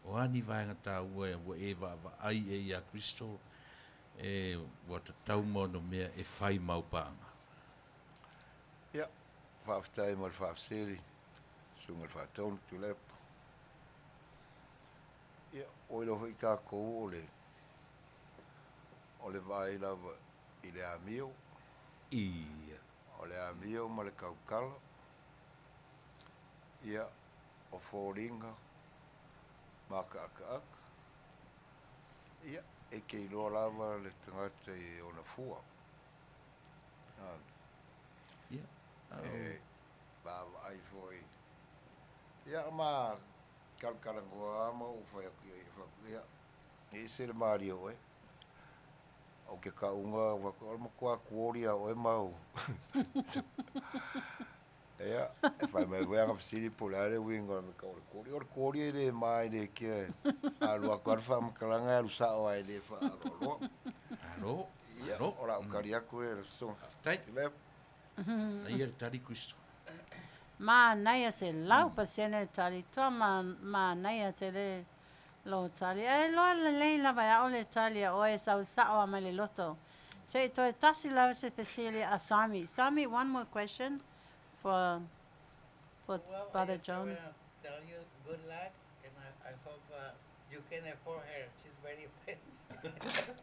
O a ni vaega tāua e ua e vaavaai e iā Kristo e ua tatau ma ona mea e fai maupaaga. Ia, faafetai mo le faafesili, susuga i le faatonu Tuilaepa. Ia, ua iloa foi tatou o le o le vaai lava i le amio. Ia. O le amio ma le tautala. Ia, o foliga ma akaakaaka. Ia, e te iloa lava le tagata i ona fua. Ah, Ia. e vaavaai foi. Ia, ma talatalanoa lava ma ou fai atu i ai, fai atu, ia, e ese le malie o oe. O ke kauga, o fai atu, o le matua kuoli lava o oe ma au. Ia, e fai mai foi ana fesili po o le a le uiga o le mea e tau o le kuoli. O le kuoli e le ma e le kea e alu atu lava le faamatalaga e alu sao lava e le faaaloaloa. Alo. Ia, Alo. o lau tali atu lea i le susuga. Faafetai. Tuilaepa. Aia le tali Kristo. Manaia se 100% le tali toa ma manaia tele lou tali. E iloa lelei lava e a'o le tali a oe e sau sa'o a mai le loto. Se i toe tasi lava se fesili a Sami. Sami, one more question for for Well, I Brother just John. wanna tell you good luck, and I hope you can afford her. She's very expensive.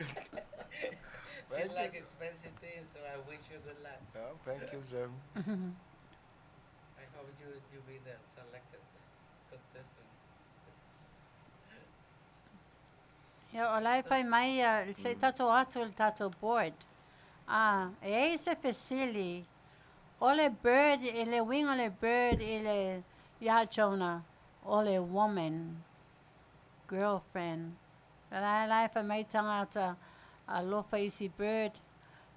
She Thank like you. expensive things, so I wish you good luck. Yeah, thank you, Sam. I hope you be the selected contestant. Ia, o la e fai mai ia, se i tatou atu i le tatou board. Ah, e ai se fesili, o le bird, i le uiga o le bird i le iā Jonah, o le woman, girlfriend. O la la e fai mai tagata alofa i si bird.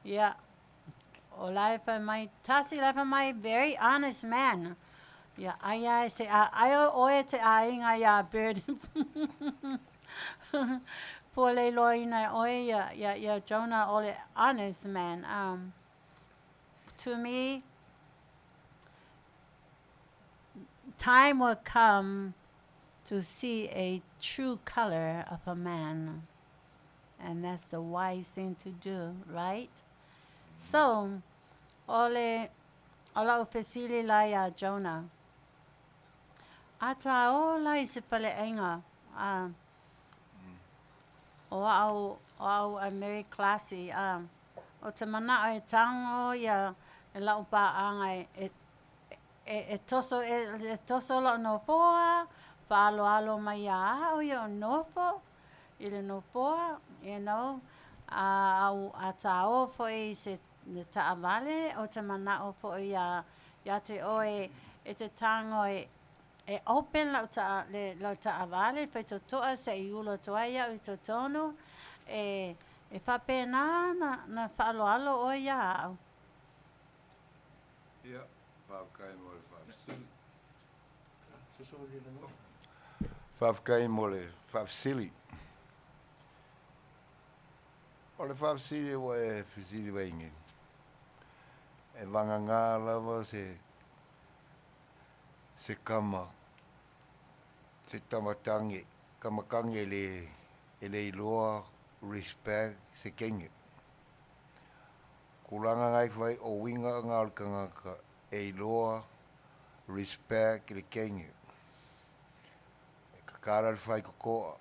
Ia, o la e fai mai, tasi la e fai mai, very honest man. Ia, ai ai se, a, ai o oe te aiga iā bird. Fua le iloaina e oe ia, ia, ia Jonah o le honest man. To me, time will come to see a true color of a man. And that's the wise thing to do, right? So, o le, o la'u fesili la iā Jonah. A ta oo la i se faleaiga, a, o a'u, o a'u I'm very classy, a, ou te mana'o e tago ia la'u pa'aga e, e, e, e toso, e, e toso la'u nofoa, fa'aaloalo mai iā a'u ia o nofo, i le nofoa, you know, a, au, a tā oo fo'i i se le ta'avale, ou te mana'o fo'i iā, iā te oe e te tago e, e open lau ta'a, le, lau ta'avale, faitoto'a se'i ulu atu ai a'u i totonu, e, e fa'apena na, na fa'aaloalo oe iā a'u. Ia, faafetai mo le faafesili. Faafetai mo le faafesili. O le faafesili ua e fesili mai nei, e vagagā lava se se kama, se tamatangi, tamatangi e le e le iloa respect se teine. Tulaga na e fai o uiga na o le tagata e iloa Respect i le kenge. E kakala le faikokoa,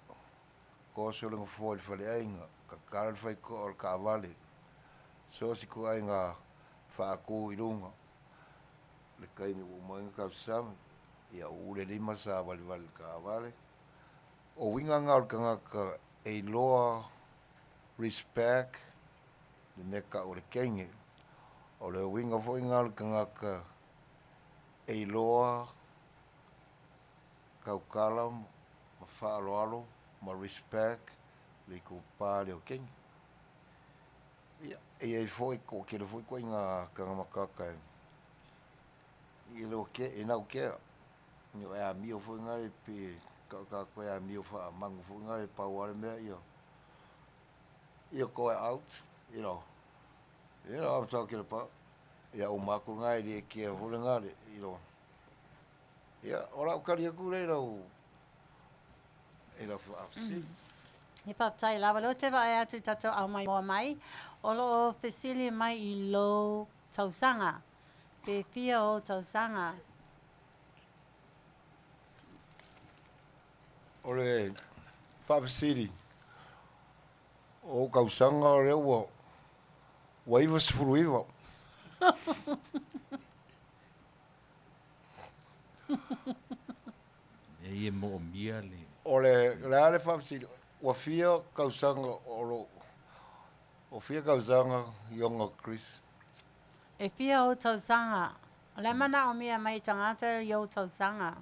koso le gafoa i le faleaiga, kakala le faikoa o le kaavale, so o se ituaiga faatu i luga. Le taimi ua uma ai ona tausami, ia uu le lima savalivali i le taavale. O uiga na o le tagata e iloa respect le mea tau o le teine. O le uiga foi lena o le tagata e iloa tautala ma faaaloalo ma respect le itupa lea o teine. Ia, e i ai foi, toatele foi ituaiga taga matata e le o ke, e nau kea. Ia e amio foi lena pe tau tatou e amio faamanu foi lena pau lava le mea ia ia toe out, you know. You know what I'm talking about. Ia uma atu lena e le kea foi lena le, you know. Ia, o lau tali atu lea i lau i lau faafesili. E faafetai lava lea ou te vaai atu i tatou au mai moa mai, o lo o fesili mai i lou tausaga. Pe fia ou tausaga? O le faafesili, o ou tausaga o lea ua ua 99. E ia moomia le. O le, le a le faafesili, ua fia tausaga o lou, o fia tausaga Ioga Chris? E fia ou tausaga? O le manaomia mai tagata i ou tausaga.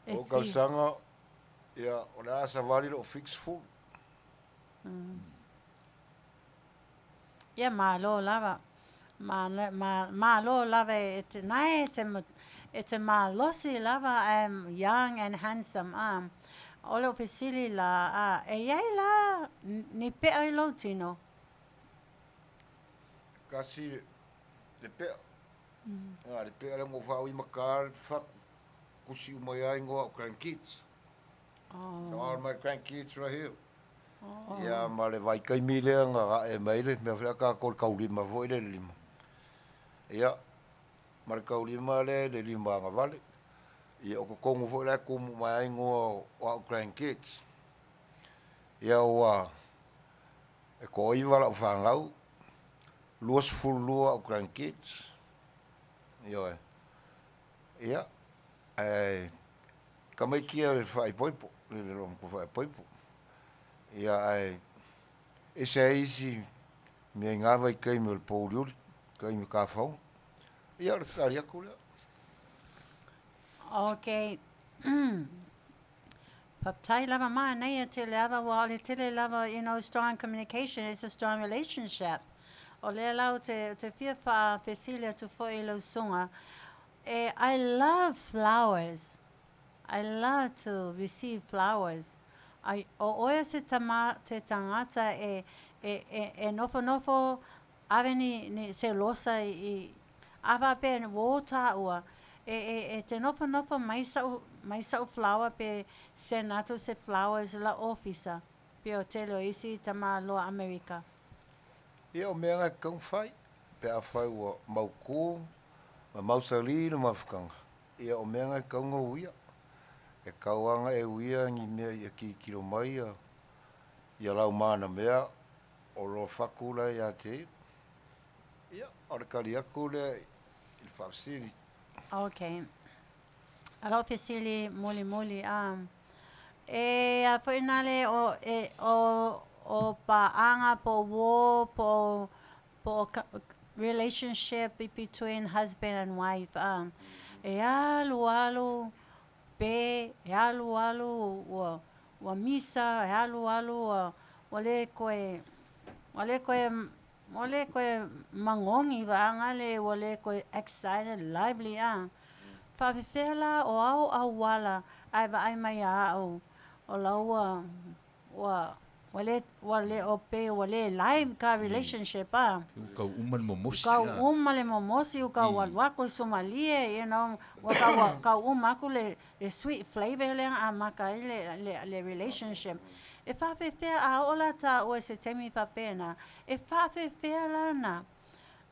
E O fia. tausaga, ia, o le a savali lou 70. Ia malo lava. Ma, ma, malo lava e te nae e te, e te malosi lava. I'm young and handsome. Ah. O le fesili la, ah, e iai la ni pea i lou tino? Kasi le pea. Mm. le pea le mo whao i maka le whaku. Kusi uma ia ingoa o grandkids. Oh. So all my grandkids right here. Oh. Ia ma le vaikaimi lea nga e mai le mea whia ka ko le kaulima foi le lima. Ia ma le kaulima le le lima nga vale. Ia o kokongu foi la kumu mai ai ingoa o au grandkids. Ia ua e ko iwa lau whangau, 22 au grandkids. Ia e. Ia, e, kamaikia le whaipoipo, le le lomo ko whaipoipo. Ia ae, ese ai isi mea i ngā vai kaimi o le pōuriuri, kaimi ka whau. Ia, o le tali aku lea. Okay. Faafetai lava manaia tele ava ua o le tele lava, you know, strong communication is a strong relationship. O lea la ou te, te fia faafesili atu foi i lau susuga. E, I love flowers. I love to receive flowers. Ai, o oe se tama, te tagata e, e, e, e nofonofo ave ni, ni se losa i, i a faapea ua o tāua, e, e, e te nofonofo mai sa'u, mai sa'u flower pe send atu se flowers la ofisa, pe o tele o isi tamāloa Amerika. Ia o mea nga kau whai, pe a whai ua mauku, ma mausali le mafukanga. Ia o mea nga kau ngau ia. E kauanga e uia ni mea ia kikilo mai ia, ia lau mana mea, o lo whaku la ia te. Ia, o le kali aku lea i le faafesili. Okay. Alo fesili muli muli a. E a foi nale o e o o pa'aga po o uō po o po o relationship between husband and wife a. E alu alu pe e alu alu ua ua misa e alu alu ua ua le koe ua le koe ua le koe magogi vaega le ua le koe excited lively a. Faafefea la o ao auala ae vaai mai ia a'u o la ua ua ua le ua le o pei ua le live ka relationship a. Ua kau uma le momosi. Kau uma le momosi ua kau alu aku le sumalie, you know, ua kau kau uma aku le le sweet flavor lea na amata ai le le le relationship. E faafefea a oo la tāua i se taimi faapena, e faafefea la na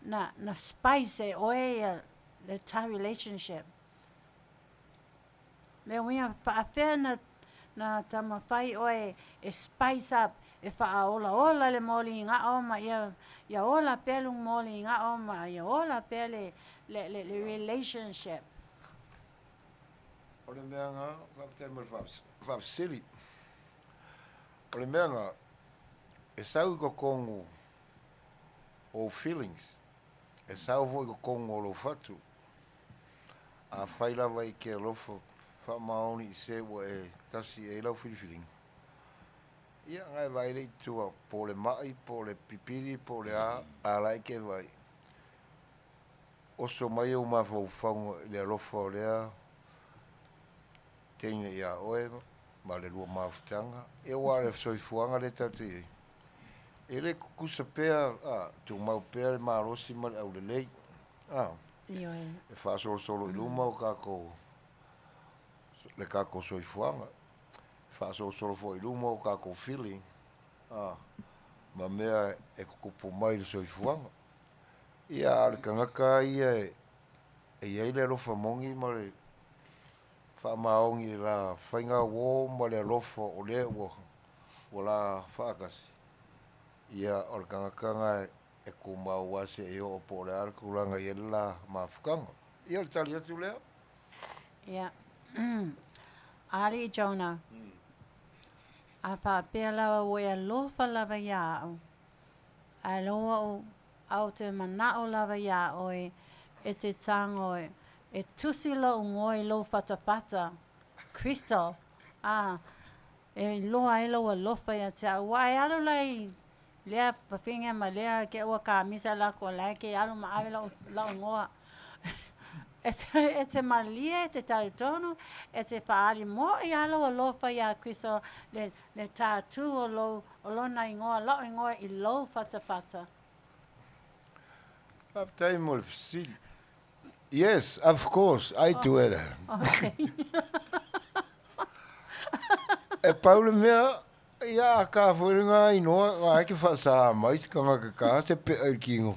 na na spice e oe ia le ta relationship? Le uiga faafea na na taumafai oe e spice up e faaolaola le moligao ma ia ia ola pea lou moligao ma ia ola pea le le le le relationship. O le mea na, faafetai mo le faafesili. O le mea na, e sau i totonu o ou feelings, e sau foi i totonu o lou fatu. Afai lava e te alofa faamaoni i se ua e tasi i ai lau filifiliga, ia, na e vaai lea i tua, po o le mai, po o le pipili, po o le a, a la e te vaai. Oso mai ou mafaufauga i le alofa o lea teine iā oe ma le lua mafutaga, ia aua o le soifuaga lea tatou te i ai, e le tutusa pea, a, tumau pea le malosi ma le aulelei, a, Ioe. e faasolosolo i luma o tatou, le tatou soifuaga, e faasolosolo foi i luma o tatou feeling, a, ma mea e tutupu mai i le soifuaga. Ia, a o le tagata lava ia e i ai le alofa moni ma le faamaoni i le la faiga uō ma le alofa o lea ua ua la faatasi, ia, o le tagata lena e tumau lava seia oo po o le a le tulaga e i ai le la mafutaga. Ia, o le tali atu lea. Ia. Alii Jonah, a faapea lava ua e alofa lava iā au, ae loa ou a ou te manao lava iā oe e te tago e tusi lou igoa i lou fatafata, Crystal, a, e iloa ai lou alofa ia te au. Ua e alu la i lea fafine ma lea ke ua kamisa lako la e ke alu ma ave lou, lou igoa. E te, e te malie, e te talitonu, e te faaali moʻi lava lou alofa iā Crystal le, le tattoo o lou, o lona igoa, lou igoa i lou fatafata. Faafetai mo le fesili. Yes, of course, I do it. Okay. E pau le mea, ia a ka foi le ngā inoa, ngā e ke whaasā mai se kangaka ka se pea i le kino.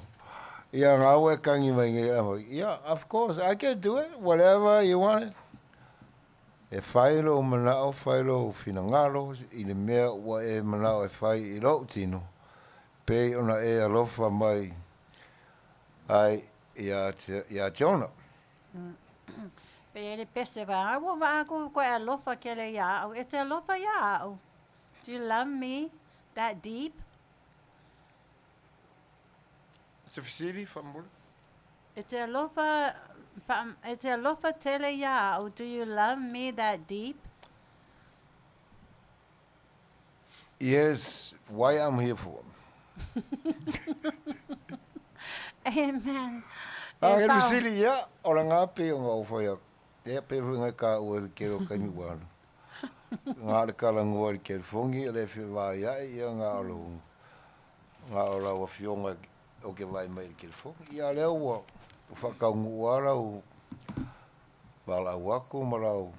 Ia ngā ua e kangi mai nei la mai. Yeah, of course, I can do it, whatever you want it. E whai lou manao, whai lou finangalo, i le mea ua e manao e whai i lou tino, pei ona e alofa mai ai iā te, iā Jonah. Pei e le pese va, ua vaa ku koe alofa kele iā au, e te alofa iā au. Do you love me that deep? Se fesili, faamolemole. E te alofa, e te alofa tele iā au, do you love me that deep? Yes, why I'm here for. Amen. A he fesili ia, o la ngā pe o ngā ofa ia. Ia pe fo ngai ka ua le kero kaimi ua alu. Ngā le kala ngua le kero fongi le fe vā ia ia ngā o lo ngā o la ua fionga o ke vai mai le kero fongi. Ia lea ua whakaungu ala u wala aku ma lau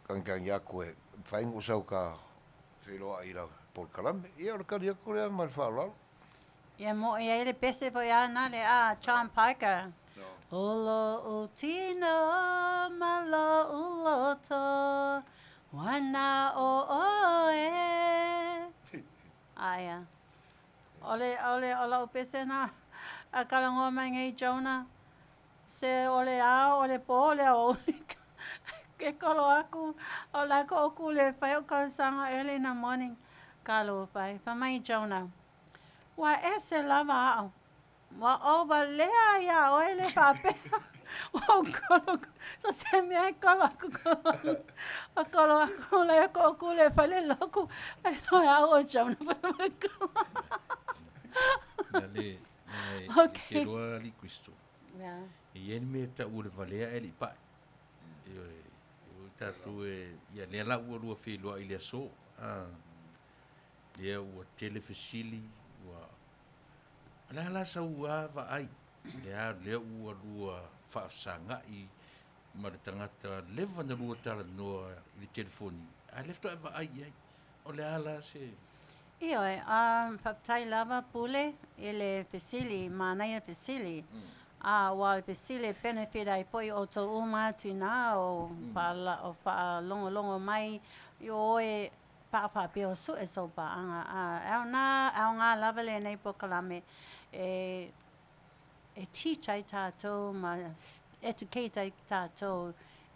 Kagikangi aku e whai sau ka wheloa i lau polokalame. Ia o le kali aku lea ma le faaaloalo. Ia moʻi ai le pese foi a na le a John Parker. O loʻu tino ma loʻu loto, ua na o ʻoe. Aia. ʻAʻole, ʻaʻole o lau pese na a kalagoa mai nei Jonah. Se o le ao, o le pō, o le aoauli ke kolo aku, o la ko oku le fai o tausaga early in the morning. Talofa e, fai mai Jonah, Ua ese lava aʻu, ua ou walea iā ʻoe le faapea, ua ou kolo aku, so se mea e kolo aku, kolo aku, a kolo aku la e ko oku le fai le loku, ai loa au o Jonah fai mai kolo. Na le, okay. E te roa ali Kristo. Yeah. E i ai le mea e tau o le valea e le i pae. Ioe, o tatou e, ia lea la ua lua feiloai i le aso. Ah, lea ua tele fesili, ua, o le a la sau a vaai, lea, lea ua lua faafesagai ma le tagata leva na lua talanoa i le telefoni, a lea faatoa e vaai i ai. O le a la se... Ioe, um, faafetai lava Pule i le fesili, manaia fesili. A aua o le fesili e benefit ai foi outou uma tinā o o faalogologo mai i oe pe a faapea o suʻe sou paaga. A e aoga, aoga lava lenei polokalame e e teach ai tatou ma educate ai tatou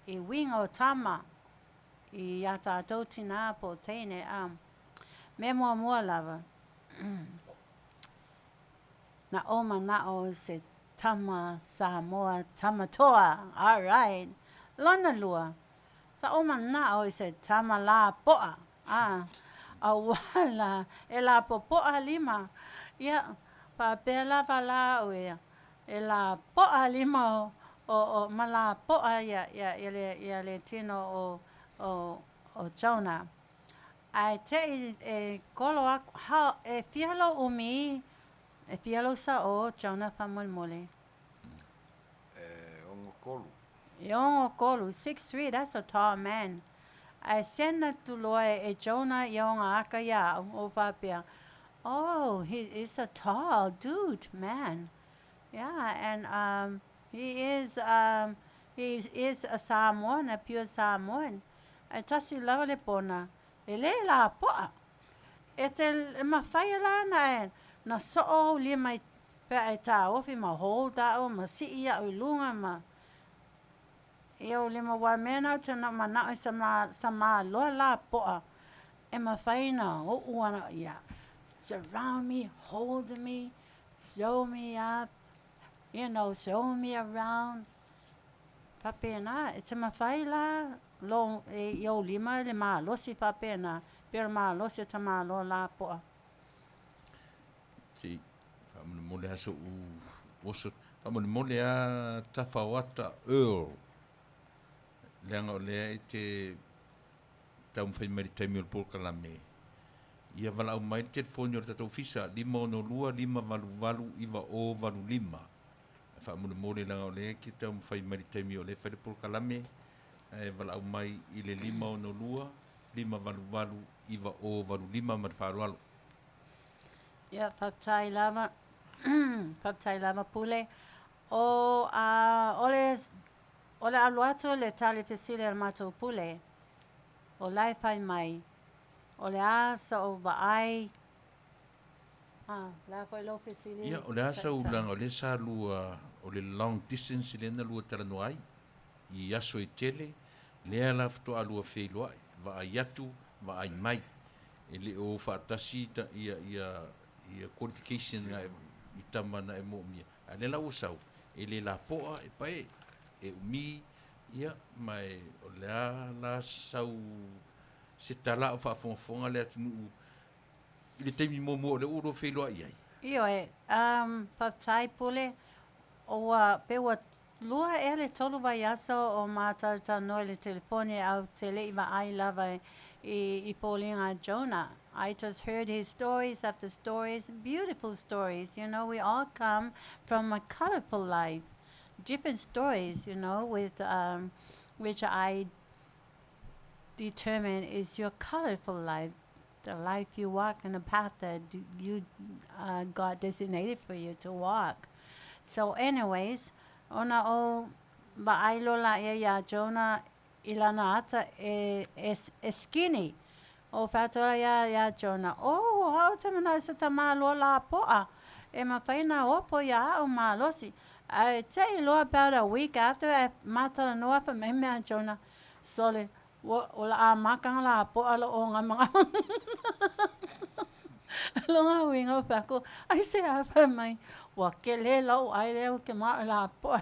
i uiga o tama i a tatou tinā po o teine. A mea muamua lava, na ou manao se tama Samoa, tama toa. Alright. Lona lua, sa ou manao i se tama lapoa. A, auā la, e lapopoa lima. Ia, faapea lava la au ia, e lapoa lima o, o, o ma lapoa ia, ia, ia, le, ia le tino o, o, o Jonah. Ae te i e kolo aku, how, e fia lou umi, e fia lou sao, Jonah faamolemole? E 63. E 63, 6'3", that's a tall man. Ae send atu loa e Jonah ia ona aka ia au, ou faapea, oh, he is a tall dude, man. Yeah, and he is he is a Samoan, a pure Samoan. Ae tasi lava le pona, e le lapoa. E te mafai la na e na soo ou lima i pe a e taofi ma hold au ma sii au i luga ma i ou lima aua o le mea lena ou te manao i sa maloa lapoa e mafai na oo ana ia surround me, hold me, show me up, show me around. Faapena, e te mafai la lo i ou lima le malosi faapena, pei o le malosi o tamaloa lapoa. Se i faamolemole lava so'u oso, faamolemole lava Tafaoata Earl, leaga o lea e te taumafai mai i le taimi o le polokalame, ia valaau mai le telefoni o le tatou ofisa, 562 588 9085. Ae faamolemole leaga o lea e te taumafai mai i le taimi o lea e fai le polokalame, ae valaau mai i le 562 588 9085 ma le faaaloalo. Ia, faafetai lava, faafetai lava Pule. O a o le o le alu atu le tali fesili a le matou Pule, o la e fai mai, o le a so'u vaai, a, o le a foi lou fesili? Ia, o le a sau leaga o lea sa lua, o le long distance lea na lua talanoa ai i aso e tele, lea la faatoa lua feiloai, vaai atu, vaai mai. E le o faatasi ta, ia, ia, ia qualification na e, i tama na e moomia. A o lea la ua sau, e le lapoa, e pae, e umi, ia, ma e, o le a la sau se tala a o faafogafoga le atunuu i le taimi muamua o lea ua lua feiloai ai? Ioe, faafetai Pule, ua, pe ua lua ea le tolu vaiaso o matou talanoa i le telefoni ae ou te le i vaai lava i, i foliga a Jonah. I just heard his stories after stories, beautiful stories, you know, we all come from a colorful life, different stories, you know, with, which I determine is your colorful life, the life you walk and the path that you God designated for you to walk. So anyways, ona ou vaai loa laia iā Jonah i lana ata e, e, e skinny. Ou fai atu la iā, iā Jonah, Oh, o au te manao i se tamā loa lapoa e mafai na opo iā a'u malosi. Ae te i loa about a week after ae matalanoa fai mai mea a Jonah, Sole, ua, o le a amata ona lapoa lou ogamagama. Lona uiga ou fai atu, aisea fai mai, ua kele lou ai lea ou te manao e lapoa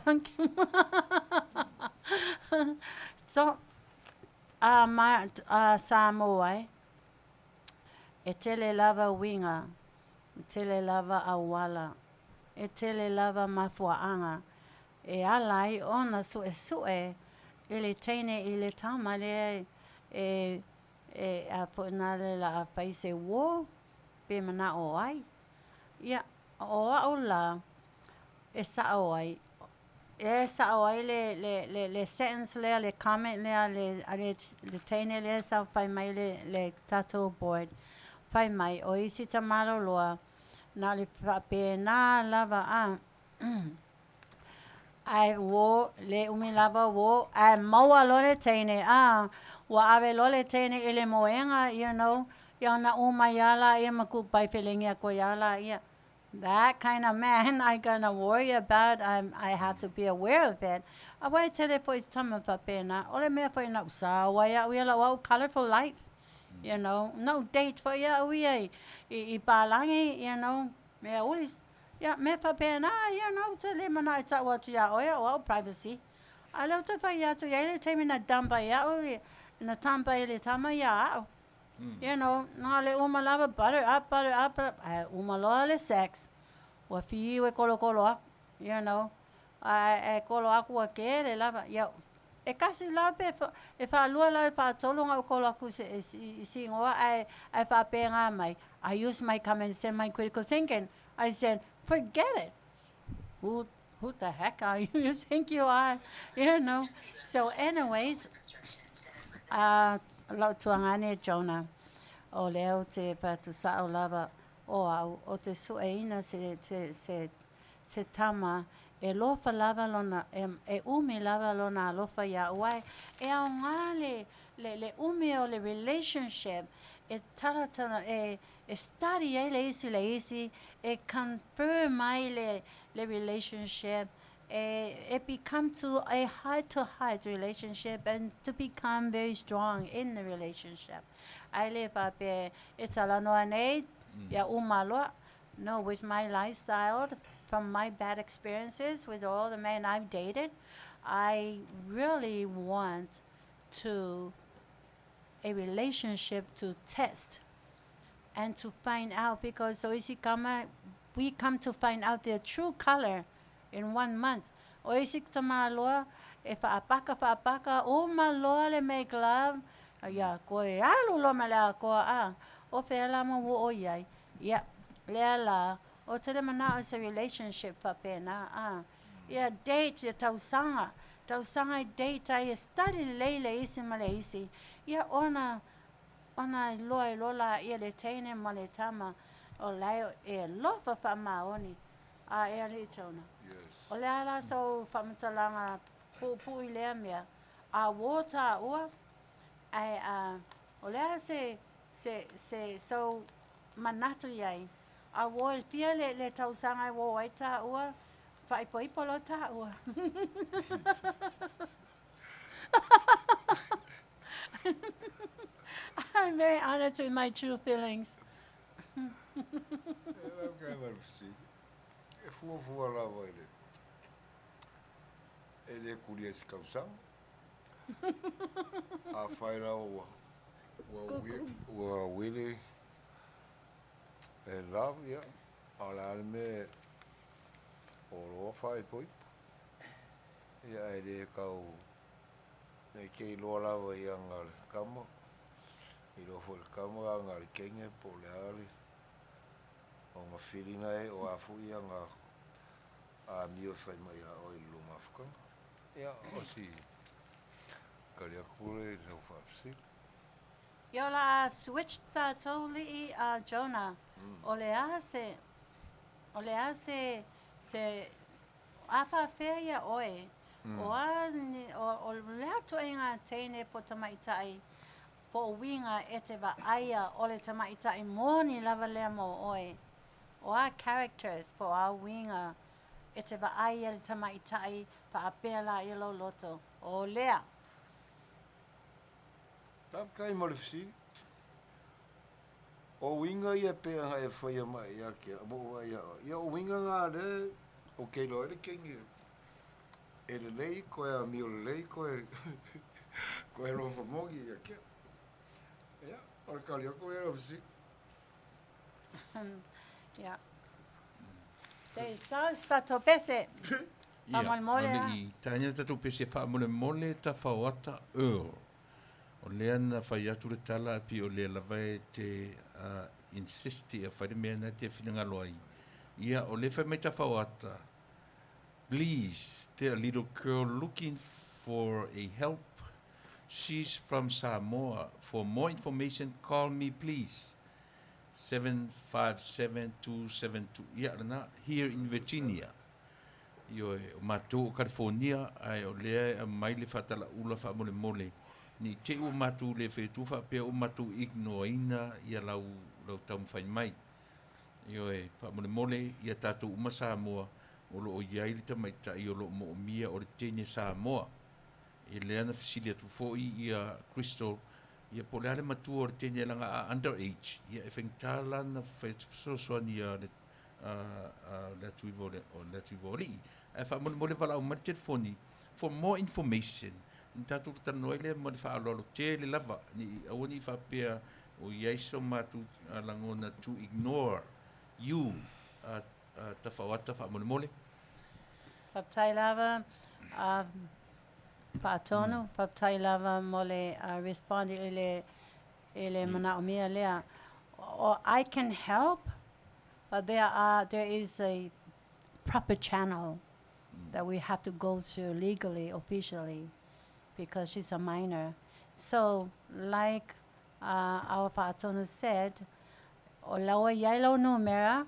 So, a ma, a Samoa e, e tele lava uiga, e tele lava auala, e tele lava mafuaaga e ala ai ona suesue i le teine i le tama lea e e a foi na le la a fai se uō pe manao ai. Ia, o au la e sao ai, e sao ai le le le le sentence lea, le comment lea le a le le teine lea sa fai mai le le tatou board, fai mai o isi tamaloloa na o le faapena lava a. Ae uō, le umi lava uō, ae maua loa le teine, a, ua ave loa le teine i le moega, you know, ia ona ū mai lava laia ma kuʻu paefelegi aku ai lava laia. That kind of man I gonna worry about, I'm, I have to be aware of it. Aua e tele foi tama faapena, o le mea foi na ou sao ai au ia lau au colourful life, you know, na ou date foi au ia i, i, i palagi, you know, mea uli, ia, mea faapena, you know, ou te le manao e tau atu iā oe, o au privacy. A o lea ou te fai atu, i ai le taimi na dump ai au, na dump ai le tama ia au. You know, na o le uma lava, butter up, butter up, butter up, ae uma loa le sex, ua fiu e kolokolo aku, you know, ae e kolo aku ua kele lava, ia, e kasi lava pe e faalua lava e faatolu ona ou kolo aku i i sigoa ae ae faapena mai, I use my common sense, my critical thinking, I said, forget it, who who the heck are you, you think you are, you know. So anyways, lau tuagane Jonah, o lea ou te fai atu sao lava, o au, ou te sueina se, se, se, se tama e lofa lava lona, e, e umi lava lona alofa iaʻu ae e aoga le, le, le umi o le relationship e talatala, e, e study ai le isi le isi, e confirm ai le, le relationship, e, e become to a heart to heart relationship and to become very strong in the relationship. Ae le faapea e talanoa nei ia uma loa. No, with my lifestyle, from my bad experiences with all the men I've dated, I really want to a relationship to test and to find out because o isi kama, we come to find out their true color in one month. O isi tamāloa, e faapaka faapaka, uma loa le make love, ia koe alu loa ma le akoa a, o fea la ma ua o i ai. Ia, lea la, o te le manao se relationship faapena a. Ia date ia tausaga, tausaga e date ai e study lelei le isi ma le isi, ia ona ona iloa ai loa laia le teine ma le tama o lae e alofa faamaoni. A e alii Jonah. Yes. O le a la sou faamatalaga puupuu i lea mea, a uō tāua, ae a, o le a se, se, se sou manatu i ai, a uō e fia le, le tausaga e uō ai tāua, faaipoipo loa tāua. I'm very honest with my true feelings. E lau kai ma le fesili. E fuafua lava i le e le kulia i se tausaga. Afai lava ua ua ua uili e love, ia, a o le a le mea o loa faaipoipo. Ia ae le tau e te iloa lava i aga a le tama, iloa foi e le tama aga a le teine po o le a le ona feeling ai o a foi aga amio e fai mai ia oe i le lua mafutaga. Ia, o si tali atu lea i lau faafesili. Ia o le a switch tatou lii a Jonah, o le a se, o le a se, se, a faafea ia oe, o a ni, o, o le a toaiga teine po tamaitai po o uiga e te vaaia o le tamaitai moni lava lea mo oe, o a characters po o a uiga e te vaai ai le tamaitai faapea la ia lou loto, o lea. Faafetai mo le fesili. O uiga ia e pei ona e faia mai ia te au, ma ou vaai ia oe. Ia o uiga na lea ou te iloa ai le teine e lelei, toe amio lelei, toe toe alofa moni ia te au. Ia, o le tali atu lea i lau fesili. Ia. Se i sau se tatou pese. Ia, Faamolemole o a. le i taina le tatou pese faamolemole Tafaoata Earl. O lea na fai atu le tala e pei o lea lava e te insist ia fai le mea na te finagalo ai. Ia, o lea fai mai Tafaoata, Please, there a little girl looking for a help. She's from Samoa. For more information, call me please. 757272. Ia, lena, here in Virginia. Ioe, o matou o Kalifonia, ae o lea e aumai le faatalaula faamolemole, ne i te i ua matou le fai atua faapea ua matou ignore-ina ia lau, lau taumafai mai. Ioe, faamolemole, ia tatou uma Samoa, o lo o i ai le tamaitai o lo o moomia o le teine Samoa. E lea na fesili atu foi ia Crystal, ia po o le a le matua o le teine leaga a under age, ia e faigata la ona fai atu fesoasoani a le le atu iva o le, o le atu iva o alii. Ae faamolemole valaau mai le telefoni for more information. Na tatou talanoa ai lea ma le faaaloalo tele lava, ne i aua ne i faapea o i ai so matou lagona to ignore you Tafaoata faamolemole. Faafetai lava Faatonu, faafetai lava mo le respond i le i le manaomia lea. I can help, but there are there is a proper channel that we have to go through legally, officially, because she's a minor. So, like our Faatonu said, o la ua i ai lau numera,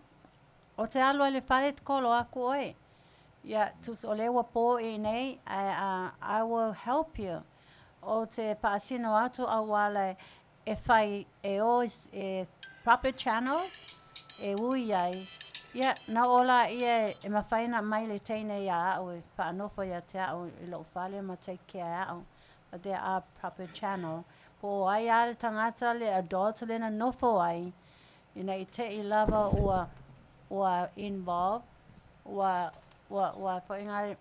o te alu ai i le fale kolo aku ʻoe. Ia, tusa o lea ua po i inei, ae I will help you. O te faasino atu auala e fai e o i proper channel e ui ai, ia, na oo laia e mafai ona aumai le teine iā au e faanofo ia te au i lou fale ma take care au. But there are proper channel. Po o ai lava le tagata le adult lea na nofo ai, ina i te i lava ua ua involve, ua ua ua foi ngā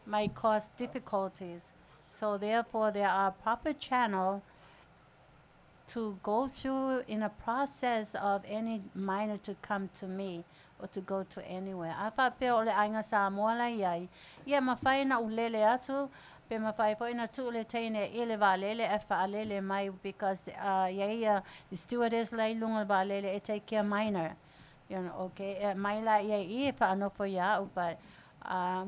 might cause difficulties. So therefore there are proper channel to go through in a process of any minor to come to me or to go to anywhere. A faapea o le aiga Samoa la i ai, ia mafai ona ou lele atu, pe mafai foi ona tuu le teine i le vaalele ae faalele mai because i ai ia stewardess la i luga o le vaalele e take care minor. You know, okay, e aumai laia i i e faanofo ia au, but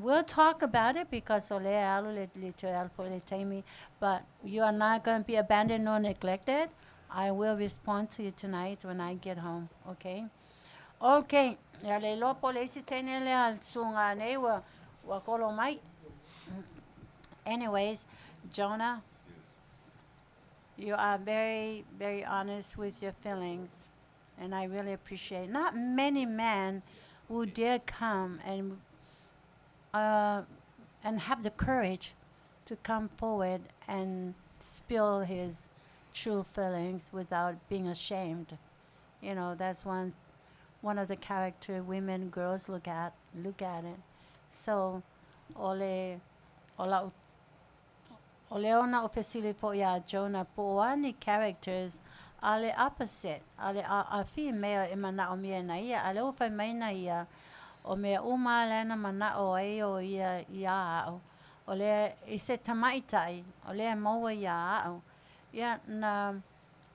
we'll talk about it because o lea e alu le, le toe alu foi le taimi, but you are not going to be abandoned nor neglected. I will respond to you tonight when I get home, okay? Okay, ia le iloa po o le isi teine lea a le susuga nei ua, ua kolo mai. Anyways, Jonah, you are very, very honest with your feelings, and I really appreciate it. Not many men would dare come and and have the courage to come forward and spill his true feelings without being ashamed. You know, that's one one of the character women girls look at look at it. So o le o la'u o le ona o fesili fo'i iā Jonah po o a ni characters a le opposite a le a, a female e manaʻomia e nā ia a lea ua fai mai nā ia o mea uma lea na manaʻo ai o ia iā aʻu o lea i se tamaitai o lea e maua iā aʻu ia na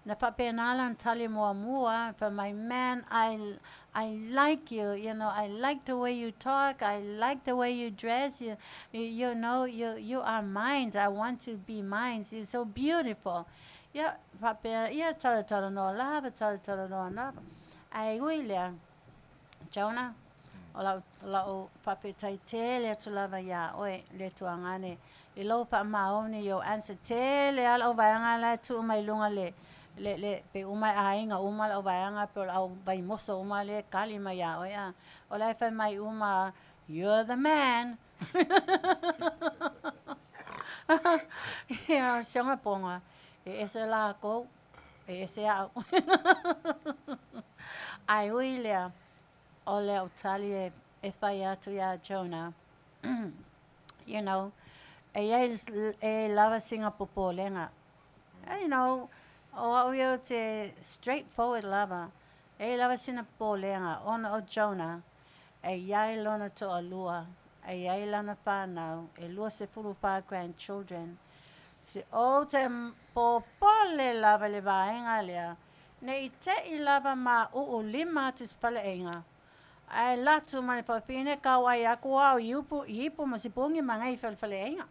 Na faapena lana tali muamua, fai mai, Man, I, I like you, you know, I like the way you talk, I like the way you dress, you, you know, you, you are mine, I want to be mine, you're so beautiful. Ia, faapea, ia talatalanoa lava, talatalanoa lava. Ae ui lea, Jonah, o lau, lau faafetai tele atu lava iā oe, le tuagane, i lou faamaoni i ou answer tele lava lau vaega la e tuu mai luga le le le pe uma e aiga uma lau vaega pe o le au vaimoso uma lea e kali mai iā oe a o la e fai mai uma you're the man ia o si ona poga e ese lākou e ese au ae ui lea o le au tali e e fai atu iā Jonah you know, e iai e lava sina popolega. You know, o au ia o te straight forward lava, e iai lava sina popolega ona o Jonah, e iai lona toalua, e iai lana whanau, e 24 grandchildren. Te o te popole lava i le vaega lea, ne i te i lava ma uu lima atu i se faleaiga. Ae latu ma le fafine kau ai aku au i upu i ipu ma sipungi ma nei falefaleaiga.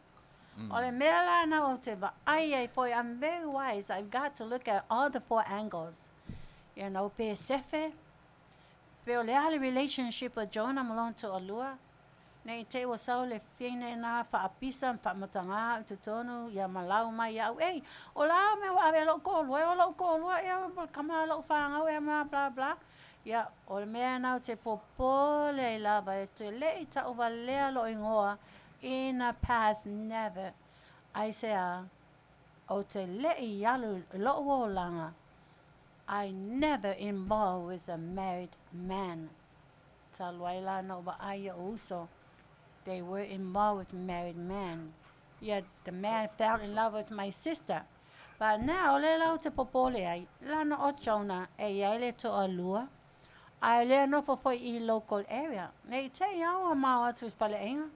O le mea la na ou te vaai ai foi, I'm very wise, I've got to look at all the four angles. You know, pe sefe, pe o le a le relationship o Jonah ma lona toalua. Ne i te i ua sau le fine na faapisa ma faamatagā au i totonu, ia ma lau mai iaʻu, Ei, o le a mea ua ave ai loʻu toʻalua? O loʻu toʻalua ea o le kama a loʻu fanau ea ma bla bla. Ia, o le mea na ou te popole ai lava e te leʻi taʻu walea loʻu igoa in the past, never. Aisea, ou te leʻi alu i loʻu olaga, I never involved with a married man. Talu ai la na ou vaai iaʻu uso, they were involved with married men. Yeah, the man fell in love with my sister. But now, o lea la ou te popole ai, lana o Jonah e iai le toalua, a e lea nofo foi i local area. Nei te i au a mao atu i faleaiga.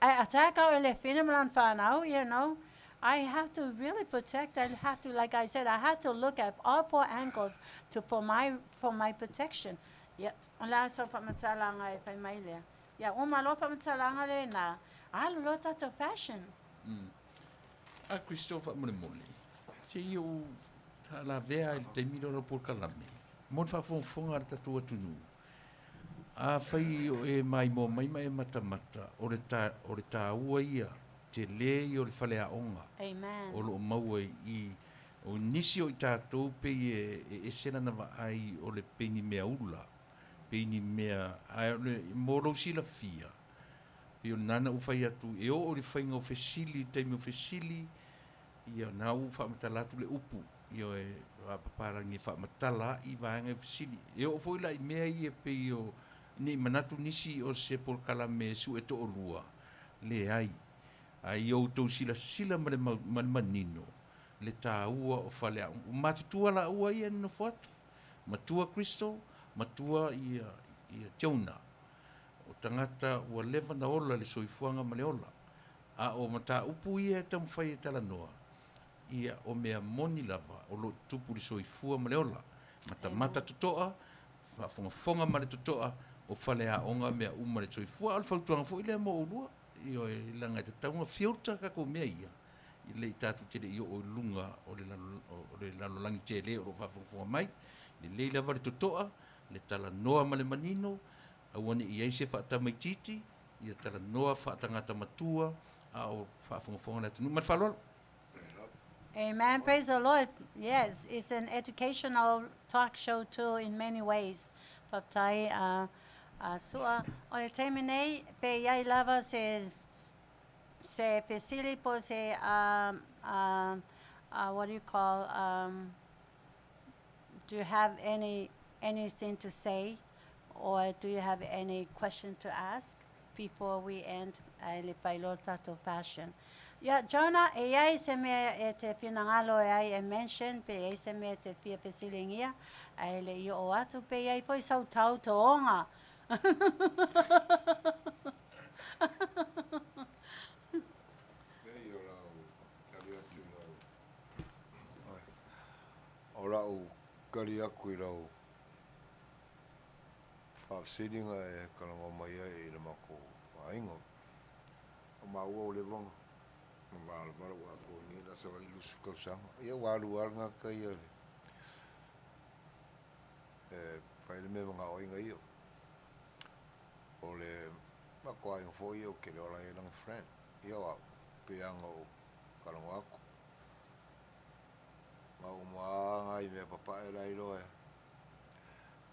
Ae attack au e le fine ma lana fanau, you know. I have to really protect, I have to, like I said, I have to look at all four angles to, for my, for my protection. Ia, o le a sau faamatalaga e fai mai lea. Ia, uma loa faamatalaga lena, alu loa tatou fashion. A Kristo faamolemole, se i ou taalavea i le taimi lea o lau polokalame, mo le faafogafoga a le tatou atunuu. Afai o e maimoa mai ma e matamata, o le, ta, o le taua ia, tele ia o le faleaoga. Amen. O lo o maua i, o nisi o i tatou pei e, e ese lana vaai o le pei ni mea ula, pei ni mea, ae o le, mo lou silafia, pei o lena na ou fai atu, e oo i le faiga o fesili, i le taimi o fesili, ia na ua faamatala atu le upu, ioe, faapapalagi e faamatala ai vaega i fesili. E oo foi la i mea ia pei o, ne i manatu nisi o se polokalame e sue toalua, leai. Ae ia outou silasila ma le, ma le manino le taua o faleaoga. Ua matutua laua ia e nonofo atu, matua Crystal, matua ia, ia Jonah. O tagata ua leva na ola i le soifuaga ma le ola. A o mataupu ia e taumafai e talanoa, ia, o mea moni lava o lo o tutupu i le soifua ma le ola. Matamata totoa, faafogafoga ma le totoa, o faleaoga mea uma i le soifua. A o le fautuaga foi lea mo oulua, ioe, leaga e tatau ona filter tatou mea ia, i le i tatou te le i oo i luga o le o le lalolagi tele o lo o faafogafoga mai. Lelei lava le totoa, le talanoa ma le manino, aua ne i i ai se faatamaitiiti, ia talanoa faatagata matua a o faafogafoga le atunuu. Ma le faaaloalo. Amen. Praise the Lord. Yes, it's an educational talk show too in many ways. Faafetai a a Sua. O le taimi nei, pe i ai lava se se fesili po se what do you call do you have any anything to say or do you have any question to ask before we end ai le failoa tatou fashion? Ia, Jonah, e i ai se mea e te finagalo e ai e mention, pe i ai se mea e te fia fesiligia, ae le i oo atu, pe i ai foi sau tautooga. Nei o lau tali atu i lau, o lau tali atu i lau faafesiliga e talanoa mai ai i le matou aiga. O maua ua leva ona valavala ua atoa nei le aso i 20 tausaga. Ia ua alu lava le gata ia e fai le mea e manao ai ia. O le matou aiga foi ia ou te le o la e i ai lana friend. Ia o au, pei lava ona ou talanoa atu. Na uma lava nai mea papae la iloa e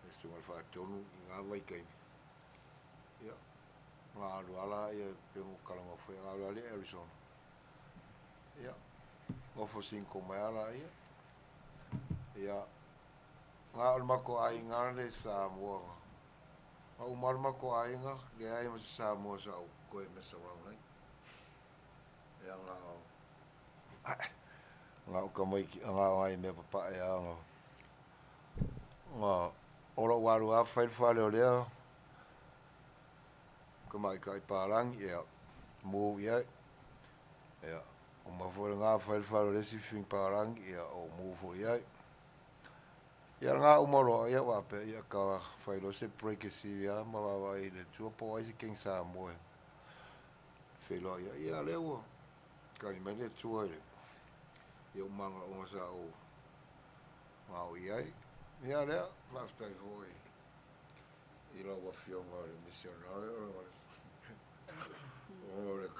le susuga i le Faatonu i na vaitaimi. Ia, na alu lava laia pei ona ou talanoa foi, na alu lava i Arizona. Ia, nofo single mai lava laia. Ia, na o le matou aiga le Samoa. Na uma lava le matou aiga, leai ma se Samoa sa ou toe mess around ai. Ia, na o Na o tamaiti, na o nai mea papae lava na o lou alu lava fai le fale o lea tamaitai palagi, ia, move i ai. Ia, uma foi lena fai le fale o le isi fafine palagi, ia, ou move foi i ai. Ia lena uma loa, ia faapea, ia ta fai loa se break e sili lava ma vaavaai i le Atua po o ai se keni Samoa e feiloai ai. Ia lea ua Tali mai le Atua i le i ou manaoga sa ou mao i ai. Ia lea, faafetai foi i lau Afioga i le misionare o le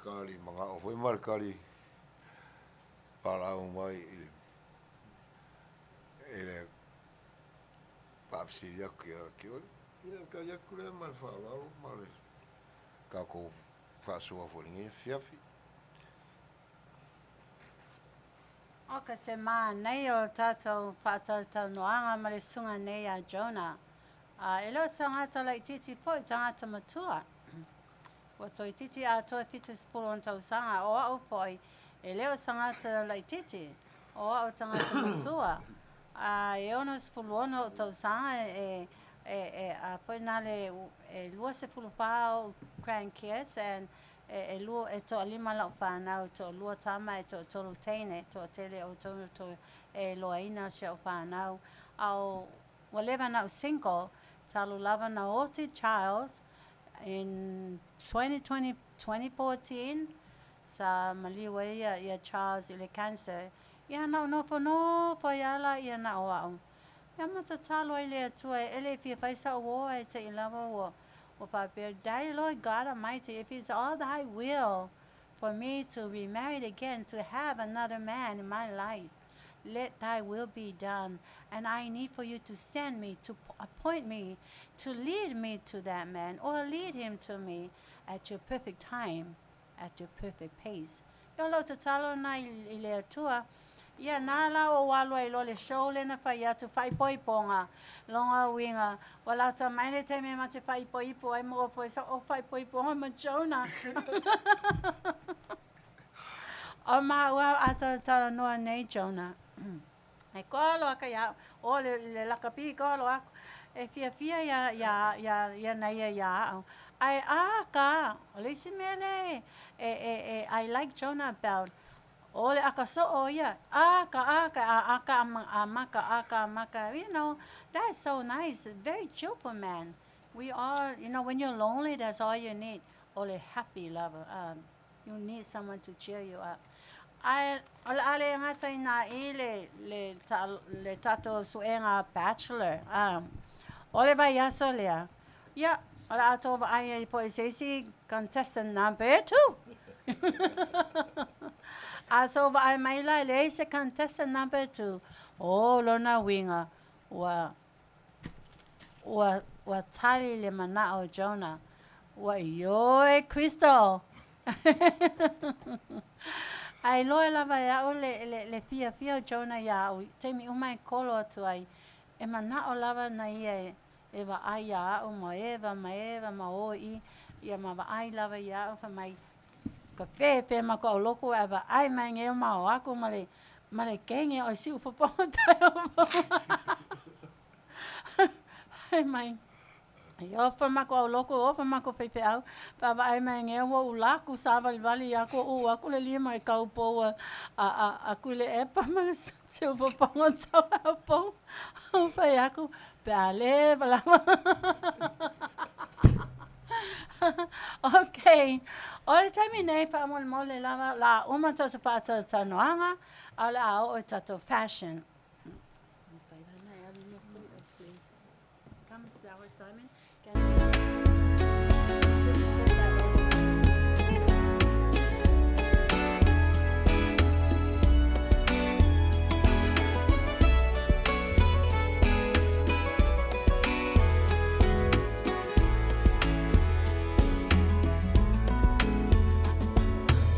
Kali mana'o foi ma le kali valaau mai i le i le faafesili atu ia te oe. Ia, o le tali atu lea ma le faaaloalo ma le tatou faasoa foi i lenei afiafi. O ka se manaia o tatou faatalatalanoaga ma le susuga nei a Jonah. A e le o se tagata laitiiti foi, tagata matua. Ua toeitiiti atoa 70 ona tausaga. O au foi, e le o se tagata laitiiti, o au tagata matua. A e 66 ou tausaga e e e a foi na le e 24 ou grandkids and e e lua e toalima lau fanau, toalua tama e toatolu teine, toatele outou na toe e iloaina si au fanau. A o ua leva na ou single, talu lava na oti Charles in 2020, 2014 sa maliu ai ia, ia Charles i le cancer. Ia na ou nofonofo ai lava laia na o au. Ia ma tatalo ai le Atua e le fia fai sa'u uō ae se'i lava ua ua faapea, Daddy Lord God Almighty, if it's all thy will for me to be married again, to have another man in my life, let thy will be done, and I need for you to send me, to appoint me, to lead me to that man, or lead him to me at your perfect time, at your perfect pace. Ia o lau tatalo na i le Atua, ia na la ou alu ai loa le show lea na fai atu, faaipoipoga, lona uiga, ua lata mai le taimi e ma te faaipoipo ai ma ua foi sa o faaipoipoga ma Jonah. O maua a talatalanoa nei Jonah. E koa loa ka ia o le, le lakapi koa loa aku. E fiafia ia, ia, ia, ia na ia ia au. Ae a ka, o le isi mea lea e, e, e, e, I like Jonah about, o le aka so'o ia, a ka, a ka, a, a ka, a maka, a ka, maka, you know, that's so nice, very cheerful man. We all, you know, when you're lonely, that's all you need. O le happy lava. You need someone to cheer you up. Ae o le a le gata i nā i le, le, ta, le tatou suega bachelor. O le vaiaso lea, ia, o le a tou vaai ai foi i se isi contestant number 2. A tou vaai mai la e leai se contestant number 2, o lona uiga, ua Ua, ua tali le manao o Jonah, ua ioe Kristo. Ae iloa lava e a'u le, le, le fiafia o Jonah iā a'u i taimi uma e kolo atu ai, e mana'o lava na ia e, e vaai iā a'u ma Eva ma Eva ma o i, ia ma vaai lava iā a'u fai mai, Ka fefe ma koʻu loko ae vaai mai nei o ma o aku ma le ma le kenge o siʻu fofoga Fai mai, I ofa ma koʻu loko, ofa ma ko faifeau, pe a vaai mai nei ua ulaku sāwaliwali aku ʻuʻu aku le lima i kau pou a a a a Tuilaepa ma le siʻu fofoga tauapu. Fai aku, pe a leva lava. Okay. O le taimi nei, faamolemole lava, o le a uma tatou faatalatalanoaga, a o le a oo i tatou fashion. Come, Simon. Can you put that over?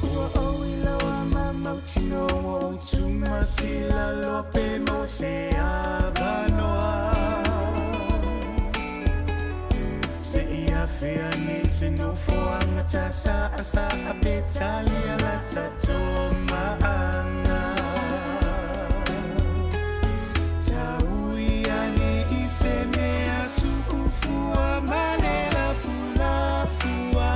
Ua ou iloa ma mautinoa ua ou tumasila loa pe maua se avanoa Se i afea nei se nofoaga tasaʻasaʻa pe talia la tatou maʻaga Taui ane i se mea tuʻufua ma le lafulafua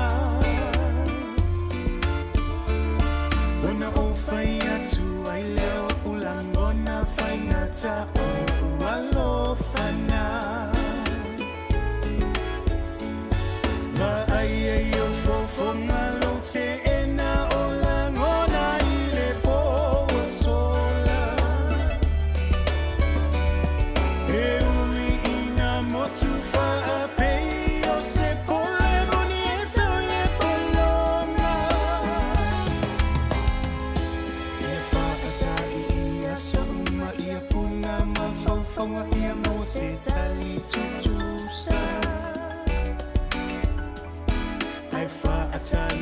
Ona ou fai atu ai lea oʻu lagona faigata oʻu alofa na Vaai ai ou fofoga lou teena o lagona i le po.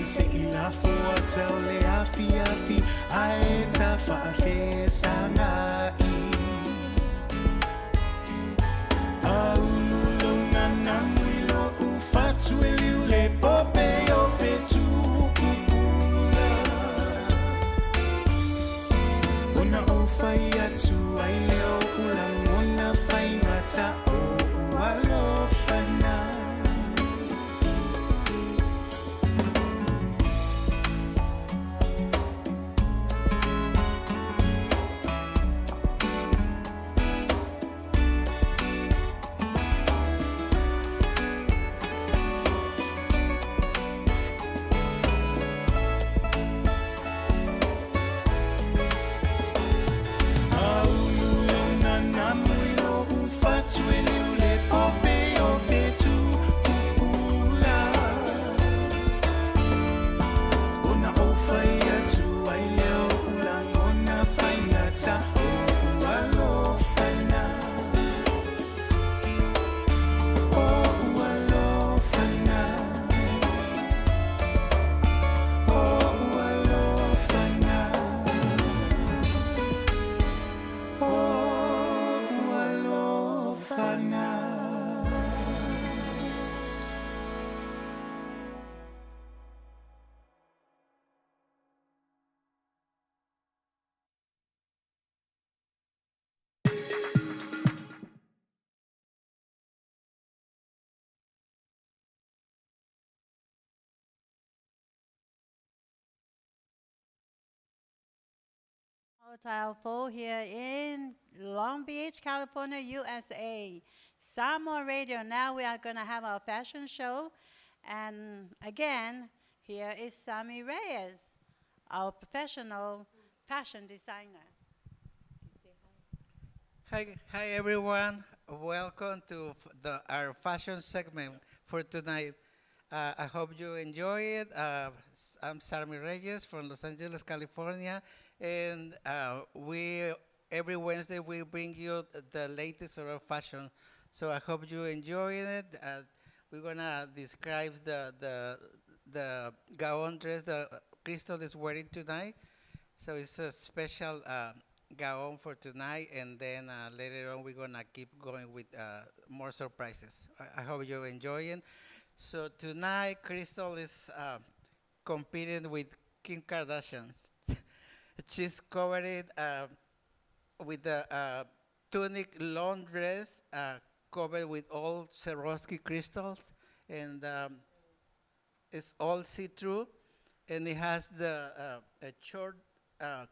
Se i lafo ata o le afiafi ae ta faafesagai. Aulu lou nanamu i lo'u fatu e liu le pope o fetu pupula. Ona ou fai atu ai lea o o'u lagona faigata o'u alofa na. Aulu lou nanamu i lo'u fatu e liu le pope o fetu pupula. Ona ou fai atu ai lea o o'u lagona faigata o'u alofa na. O'u alofa na. O'u alofa na. O'u alofa na. Hotel Full here in Long Beach, California, USA. Samoa Radio. Now we are going to have our fashion show. And again, here is Sammy Reyes, our professional fashion designer. Hi everyone. Welcome to our fashion segment for tonight. I hope you enjoy it. I'm Sarmi Reyes from Los Angeles, California, and we every Wednesday we bring you the latest of our fashion. So I hope you enjoy it. We're gonna describe the gown dress that Crystal is wearing tonight. So it's a special gown for tonight, and then later on we're gonna keep going with more surprises. I hope you enjoy it. So tonight, Crystal is competing with Kim Kardashian. She's covered with a tunic long dress covered with all Swarovski crystals, and it's all see-through, and it has the a short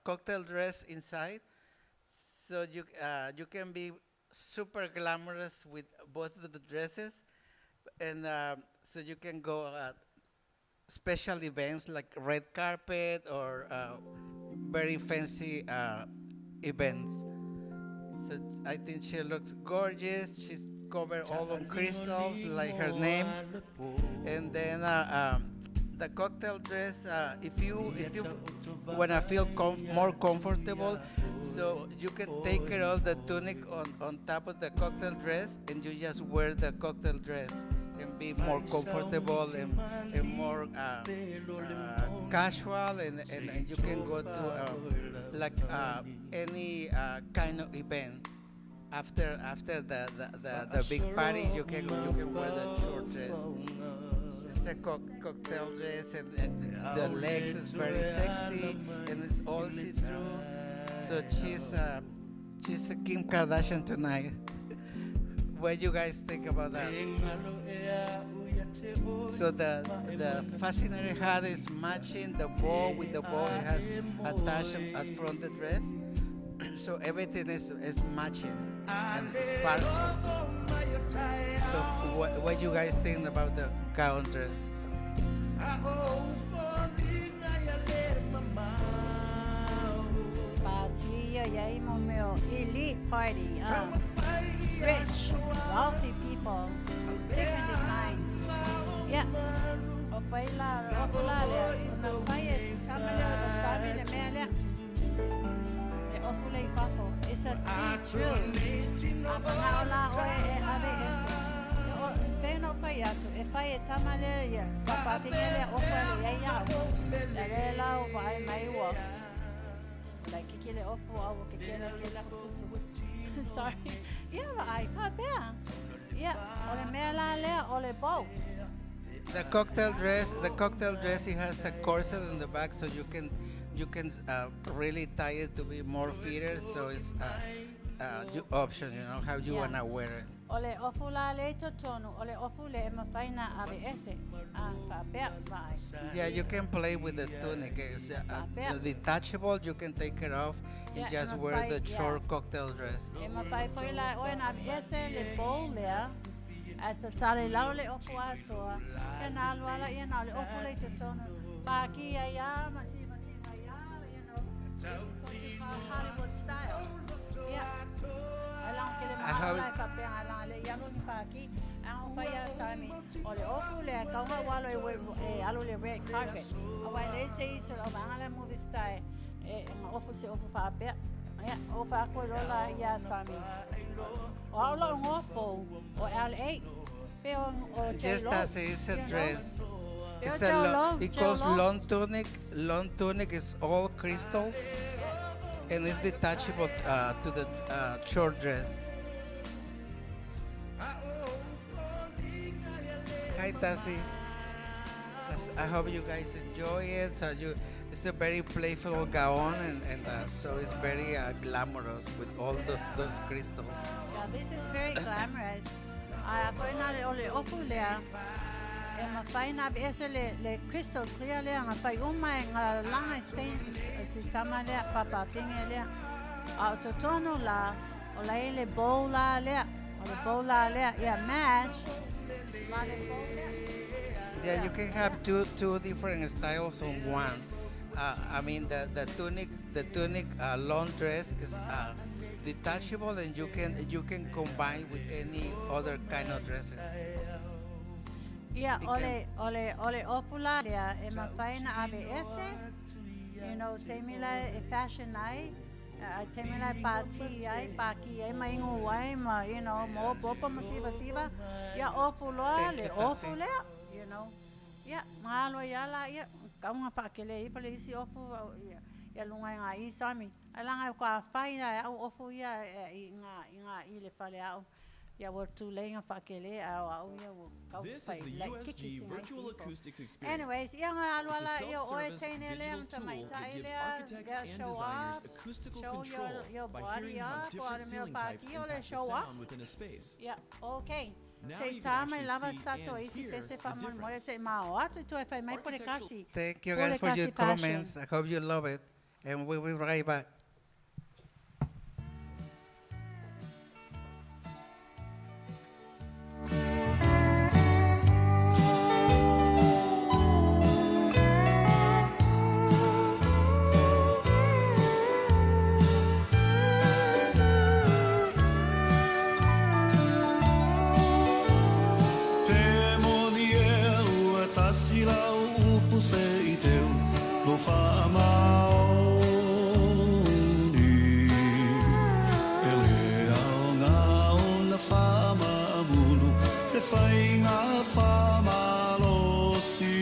cocktail dress inside, so you can be super glamorous with both of the dresses, and so you can go at special events like red carpet or very fancy events. So I think she looks gorgeous. She's covered all on crystals, like her name. And then the cocktail dress, if you want to feel more comfortable, so you can take care of the tunic on top of the cocktail dress, and you just wear the cocktail dress and be more comfortable and more casual, and you can go to any kind of event. After the big party, you can wear the short dress. It's a cocktail dress, and the legs is very sexy, and it's all see-through. So she's a Kim Kardashian tonight. What do you guys think about that? So the fascinator hat is matching the bow with the bow it has attached at front the dress. So everything is matching and sparkling. So what do you guys think about the gown dress? Elite party. Rich, wealthy people with different designs. Yeah. It's a see-through. pei ona ou fai atu, e fai e tama lea ia, faafafine lea ofu a le iai au. Ia lea la ua vaai mai ua laititi le ofu a ua kekele ake lau susu. Sorry. Ia vaai, faapea. Ia, o le mea la lea o le bow. The cocktail dress, the cocktail dress, it has a corset in the back, so you can really tie it to be more fitted. So it's option, you know, how you wanna wear it. O le ofu la lea i totonu, o le ofu lea e mafai ona aveese, a faapea, vaai. Yeah, you can play with the tunic. It's Faapea. detachable. You can take it off and Yeah, just e wear mafai, the yeah. short cocktail dress. E mafai foi la e oe ona aveese le bow lea, ae tatala i lalo le ofu atoa, ia ona alu lava lea na o le ofu lea i totonu, paki ai lava ma sivasiva ai lava, you know, this is what you call Hollywood style. Ia, ai laga ke le I mahalo have la e faapea ai laga le i alu ni paki, ai o fai ia Sami, o le ofu lea e tau ua alu e alu i le red carpet. Aua e leai se isi o le auvaega lea movie star e ofu se ofu faapea. Ia, ou fai atu ai loa la iā Sami, o au lou igoa fou, o LA, pe o Just J-Lo, as it's a you know? dress. Pe o It's a lo- J-Lo, it calls J-Lo. long tunic. Long tunic is all crystals, and it's detachable to the short dress. Hi, Tassi. I hope you guys enjoy it. So you, it's a very playful gown, and so it's very glamorous with all those crystals. Yeah, this is very glamorous. Ae a koe nā le o le ofu lea, e mawhai nā ese le, le crystal clear lea, ngā whai uma e ngā langa e stain, e si tama lea, papapinge lea. A o totonu la, o la i le bow la lea, o le bow la lea, ia match, ma le bow lea. Yeah, you can have two different styles on one. I mean, the tunic long dress is detachable, and you can combine with any other kind of dresses. Ia, It o le, o le, o le ofu la lea, e mawhai na ave ese, taimi la e fashion ai, a taimi la e pāti ai, pāki ai, ma ingo ai, ma, mo popo ma siva siva, ia ofu loa, Thank le you, ofu Tassi. lea, Ia, ngā loa ia la, ia, kaunga whaakele i pale isi ofu, ia, ia lunga i ngā i sami. Ai langa e kua whai na e au ofu ia e, i ngā, i ngā i le whale au. Ia ua tūlei ngā whaakele au au ia ua kau This whai, is the like USG kiki si ngai Virtual si Acoustics Experience. Anyways, ia ngā alua It's la, a ia oe self-service teine lea, digital mta mai tool that tai gives lea, architects yeah, and show designers up, acoustical show control your by body hearing how up, o different le mea ceiling types pāki o le impact the show up. sound within a space. Yeah, okay. Now Se you can tama actually lava see sato and isi hear pese the fa mo mo difference. se ma o atu tu e fai mai pole Architectural- kasi. Thank you Pole guys for your kasi fashion. comments. I hope you love it, and we will be right back. Pe moni e ua tasi lau upu se i teu lo faamaoni. E le aoga ona faamaamulu se faiga faamalosi.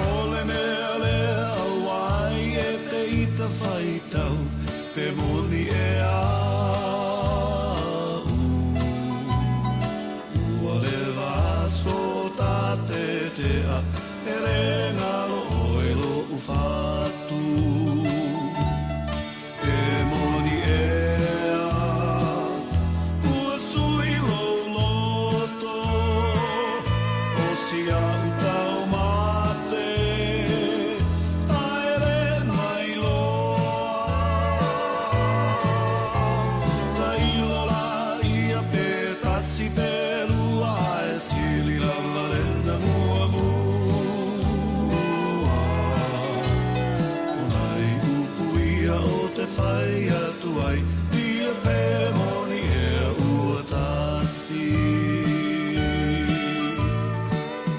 O le mea lea auai e te ita faitau pe moni e au. Ua le vaso ta te tea e le ngalo oe lo ufatu. E moni ea ua sui lou loto o si au tau mate ae le mai loa. Ta ilo la ia pe tasi pe lua e sili lava lena mua mua. O nai upu ia o te whai atu ai ia pe moni ea ua tasi.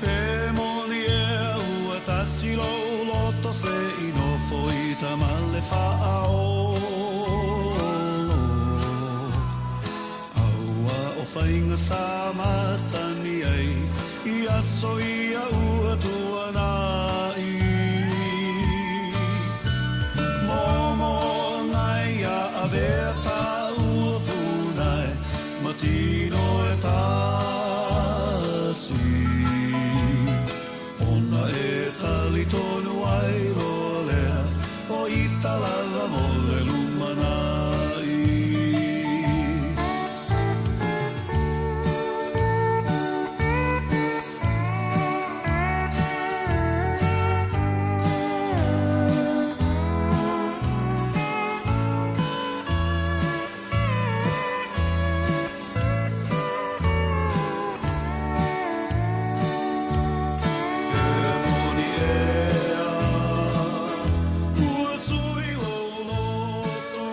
Pe moni ea ua tasi lou loto se i nofo i tamale whaaolo. Aua o whai. faiga sa masani ai i aso ia ua tuanai. Momoga ia avea taua funai ma tino e tasi. Ona e talitonu ai loa lea o ita lava mo le lumanai. E moni ea, ua sui lou loto,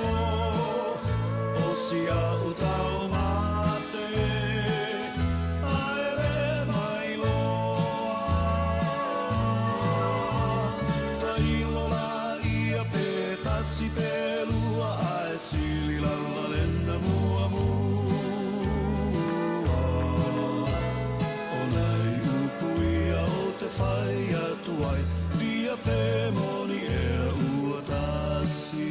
o si a'u taumate, ae le mai loa. Tailo laia pe tasi pe lua, ae sili lava lena muamua. O nai upu ia ou te fai atu ai, fia pe moni ea ua tasi.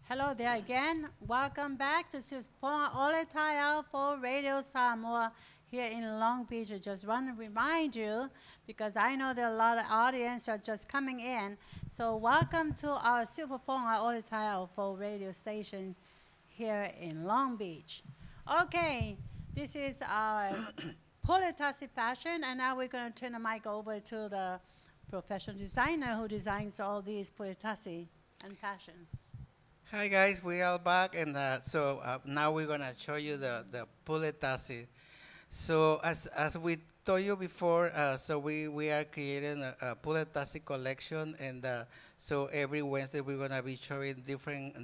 Hello there again. Welcome back. This is Foga Ole Taeao for Radio Samoa here in Long Beach. I just want to remind you because I know there are a lot of audience are just coming in. So welcome to our Siufofoga o le Taeao Fou radio station here in Long Beach. Okay, this is our Puletasi fashion, and now we're going to turn the mic over to the professional designer who designs all these Puletasi and fashions. Hi guys, we are back, and so now we're gonna show you the Puletasi. So as we told you before, so we are creating a Puletasi collection, and so every Wednesday we're gonna be showing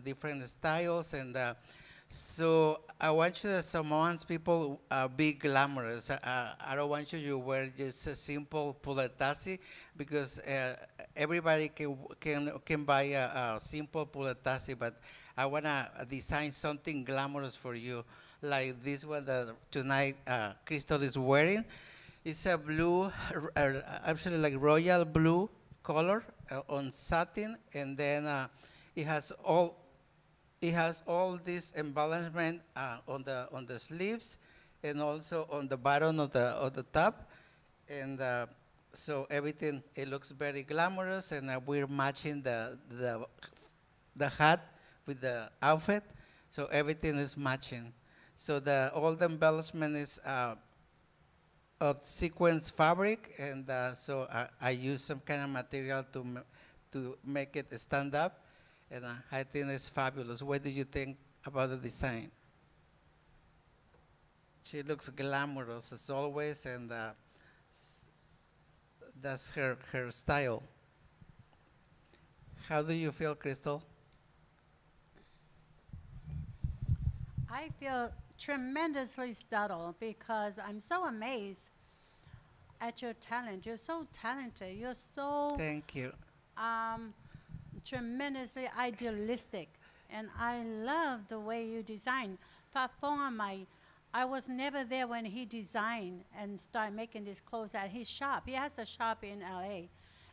different styles, and so I want you, the Samoans people, be glamorous. I don't want you to wear just a simple puletasi because everybody can buy a simple puletasi, but I wanna design something glamorous for you, like this one that tonight Crystal is wearing. It's a blue, actually like royal blue color on satin, and then it has all this embellishment on the sleeves and also on the bottom of the top, and so everything, it looks very glamorous, and we're matching the hat with the outfit, so everything is matching. So the all the embellishment is of sequence fabric, and so I use some kind of material to make it stand up, and I think it's fabulous. What do you think about the design? She looks glamorous as always, and that's her style. How do you feel, Crystal? I feel tremendously startled because I'm so amazed at your talent. You're so talented. You're so Thank you. Tremendously idealistic. And I love the way you design. Faafofoga mai, I was never there when he designed and started making these clothes at his shop. He has a shop in LA.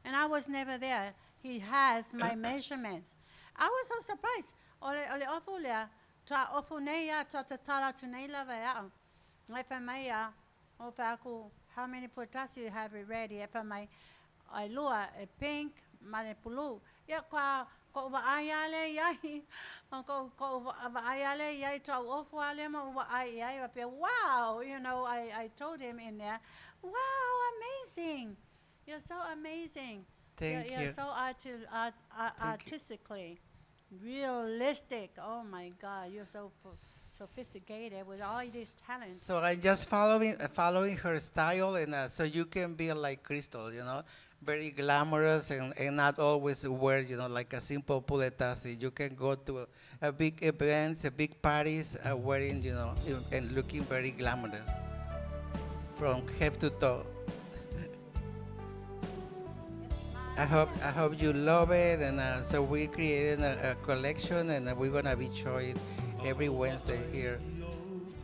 And I was never there. He has my measurements. I was so surprised. Ole ole ofu lea, ta ofu nei ia, ta tatala tu nei lava ia. Ngai whai mai ia, o whai aku, how many puletasi you have ready? E whai mai, ai lua, e pink, mane pulu. Ia kua ko ua ai ale iai, o ko ua ai ale iai, tau ofu ale ma ua ai iai, wa pia, wow, you know, I told him in there, wow, amazing. You're so amazing. Thank You're you. so Thank you. artistically realistic. Oh my God, you're so sophisticated with all these talents. So I'm just following her style, and so you can be like Crystal, you know, very glamorous and not always wear, you know, like a simple puletasi. You can go to a big events, a big parties, wearing, you know, and looking very glamorous from head to toe. I hope you love it, and so we created a collection, and we're gonna be showing every Wednesday here.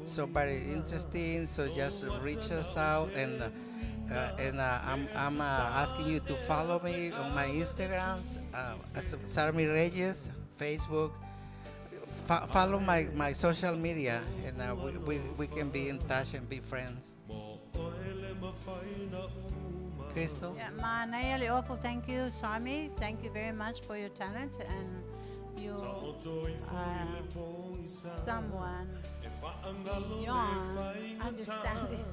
So very interesting. So just reach us out, and I'm asking you to follow me on my Instagrams, as Sarmi Reyes, Facebook. Follow my social media, and we can be in touch and be friends. Crystal? Yeah, Manaia Leofu, thank you, Sarmi. Thank you very much for your talent, and you are someone beyond understanding.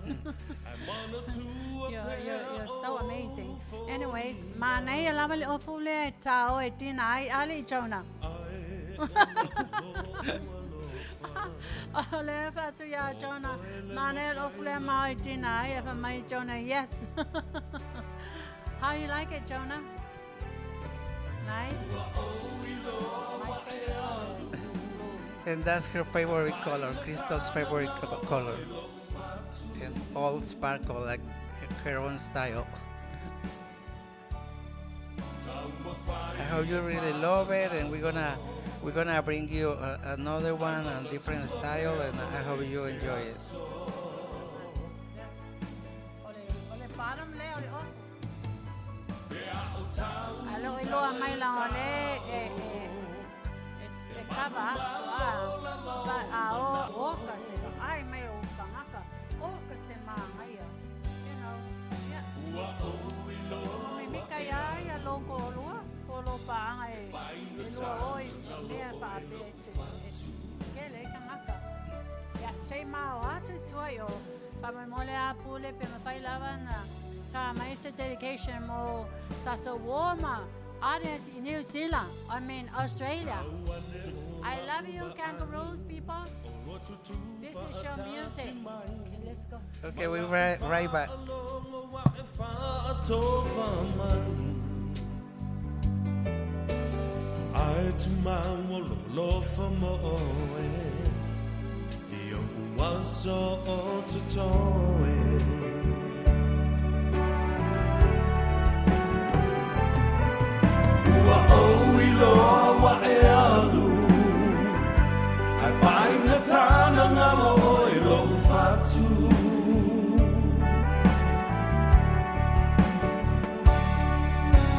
You're so amazing. Anyways, Manaia lava Leofu le tao e tina ai ali Jonah. Oh, le fatu ya Jonah. Manaia Leofu le mau tina ai e mai Jonah. Yes. How you like it, Jonah? Nice. My favorite. And that's her favorite color, Crystal's favorite color. And all sparkle, like her own style. I hope you really love it, and we're gonna bring you another one and different style, and I hope you enjoy it. Ole bottom le ole off. Alo iloa mai la ole e e e kava a ba a o o ka se ai mai o kangaka o ka se ma Mimita ia ia lou toalua po o lou paaga e e lua o i mea e faapea e te e tele ai tagata. Ia, se i ma o atu i tua i o, faamolemole a Pule pe mafai lava ona tā mai se dedication mo tatou uo ma audience i New Zealand, I mean Australia. I love you kangaroos people. This is your music. Okay, let's go. Okay, we'll be right back. Ua ou iloa ua e alu Ae faigata na galo oe lo'u fatu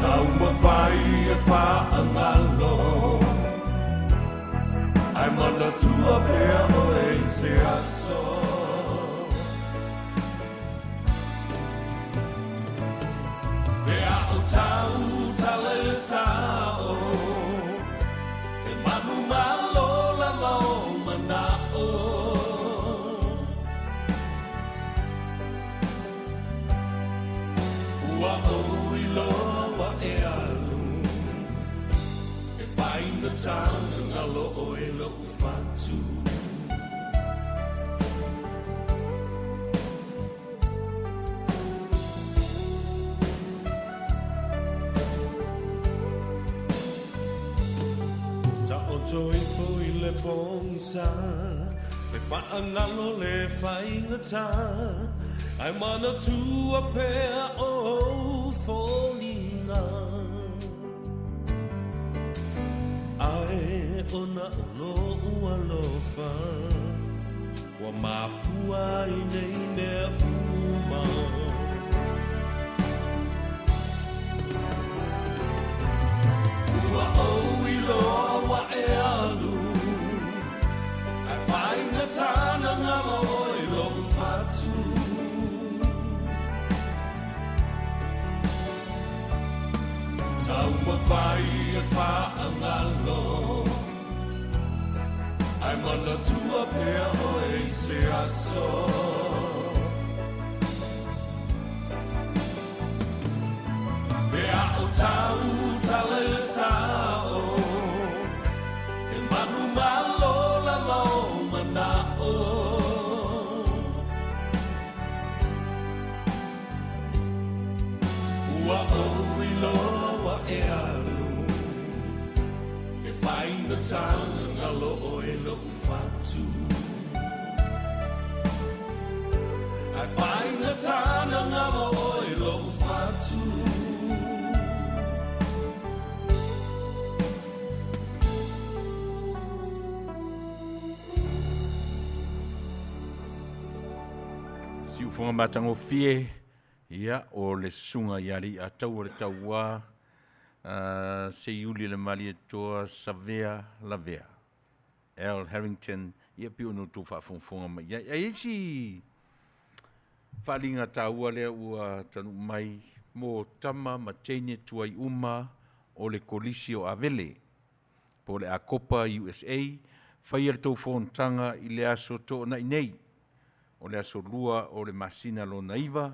Taumafai e faagalo Ae manatua pea oe i se aso Pe a o tau tala i le sao E manumalo lava ou mana'o Ua ou iloa ua e alu E faigata ona galo oe lo'u fatu. Taoto ifo i le pogisa E faagalo le faigata Ae manatua pea ou foliga Ae ona o lou alofa Ua mafua ai nei mea uma. Ua ou iloa ua e alu Ae faigata na galo oe lo'u fatu Taumafai e faagalo Ae manatua pea oe i se aso Pe a o tau tala i le sao E manumalo lava ou mana'o Ua ou iloa ua e alu E faigata ona galo oe lo'u fatu Ae faigata ona galo oe lo'u fatu. Siufoga matagofie, ia, o le susuga ia Alii-a-Taua le Tauā, Seiuli le Malietoa Savea Lavea. Al Harrington, ia pei ona outou faafogafoga mai i ai. Ae i ai si faaaliga taua lea ua taunuu mai mo tama ma teine tuai uma o le Kolisi o Avele po o le Akopa USA, faia le tou fonotaga i le aso Toonai nei, o le aso 2 o le masina lona 9,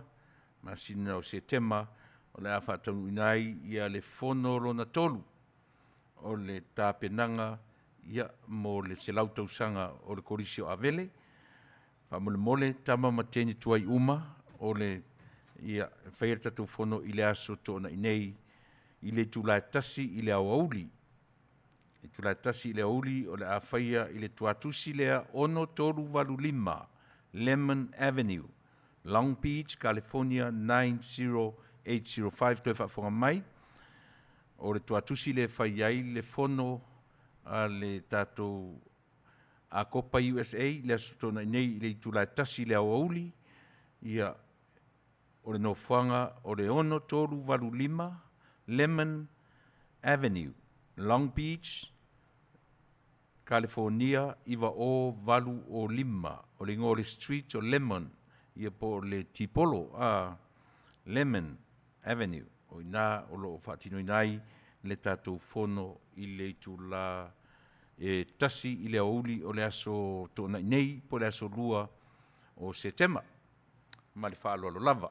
masina o Setema, o le a faataunuuina ai ia le fono lona 3 o le tapenaga ia mo le 100 tausaga o le Kolisi o Avele. Faamolemole tama ma teine tuai uma o le ia faia le tatou fono i le aso Toonai nei i le itula e 1 i le aoauli. Itula e 1 i le aoauli o le a faia i le tuatusi lea 6385 Lemon Avenue, Long Beach, California 90805. Toe faafofoga mai, o le tuatusi lea e fai ai le fono a le tatou Akopa USA i le Aso Toonai nei i le itula e 1 i le aoauli. Ia, o le nofoaga o le 6385 Lemon Avenue, Long Beach, Kalifonia 90805. O le igoa o le street o Lemon, ia po o le Tipolo, a. Lemon Avenue. O i ina o lo o faatinoina ai le tatou fono i le itula e 1 i le aoauli o le aso Toonai nei po o le aso 2 o Setema. Ma le faaaloalo lava.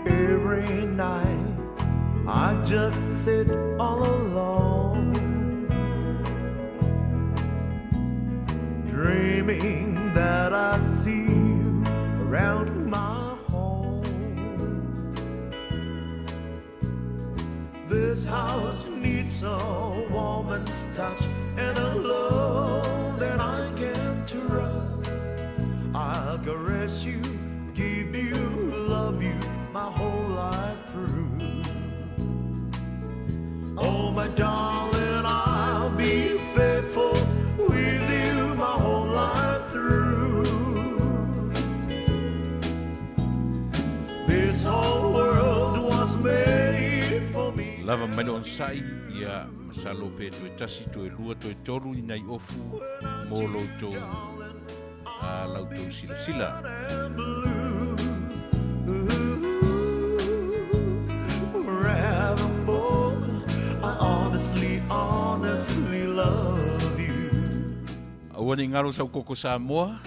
Every night I just sit all alone, dreaming that I see you around my home. This house needs a woman's touch and a love that I can trust. I'll caress you, give you, love you my whole life through. Oh, my darling, I'll be faithful with you my whole life through. This whole world was made for me. Lava mai le onosai, ia masalo pe toe tasi, toe lua, toe tolu ni nai ofu mo lo outou, a la outou silasila. Forevermore, I honestly, honestly love you. Aua ne i galo sau koko Samoa,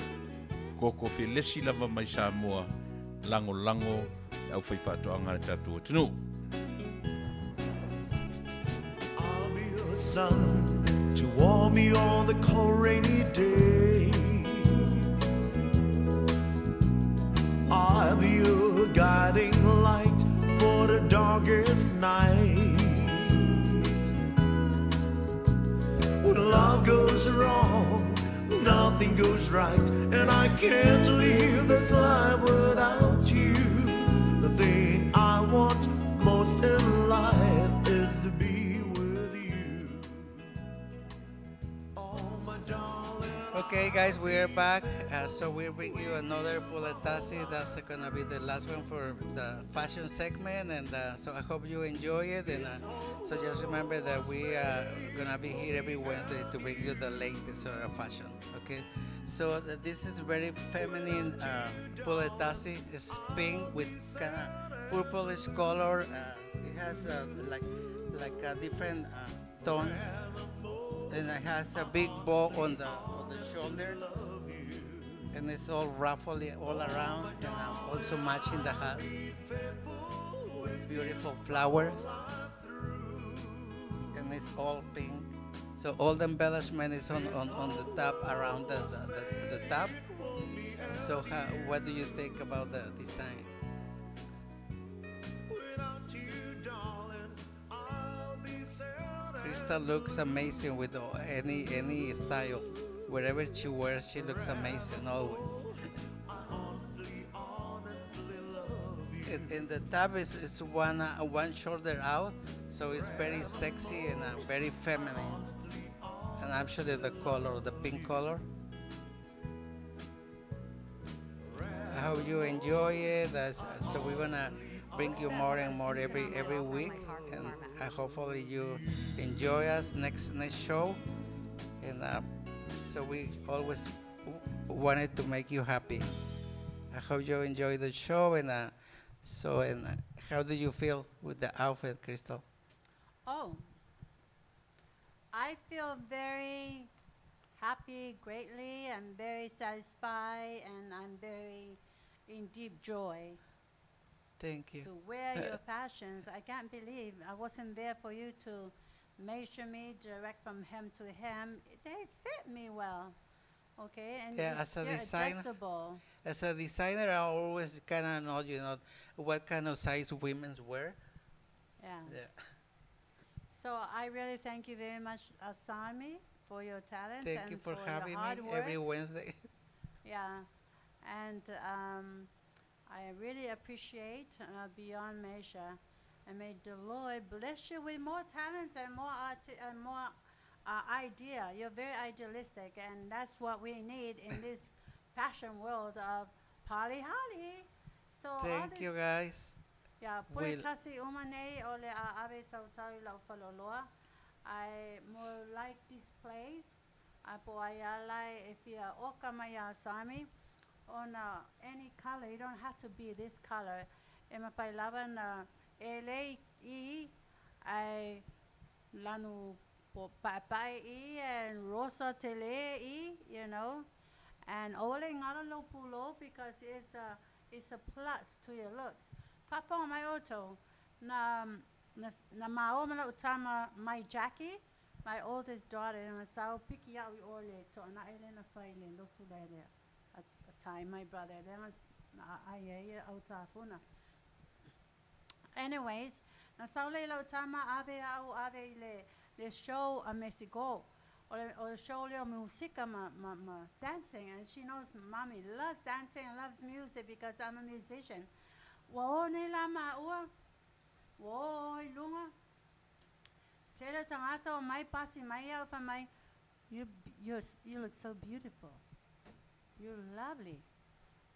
koko felesi lava mai Samoa, lagolago le aufaifaatoaga a le tatou atunuu. I'll be your sun to warm you on the cold rainy days. I'll be your guiding light for the darkest night. When love goes wrong, nothing goes right, and I can't live this life without you. The thing I want most in life is to be with you. Oh, my darling. Okay, guys, we are back. So we bring you another Puletasi. That's going to be the last one for the fashion segment. And so I hope you enjoy it. And so just remember that we are going to be here every Wednesday to bring you the latest sort of fashion. Okay. So this is very feminine Puletasi. It's pink with kind of purplish color. It has different tones. And it has a big bow on the shoulder, and it's all ruffly all around, and I'm also matching the hat with beautiful flowers, and it's all pink. So all the embellishment is on the top, around the top. So what do you think about the design? Crystal looks amazing with any style. Wherever she wears, she looks amazing always. And the top is one shoulder out, so it's very sexy and very feminine. And actually the color, the pink color. I hope you enjoy it. So we're going to bring you more and more every week, and hopefully you enjoy us next show. And so we always wanted to make you happy. I hope you enjoy the show. And how do you feel with the outfit, Crystal? Oh, I feel very happy, greatly. I'm very satisfied, and I'm very in deep joy. Thank you. To wear your fashions. I can't believe I wasn't there for you to measure me direct from hem to hem. They fit me well. Okay, and Yeah, it's as a they're designer, adjustable. As a designer, I always kind of know, what kind of size women wear. Yeah. Yeah. So I really thank you very much, Asami, for your talent. Thank and you for for your having hard me every work. Wednesday. Yeah, and I really appreciate beyond measure. And may the Lord bless you with more talents and more art and more idea. You're very idealistic, and that's what we need in this fashion world of Polihali. So all Thank this you guys. Ia, pule We'll- tasi uma nei o le a ave tautau i lau faleoloa. I more like this place. A po ai ala e fia oka mai a Sami on any color. You don't have to be this color. E mawhai lava na e lei i ai lanu po paepae i and rosa tele i, you know. And ole ngaro lo pulo because it's a plus to your looks. Papa mai oto na mao ma lau tama mai Jackie, my oldest daughter, na sao piki au i ole to na ele na fai le lotu le le at a time my brother le na ai ai au tafuna. Anyways, na sao le lau tama ave au ave i le show a Mexico. O le show le o musika ma dancing, and she knows mommy loves dancing and loves music because I'm a musician. Ua o nei la maua, ua o i lunga. Tele tagata o mai pasi mai au fa mai, you look so beautiful. You're lovely.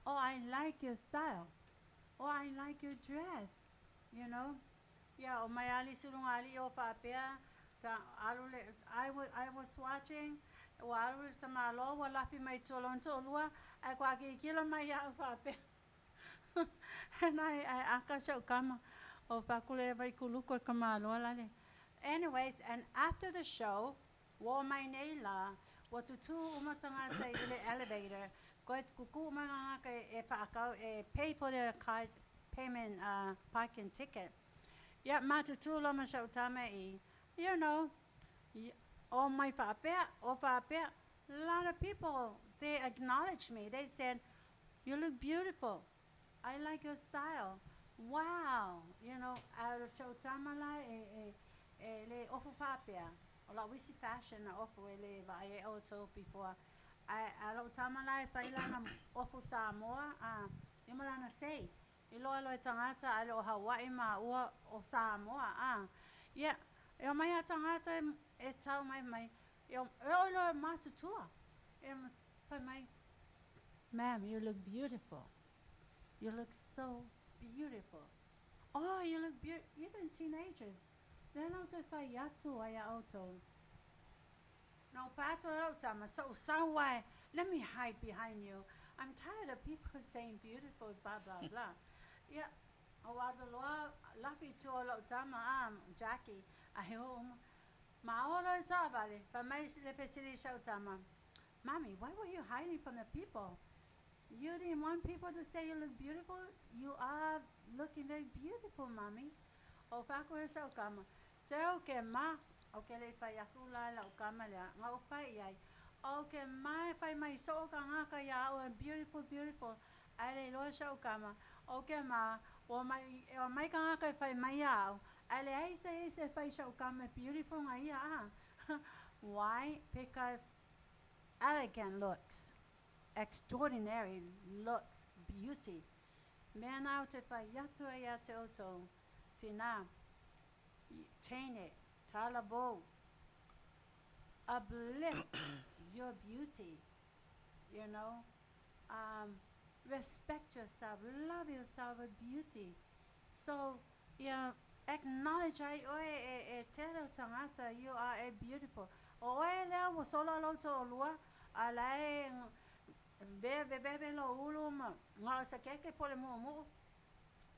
Oh, I like your style. Oh, I like your dress. You know? Yeah, o mai ali sulunga ali o faapea, ta alu le, I was watching, ua alu le tamalo, ua lafi mai tolon tolua, ai kwa ki kila mai au faapea. And I aka shau kama, o fakule vai kuluko ka malo lale. Anyways, and after the show, ua mai nei la, ua tutu uma tagata i le elevator, koe kuku uma ngaka e whaakau, e pay for their card payment parking ticket. Yeah, matutu lo ma shau tama i, o mai whaapea, o whaapea, a lot of people, they acknowledged me. They said, "You look beautiful. I like your style. Wow." A shau tama la e le ofu whaapea. O la wisi fashion na ofu e le vai e o tau before. A lau tama la e whai lana ofu Samoa, a ima lana sei. I loa loa tagata a le o Hawaii ma ua o Samoa. A. Yeah, e o mai a tagata e tau mai mai. E o loa matutua. E pai mai, "Ma'am, you look beautiful. You look so beautiful. Oh, you look beautiful." Even teenagers. Le lau te whai atu ai a auto. No, whātu rau tama, so so why? Let me hide behind you. I'm tired of people saying beautiful, blah, blah, blah. Yeah. O atu loa, lafi tua lau tama, Jackie. Ai o, ma ora e tāvale, fa mai le fesili shau tama. "Mommy, why were you hiding from the people? You didn't want people to say you look beautiful? You are looking very beautiful, Mommy." O whaku e shau kama. Se o ke ma, o ke le whai aku la lau kama lea, ngā o whai ai. O ke mai whai mai so ka ngaka ia o beautiful, beautiful. Ai le loa shau kama. O ke ma, o mai, o mai ka ngaka e whai mai au. Ai le ai se whai shau kama beautiful ngā ia a. Why? Because elegant looks, extraordinary looks, beauty. Mea nau te whai atu ai a te oto, tina, teine, talabo, uplift your beauty. Respect yourself, love yourself with beauty. So, yeah, acknowledge ai oe e te reo tangata, you are a beautiful. O oe lea ua sola lou toalua, a lae ve ve ve ve lo ulu ma ngā sa keke po le mu'umu'u.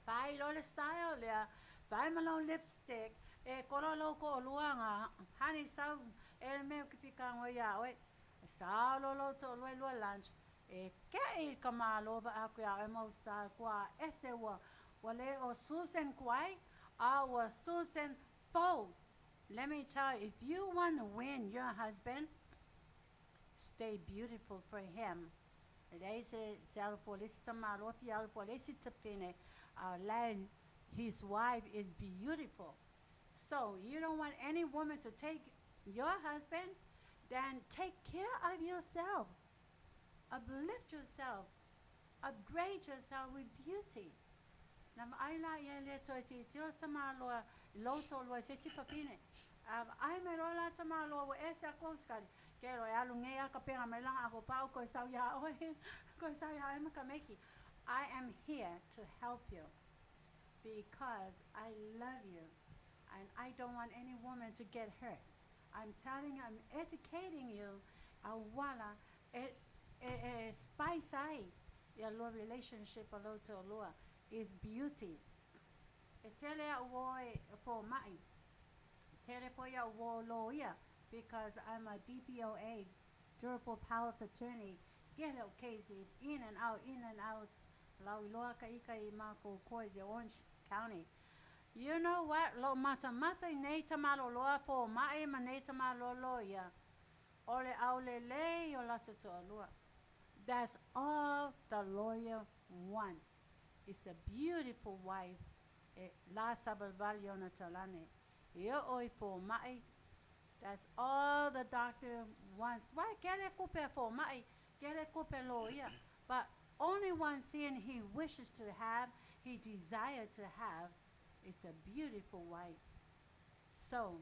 Fai lo le style lea, fai ma lau lipstick, e kolo lou toalua ngā, hani sau e le mea ki fika ngoi ia oe. E sao lo lou toalua i lua lunch, e ke i ka malo va aku ia oe mau style kua ese ua le o Susan Kuai, a ua Susan Fo. Let me tell you, if you want to win your husband, stay beautiful for him. Lei se te alo fo le si tamalo fi alo fo le si tafine. Lai, his wife is beautiful. So you don't want any woman to take your husband, then take care of yourself. Uplift yourself. Upgrade yourself with beauty. Na vaai la ia e le toe tilotilo se tamaloa i lou toalua i se isi fafine. A vaai mai loa la le tamaloa ua ese atu ou skali, kelo e alu nei a kapega mai lana agopa'u toe sau iā oe, toe sau iā oe ma ka meiki. I am here to help you because I love you and I don't want any woman to get hurt. I'm telling you, I'm educating you auala e e e spice ai ia lua relationship o lou toalua is beauty. E tele a'u uō e fōma'i, tele foi a'u uō lōia because I'm a DPOA, Durable Power of Attorney, kele o case in and out, in and out, lau iloa ka ika i mākou koe i Orange County. You know what, lo'u matamata i nei tamaloloa fōma'i ma nei tamaloa lōia, o le aulelei o latou toalua. That's all the lawyer wants is a beautiful wife e la savalivali ona talane e o'o i fōma'i. That's all the doctor wants. Wai kele kupe a fōma'i, kele kupe lōia, but only one thing he wishes to have, he desire to have, is a beautiful wife. So,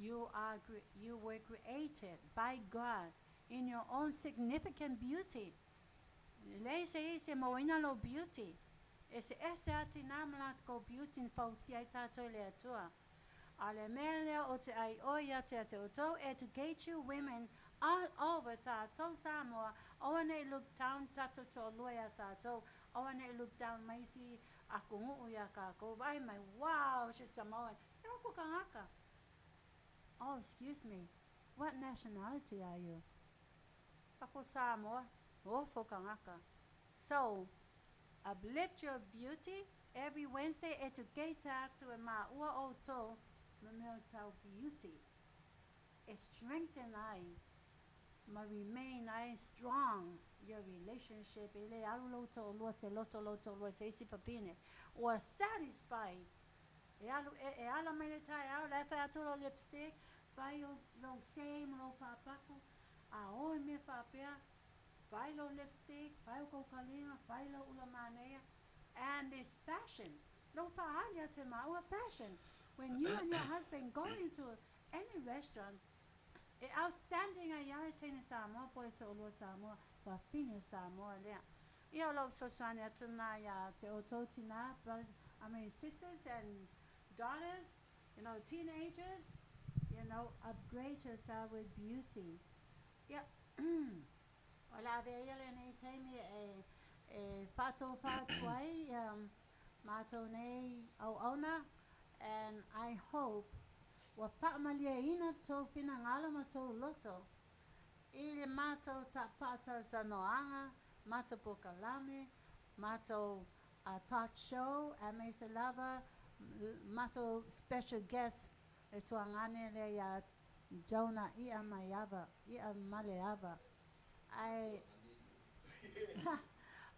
you are you were created by God in your own significant beauty. E leai se isi e mauaina lou beauty. E eseese lava tinā ma latou beauty na fausia ai tātou e le Atua. A o le mea lea o te ʻai ʻoi atu ia te outou, educate you women all over tātou Samoa, aua ne i look down tātou toalua iā tātou, aua ne i look down mai isi atunuu iā kākou, vaai mai, wow, she's Samoan, e oku kangaka. Oh, excuse me, what nationality are you? Ako Samoa, ofo kangaka. So, uplift your beauty every Wednesday educate atu e māua outou ma mea o tau beauty e strengthen ai ma remain ai strong your relationship e le alu lou toalua se loto lou toalua i se isi fafine ua satisfy E alu, e, e ala mai le taeao, la e fai atu lou lipstick, fai o lou same lou faapaku, a o i mea faapea, fai lou lipstick, fai o kou kaliga, fai lou ula manaia, and it's fashion. Lou faaali atu e maua, fashion. When you and your husband go into any restaurant, e outstanding ai lava le teine Samoa po o le toalua Samoa, fafine Samoa lea. Ia o lau fesoasoani atu lena iā te outou tinā, brothers, I mean sisters and daughters, you know, teenagers, you know, upgrade yourself with beauty. Ia, o le a avea ia lenei taimi e, e whaatōwha atu ai ia mātou nei auauna, and I hope ua whaamalieina tō whinangalo ma tō loto I le matou faatalatalanoaga, matou polokalame, matou talk show aemaise lava matou special guest le tuagane lea ia Jonah I'a Maiava, I'a Maleava. Ae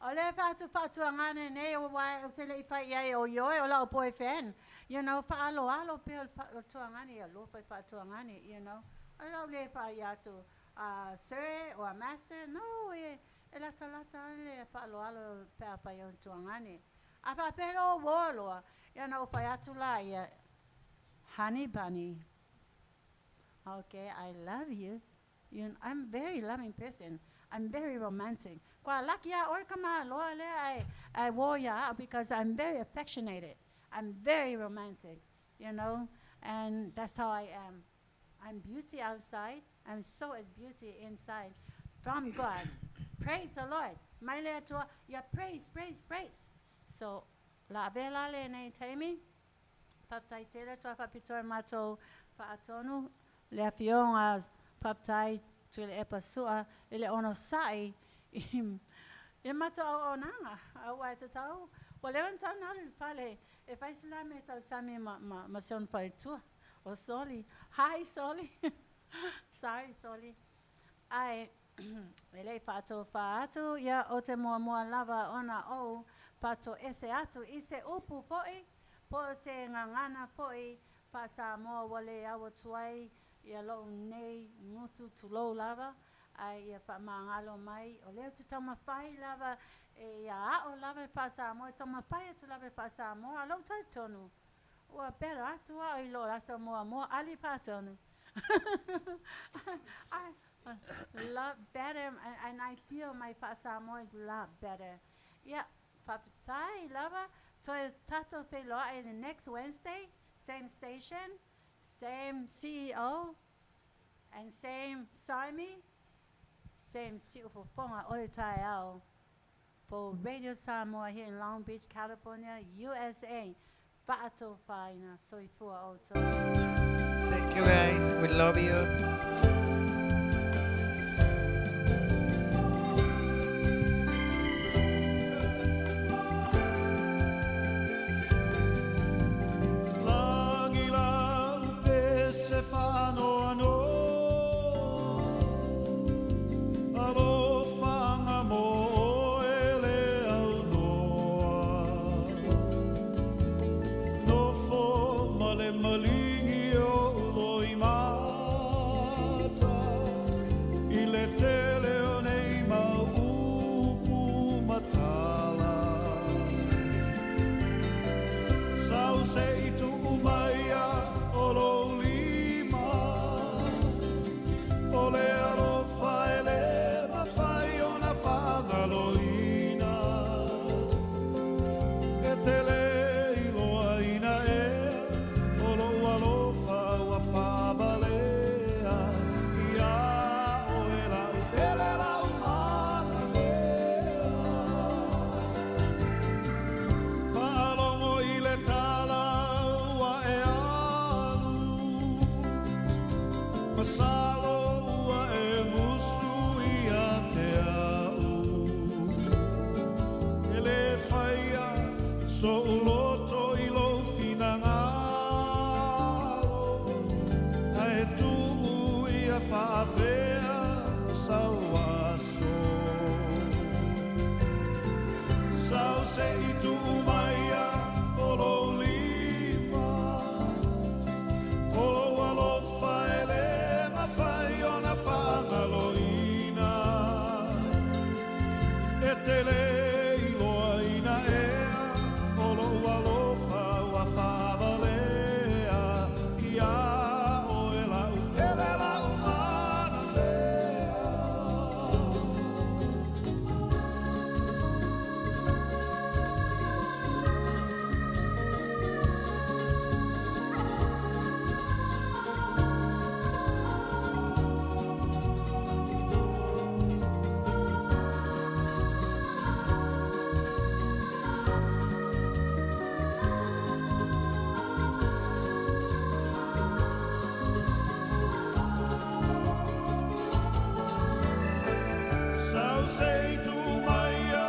o le faatu faatuagane nei aua ou te le i fai i ai o ioe o la'u boyfriend, you know, faaaloalo pea o le tuagane ia alofa i faatuagane, you know. O lau le fai atu a sir or a master, no, e e latalata lava le faaaloalo pe a fai o le tuagane. A faapea loa ua loa, ia ona ou fai atu laia, honey bunny, okay, I love you, you know, I'm very loving person, I'm very romantic. Kua laki a oe ka maloa lea ae ae uō ia a'u because I'm very affectionated, I'm very romantic, you know, and that's how I am. I'm beauty outside, I'm so as beauty inside from God. Praise the Lord. Mai le Atua, ia praise, praise, praise. So, la avea la lenei taimi, faafetai tele atu a faapitoa i le matou faatonu, le afioga faafetai Tuilaepa Sua i le onosai i le matou auaunaga, aua e tatau, ua leva ona tatau ona alu i le fale e fai se la mea tausami ma, ma, ma si ona faletua o Soli. Hi Soli! Sorry Soli. Ae e le i faatofā atu, ia o te muamua lava ona ou faatoese atu i se upu foi po o se gagana foi faa-Samoa ua le au atu ai Ia lou nei gutu tulou lava, ae ia faamagalo mai. O lea ou te taumafai lava e ia ao lava le faa-Samoa, e taumafai atu lava le faa-Samoa, a o lou talitonu, ua better atu au i lo le aso muamua, Ali Faatonu. I lot better, and I feel my faa-Samoa is lot better. Ia, faafetai lava, toe tatou feiloai le next Wednesday, same station, same CEO, and same Sarmi, same Siufofoga o le taeao for Radio Samoa here in Long Beach, California, USA. Faatofaina soifua outou. Thank you guys. We love you. Lagi lau pe se faanoanoa, Alofaga mo oe le aunoa. Nofo ma le maligi o ou loimata, I le tele o nei mau upu ma tala. Sau se i tuu maia o lou lima, O le alofa e le mafai ona faagaloina. E te le iloaina ea o lou alofa ua faavalea iā oe lau pele lau manamea. Faalogo i le tala ua e alu, Masalo ua e musu ia te au. E le faia so'u loto i lou finagalo, Ae tuu ia faapea sau aso. Sau se i tuu maia o lou lima, O lou alofa e le mafai ona faagaloina. E te le iloaina ea o lou alofa ua faavalea iā oe lau pele lau manalea. Sau se i tuu maia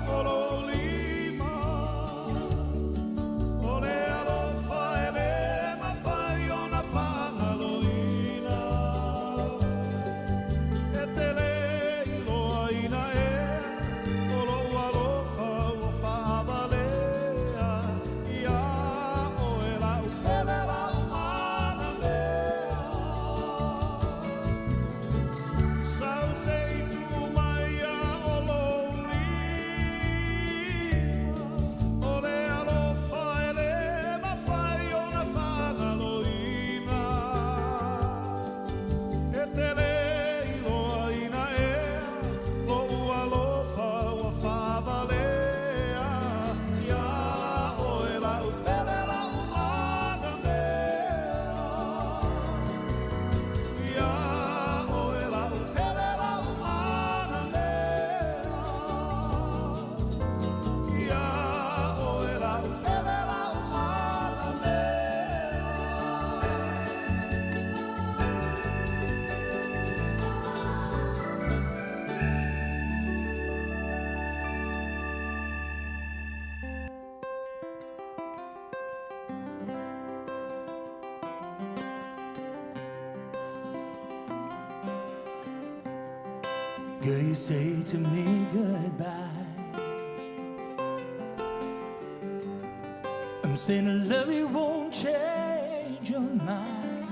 o lou lima, O le alofa e le mafai ona faagaloina. E te le iloaina ea o lou alofa ua faavalea iā oe lau pele lau manalea. Sau se i tuu maia o lou lima, O le alofa e le mafai ona faagaloina. E te le iloaina ea lou alofa ua faavalea iā oe lau pele lau manamea. Ia oe lau pele lau manamea. Ia oe lau pele lau manamea. Girl, you say to me goodbye. I'm saying I love you won't change your mind.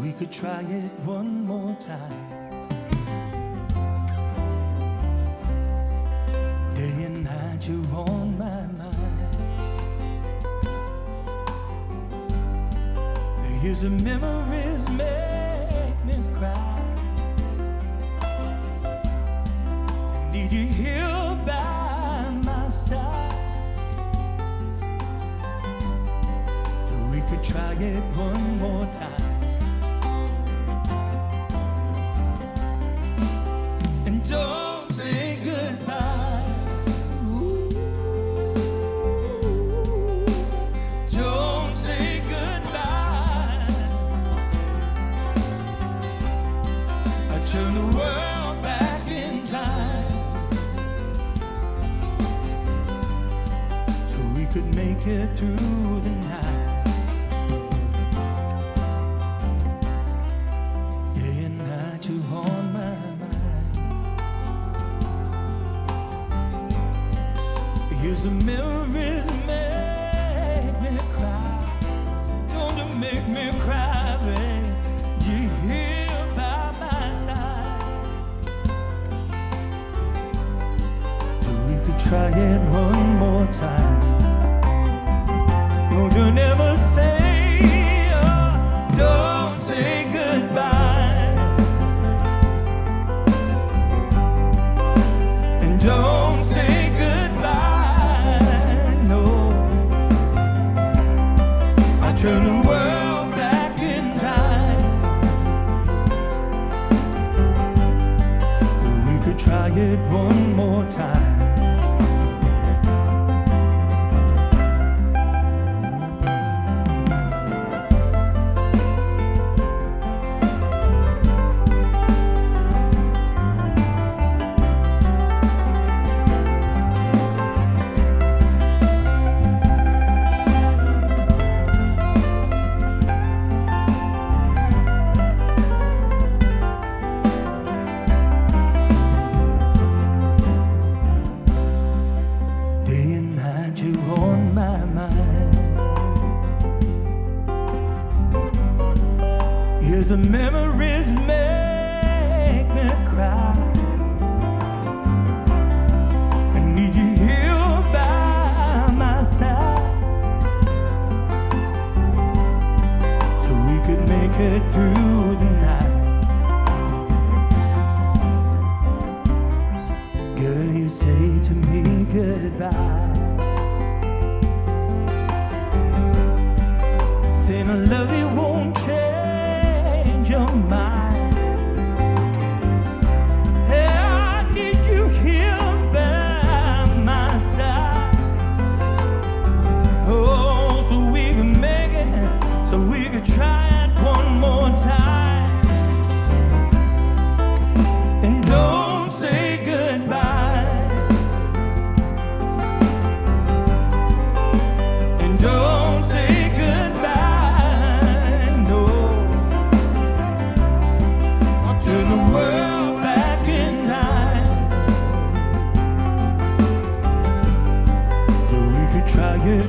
We could try it one more time. Day and night, you're on my mind. Years of memories make me cry. I need you here by my side. We could try it one more time. And don't say goodbye. Ooh, don't say goodbye. I turn the world back in time so we could make it through the night. Day and night, you're on my mind. Here's the memories make me cry. Don't you make me cry, babe. You're here by my side. We could try it one more time. Don't you never say, oh, don't say goodbye. And don't say goodbye, no. I turn the world back in time. We could try it one more time. Day and night, you're on my mind. Here's the memories make me cry. I need you here by my side so we could make it through the night. Girl, you say to me goodbye. Saying I love you won't change your mind. Hey, I need you here by my side. Oh, so we can make it, so we could try it one more time. And don't say goodbye. And don't say goodbye, no. I'll turn the world back in time. So we could try it